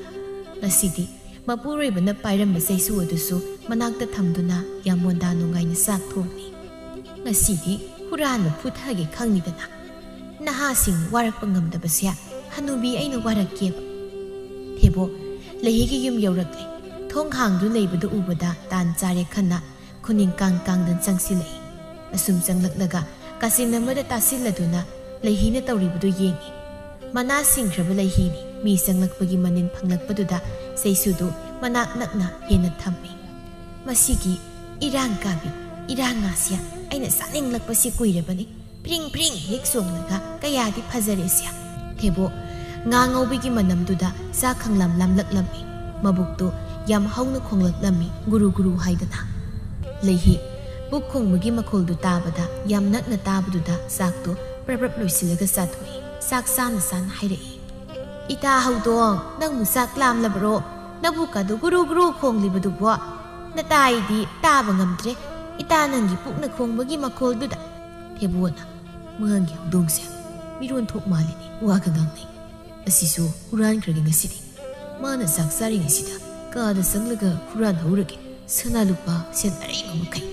ꯉꯁꯤꯗꯤ ꯃꯄꯨꯔꯣꯏꯕꯅ ꯄꯥꯏꯔꯝꯕ ꯆꯩꯁꯨ ꯑꯗꯨꯁꯨ ꯃꯅꯥꯛꯇ ꯊꯝꯗꯨꯅ ꯌꯥꯝ ꯃꯣꯟꯗꯥ ꯅꯨꯡꯉꯥꯏꯅ ꯆꯥꯛ ꯊꯣꯡꯂꯤ꯫ ꯉꯁꯤꯗꯤ ꯍꯨꯔꯥꯟꯕ ꯐꯨꯊꯒꯦ ꯈꯪꯉꯤꯗꯅ꯫ ꯅꯍꯥꯁꯤꯡ ꯋꯥꯔꯛꯄ ꯉꯝꯗꯕꯁꯦ ꯍꯅꯨꯕꯤ ꯑꯩꯅ ꯋꯥꯔꯛꯀꯦꯕ꯫ ꯊꯦꯕꯣ ꯂꯩꯍꯤꯒꯤ ꯌꯨꯝ ꯌꯧꯔꯛꯂꯦ꯫ ꯊꯣꯡ ꯍꯥꯡꯗꯨ ꯂꯩꯕꯗꯨ ꯎꯕꯗ ꯇꯥꯟ ꯆꯥꯔꯦ ꯈꯟꯅ ꯈꯨꯅꯤꯡ ꯀꯥꯡ ꯀꯥꯡꯗꯅ ꯆꯪꯁꯤꯜꯂꯛꯏ꯫ ꯑꯁꯨꯝ ꯆꯪꯂꯛꯂꯒ ꯀꯥꯆꯤꯟ ꯑꯃꯗ ꯇꯥꯁꯤꯜꯂꯗꯨꯅ ꯂꯩꯍꯤꯅ ꯇꯧꯔꯤꯕꯗꯨ ꯌꯦꯡꯏ꯫ ꯃꯅꯥ ꯁꯤꯡꯈ꯭ꯔꯕ ꯂꯩꯍꯤꯅꯤ꯫ ꯃꯤ ꯆꯪꯂꯛꯄꯒꯤ ꯃꯅꯤꯟ ꯐꯪꯂꯛꯄꯗꯨꯗ ꯆꯩꯁꯨꯗꯨ ꯃꯅꯥꯛ ꯅꯛꯅ ꯍꯦꯟꯅ ꯊꯝꯃꯤ꯫ "ꯃꯁꯤꯒꯤ ꯏꯔꯥꯡ ꯀꯥꯕꯤ ꯏꯔꯥꯡ ꯉꯥꯁꯤ ꯑꯩꯅ ꯆꯥꯅꯤꯡꯂꯛꯄꯁꯤ ꯀꯨꯏꯔꯕꯅꯤ꯫ ꯄ꯭ꯔꯤꯡ ꯄ꯭ꯔꯤꯡ ꯍꯦꯛ ꯆꯣꯡꯂꯒ ꯀꯌꯥꯗꯤ ꯐꯖꯔꯦꯁꯦ!" ꯊꯦꯕꯣ ꯉꯥ ꯉꯧꯕꯒꯤ ꯃꯅꯝꯗꯨꯗ ꯆꯥꯛ ꯈꯪꯂꯝ ꯂꯥꯝꯂꯛꯂꯝꯃꯤ꯫ ꯃꯕꯨꯛꯇꯨ ꯌꯥꯝ ꯍꯧꯅ ꯈꯣꯡꯂꯛꯂꯝꯃꯤ, ꯒꯨꯔꯨ ꯒꯨꯔꯨ ꯍꯥꯏꯗꯅ꯫ ꯂꯩꯍꯤ ꯄꯨꯛ ꯈꯣꯡꯕꯒꯤ ꯃꯈꯣꯜꯗꯨ ꯇꯥꯕꯗ ꯌꯥꯝ ꯅꯛꯅ ꯇꯥꯕꯗꯨꯗ ꯆꯥꯛꯇꯨ ꯄ꯭ꯔꯞ ꯄ꯭ꯔꯞ ꯂꯣꯏꯁꯤꯜꯂꯒ ꯆꯥꯊꯣꯛꯏ꯫ ꯆꯥꯛ ꯆꯥꯅ ꯆꯥꯅ ꯍꯥꯏꯔꯛꯏ, "ꯏꯇꯥ ꯍꯧꯗꯣꯡ, ꯅꯪꯕꯨ ꯆꯥꯛ ꯂꯥꯝꯂꯕꯔꯣ? ꯅꯕꯨꯛꯀꯗꯨ ꯒꯨꯔꯨ ꯒꯨꯔꯨ ꯈꯣꯡꯂꯤꯕꯗꯨꯕꯣ? ꯅꯇꯥꯏꯗꯤ ꯇꯥꯕ ꯉꯝꯗ꯭ꯔꯦ꯫ ꯏꯇꯥ ꯅꯪꯒꯤ ꯄꯨꯛꯅ ꯈꯣꯡꯕꯒꯤ ꯃꯈꯣꯜꯗꯨꯗ꯫" ꯊꯦꯕꯣꯅ, "ꯃꯍꯥꯛꯀꯤ ꯍꯧꯗꯣꯡꯁꯦ ꯃꯤꯔꯣꯟ ꯊꯣꯛ ꯃꯥꯜꯂꯤꯅꯦ, ꯋꯥꯒ ꯉꯥꯡꯅꯩ꯫ ꯑꯁꯤꯁꯨ ꯍꯨꯔꯥꯟꯈ꯭ꯔꯒꯦ ꯉꯁꯤꯗꯤ꯫ ꯃꯥꯅ ꯆꯥꯛ ꯆꯥꯔꯤꯉꯩꯁꯤꯗ ꯀꯥꯗ ꯆꯪꯂꯒ ꯍꯨꯔꯥꯟꯍꯧꯔꯒꯦ꯫ ꯁꯅꯥ ꯂꯨꯄꯥ ꯁꯦꯜ ꯑꯔꯩꯕ ꯃꯈꯩ꯫"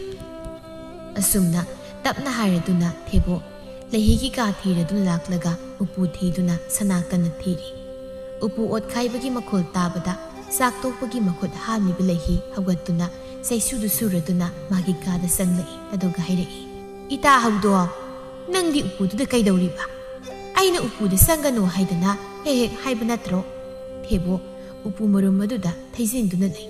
ꯑꯁꯨꯝꯅ ꯇꯞꯅ ꯍꯥꯏꯔꯗꯨꯅ ꯊꯦꯕꯣ ꯂꯩꯍꯤꯒꯤ ꯀꯥ ꯊꯤꯔꯗꯨꯅ ꯂꯥꯛꯂꯒ ꯎꯄꯨ ꯊꯤꯗꯨꯅ ꯁꯅꯥ ꯀꯟꯅ ꯊꯤꯔꯤ꯫ ꯎꯄꯨ ꯑꯣꯠꯈꯥꯏꯕꯒꯤ ꯃꯈꯣꯜ ꯇꯥꯕꯗ ꯆꯥꯛ ꯇꯣꯛꯄꯒꯤ ꯃꯈꯨꯠ ꯍꯥꯝꯂꯤꯕ ꯂꯩꯍꯤ ꯍꯧꯒꯠꯇꯨꯅ ꯆꯩꯁꯨꯗꯨ ꯁꯨꯔꯗꯨꯅ ꯃꯥꯒꯤ ꯀꯥꯗ ꯆꯪꯂꯛꯏ꯫ ꯑꯗꯨꯒ ꯍꯥꯏꯔꯛꯏ, "ꯏꯇꯥ ꯍꯧꯗꯣꯡ, ꯅꯪꯗꯤ ꯎꯄꯨꯗꯨꯗ ꯀꯩꯗꯧꯔꯤꯕ? ꯑꯩꯅ ꯎꯄꯨꯗ ꯆꯪꯒꯅꯨ ꯍꯥꯏꯗꯅ ꯍꯦꯛ ꯍꯦꯛ ꯍꯥꯏꯕ ꯅꯠꯇ꯭ꯔꯣ?" ꯊꯦꯕꯣ ꯎꯄꯨ ꯃꯔꯨꯝ ꯑꯗꯨꯗ ꯊꯩꯖꯤꯟꯗꯨꯅ ꯂꯩ꯫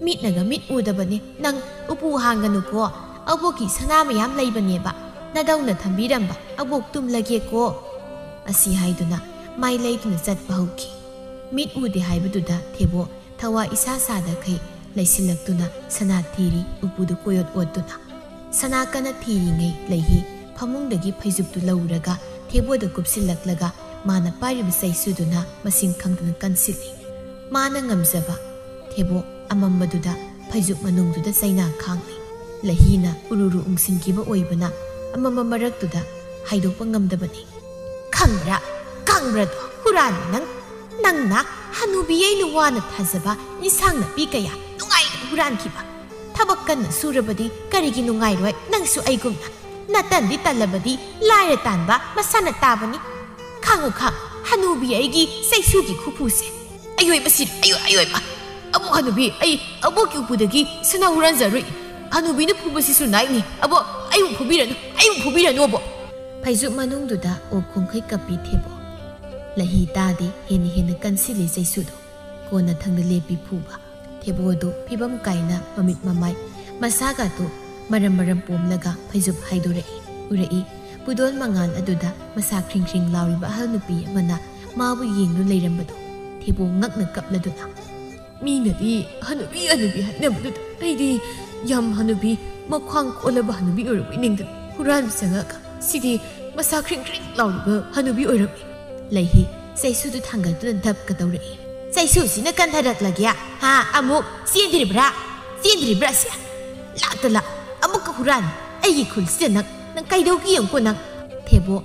"ꯃꯤꯠꯅꯒ ꯃꯤꯠ ꯎꯗꯕꯅꯤ ꯅꯪ꯫ ꯎꯄꯨ ꯍꯥꯡꯒꯅꯨꯀꯣ, ꯑꯕꯣꯛꯀꯤ ꯁꯅꯥ ꯃꯌꯥꯝ ꯂꯩꯕꯅꯦꯕ, ꯅꯗꯧꯅ ꯊꯝꯕꯤꯔꯝꯕ꯫ ꯑꯕꯣꯛ ꯇꯨꯝꯂꯒꯦꯀꯣ꯫" ꯑꯁꯤ ꯍꯥꯏꯗꯨꯅ ꯃꯥꯏ ꯂꯩꯗꯨꯅ ꯆꯠꯄ ꯍꯧꯈꯤ꯫ ꯃꯤꯠ ꯎꯗꯦ ꯍꯥꯏꯕꯗꯨꯗ ꯊꯦꯕꯣ ꯊꯋꯥ ꯏꯁꯥ ꯁꯥꯗꯈꯩ ꯂꯩꯁꯤꯜꯂꯛꯇꯨꯅ ꯁꯅꯥ ꯊꯤꯔꯤ, ꯎꯄꯨꯗꯨ ꯀꯣꯏꯑꯣꯠ ꯑꯣꯠꯇꯨꯅ꯫ ꯁꯅꯥ ꯀꯟꯅ ꯊꯤꯔꯤꯉꯩ ꯂꯩꯍꯤ ꯐꯃꯨꯡꯗꯒꯤ ꯐꯩꯖꯨꯞꯇꯨ ꯂꯧꯔꯒ ꯊꯦꯕꯣꯗ ꯀꯨꯞꯁꯤꯜꯂꯛꯂꯒ ꯃꯥꯅ ꯄꯥꯏꯔꯤꯕ ꯆꯩꯁꯨꯗꯨꯅ ꯃꯁꯤꯡ ꯈꯪꯗꯅ ꯀꯟꯁꯤꯜꯂꯤ꯫ ꯃꯥꯅ ꯉꯝꯖꯕ ꯊꯦꯕꯣ ꯑꯃꯝꯕꯗꯨꯗ ꯐꯩꯖꯨꯞ ꯃꯅꯨꯡꯗꯨꯗ ꯆꯩꯅꯥ ꯈꯥꯡꯂꯤ꯫ ꯂꯍꯤꯅ ꯎꯔꯨꯔꯨ ꯎꯪꯁꯤꯟꯈꯤꯕ ꯑꯣꯏꯕꯅ ꯑꯃꯝꯕ ꯃꯔꯛꯇꯨꯗ ꯍꯥꯏꯗꯣꯛꯄ ꯉꯝꯗꯕꯅꯤ꯫ "ꯈꯪꯕ꯭ꯔꯥ? ꯈꯪꯕ꯭ꯔꯥꯗꯣ? ꯍꯨꯔꯥꯟꯕ ꯅꯪ! ꯅꯪꯅ ꯍꯅꯨꯕꯤ ꯑꯩꯅ ꯋꯥꯅ ꯊꯥꯖꯕ ꯏꯟꯁꯥꯡ ꯅꯥꯄꯤ ꯀꯌꯥ ꯅꯨꯡꯉꯥꯏꯅ ꯍꯨꯔꯥꯟꯈꯤꯕ꯫ ꯊꯕꯛ ꯀꯟꯅ ꯁꯨꯔꯕꯗꯤ ꯀꯔꯤꯒꯤ ꯅꯨꯡꯉꯥꯏꯔꯣꯏ ꯅꯪꯁꯨ ꯑꯩꯒꯨꯝꯅ? ꯅꯇꯟꯗꯤ ꯇꯜꯂꯕꯗꯤ ꯂꯥꯏꯔ ꯇꯥꯟꯕ ꯃꯁꯥꯅ ꯇꯥꯕꯅꯤ꯫ ꯈꯥꯡꯉꯨ, ꯈꯥꯡꯉꯨ, ꯍꯅꯨꯕꯤ ꯑꯩꯒꯤ ꯆꯩꯁꯨꯒꯤ ꯈꯨꯐꯨꯁꯦ꯫ ꯑꯌꯣꯏꯕ ꯁꯤꯔꯦ, ꯑꯌꯣꯏ, ꯑꯌꯣꯏꯕ! ꯑꯕꯣꯛ ꯍꯅꯨꯕꯤ, ꯑꯩ ꯑꯕꯣꯛꯀꯤ ꯎꯄꯨꯗꯒꯤ ꯁꯅꯥ ꯍꯨꯔꯥꯟꯖꯔꯨꯏ꯫ ꯍꯅꯨꯕꯤꯅ ꯐꯨꯕꯁꯤꯁꯨ ꯅꯥꯏꯅꯤ꯫ ꯑꯕꯣꯛ, ꯑꯩꯕꯨ ꯐꯨꯕꯤꯔꯅꯨ, ꯑꯩꯕꯨ ꯐꯨꯕꯤꯔꯅꯨ, ꯑꯕꯣꯛ!" ꯐꯩꯖꯨꯞ ꯃꯅꯨꯡꯗꯨꯗ ꯑꯣꯛ ꯈꯣꯡꯈꯩ ꯀꯞꯄꯤ ꯊꯦꯕꯣ꯫ ꯂꯍꯤ ꯇꯥꯗꯦ, ꯍꯦꯟꯅ ꯍꯦꯟꯅ ꯀꯟꯁꯤꯜꯂꯤ ꯆꯩꯁꯨꯗꯣ꯫ ꯀꯣꯟꯅ ꯊꯪꯗ ꯂꯦꯞꯄꯤ ꯐꯨꯕ꯫ ꯊꯦꯕꯣꯗꯨ ꯐꯤꯕꯝ ꯀꯥꯏꯅ ꯃꯃꯤꯠ ꯃꯃꯥꯏ ꯃꯁꯥꯒꯗꯨ ꯃꯔꯝ ꯃꯔꯝ ꯄꯣꯝꯂꯒ ꯐꯩꯖꯨꯞ ꯍꯥꯏꯗꯣꯔꯛꯏ꯫ ꯎꯔꯛꯏ꯫ ꯄꯨꯗꯣꯟ ꯃꯉꯥꯜ ꯑꯗꯨꯗ ꯃꯁꯥ ꯈ꯭ꯔꯤꯡ ꯈ꯭ꯔꯤꯡ ꯂꯥꯎꯔꯤꯕ ꯑꯍꯜ ꯅꯨꯄꯤ ꯑꯃꯅ ꯃꯥꯕꯨ ꯌꯦꯡꯗꯨꯅ ꯂꯩꯔꯝꯕꯗꯨ꯫ ꯊꯦꯕꯣ ꯉꯛꯅ ꯀꯞꯂꯗꯨꯅ, "ꯃꯤꯅꯗꯤ ꯍꯅꯨꯕꯤ, ꯍꯅꯨꯕꯤ ꯍꯥꯏꯅꯕꯗꯨꯗ ꯑꯩꯗꯤ ꯌꯥꯝ ꯍꯅꯨꯕꯤ, ꯃꯈ꯭ꯋꯥꯡ ꯀꯣꯜꯂꯕ ꯍꯅꯨꯕꯤ ꯑꯣꯏꯔꯕꯣꯏ ꯅꯤꯡꯗꯅ ꯍꯨꯔꯥꯟꯕ ꯆꯪꯉꯛꯑꯒ ꯁꯤꯗꯤ ꯃꯁꯥ ꯈ꯭ꯔꯤꯡ ꯈ꯭ꯔꯤꯡ ꯂꯥꯎꯔꯤꯕ ꯍꯅꯨꯕꯤ ꯑꯣꯏꯔꯝꯃꯤ꯫" ꯂꯩꯍꯤ ꯆꯩꯁꯨꯗꯨ ꯊꯥꯡꯒꯠꯇꯨꯅ ꯙꯞꯀ ꯇꯧꯔꯛꯏ꯫ "ꯆꯩꯁꯨꯁꯤꯅ ꯀꯟꯊꯔꯛꯂꯒꯦ? ꯍꯥ? ꯑꯃꯨꯛ ꯆꯦꯟꯗ꯭ꯔꯤꯕ꯭ꯔꯥ? ꯆꯦꯟꯗ꯭ꯔꯤꯕ꯭ꯔꯥ ꯁꯦ? ꯂꯥꯛꯇ ꯂꯥꯛ, ꯑꯃꯨꯛꯀ ꯍꯨꯔꯥꯟ꯫ ꯑꯩꯒꯤ ꯈꯨꯜꯁꯤꯗ ꯅꯪ, ꯅꯪ ꯀꯩꯗꯧꯒꯦ ꯌꯦꯡꯉꯨꯀꯣ ꯅꯪ!" ꯊꯦꯕꯣ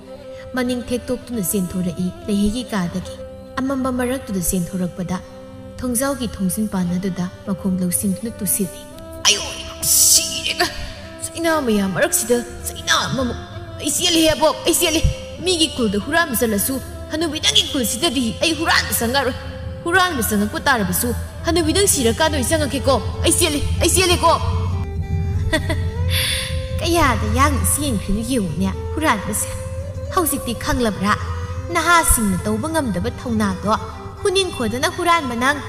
ꯃꯅꯤꯡ ꯊꯦꯛꯇꯣꯛꯇꯨꯅ ꯆꯦꯟꯊꯣꯔꯛꯏ ꯂꯩꯍꯤꯒꯤ ꯀꯥꯗꯒꯤ꯫ ꯑꯃꯝꯕ ꯃꯔꯛꯇꯨꯗ ꯆꯦꯟꯊꯣꯔꯛꯄꯗ ꯊꯣꯡꯖꯥꯎꯒꯤ ꯊꯣꯡꯖꯤꯟ ꯄꯥꯟꯅꯗꯨꯗ ꯃꯈꯣꯡ ꯂꯧꯁꯤꯟꯗꯨꯅ ꯇꯨꯁꯤꯜꯂꯤ꯫ "ꯑꯌꯣ, ꯁꯤꯔꯦꯒ! ꯆꯩꯅꯥ ꯃꯌꯥꯝ ꯃꯔꯛꯁꯤꯗ ꯆꯩꯅꯥ ꯑꯃꯃꯨꯛ! ꯑꯩ ꯆꯦꯜꯂꯦ, ꯑꯕꯣꯛ, ꯑꯩ ꯆꯦꯜꯂꯦ! ꯃꯤꯒꯤ ꯈꯨꯜꯗ ꯍꯨꯔꯥꯟꯕ ꯆꯠꯂꯁꯨ ꯍꯅꯨꯕꯤ ꯅꯪꯒꯤ ꯈꯨꯜꯁꯤꯗꯗꯤ ꯑꯩ ꯍꯨꯔꯥꯟꯕ ꯆꯪꯉꯛꯑꯔꯣꯏ꯫ ꯍꯨꯔꯥꯟꯕ ꯆꯪꯉꯛꯄ ꯇꯥꯔꯕꯁꯨ ꯍꯅꯨꯕꯤ ꯅꯪ ꯁꯤꯔꯀꯥꯟꯗ ꯑꯣꯏ ꯆꯪꯉꯛꯀꯦꯀꯣ꯫ ꯑꯩ ꯆꯦꯜꯂꯦ, ꯑꯩ ꯆꯦꯜꯂꯦꯀꯣ!" ꯀꯌꯥꯗ ꯌꯥꯡꯅ ꯆꯦꯟꯈ꯭ꯔꯤꯅꯣ ꯌꯦꯡꯉꯨꯅꯦ ꯍꯨꯔꯥꯟꯕꯁꯦ꯫ ꯍꯧꯖꯤꯛꯇꯤ ꯈꯪꯂꯕ꯭ꯔꯥ? ꯅꯍꯥꯁꯤꯡꯅ ꯇꯧꯕ ꯉꯝꯗꯕ ꯊꯧꯅꯥꯗꯣ ꯍꯨꯅꯤꯡꯈꯣꯗꯅ ꯍꯨꯔꯥꯟꯕ ꯅꯪ꯫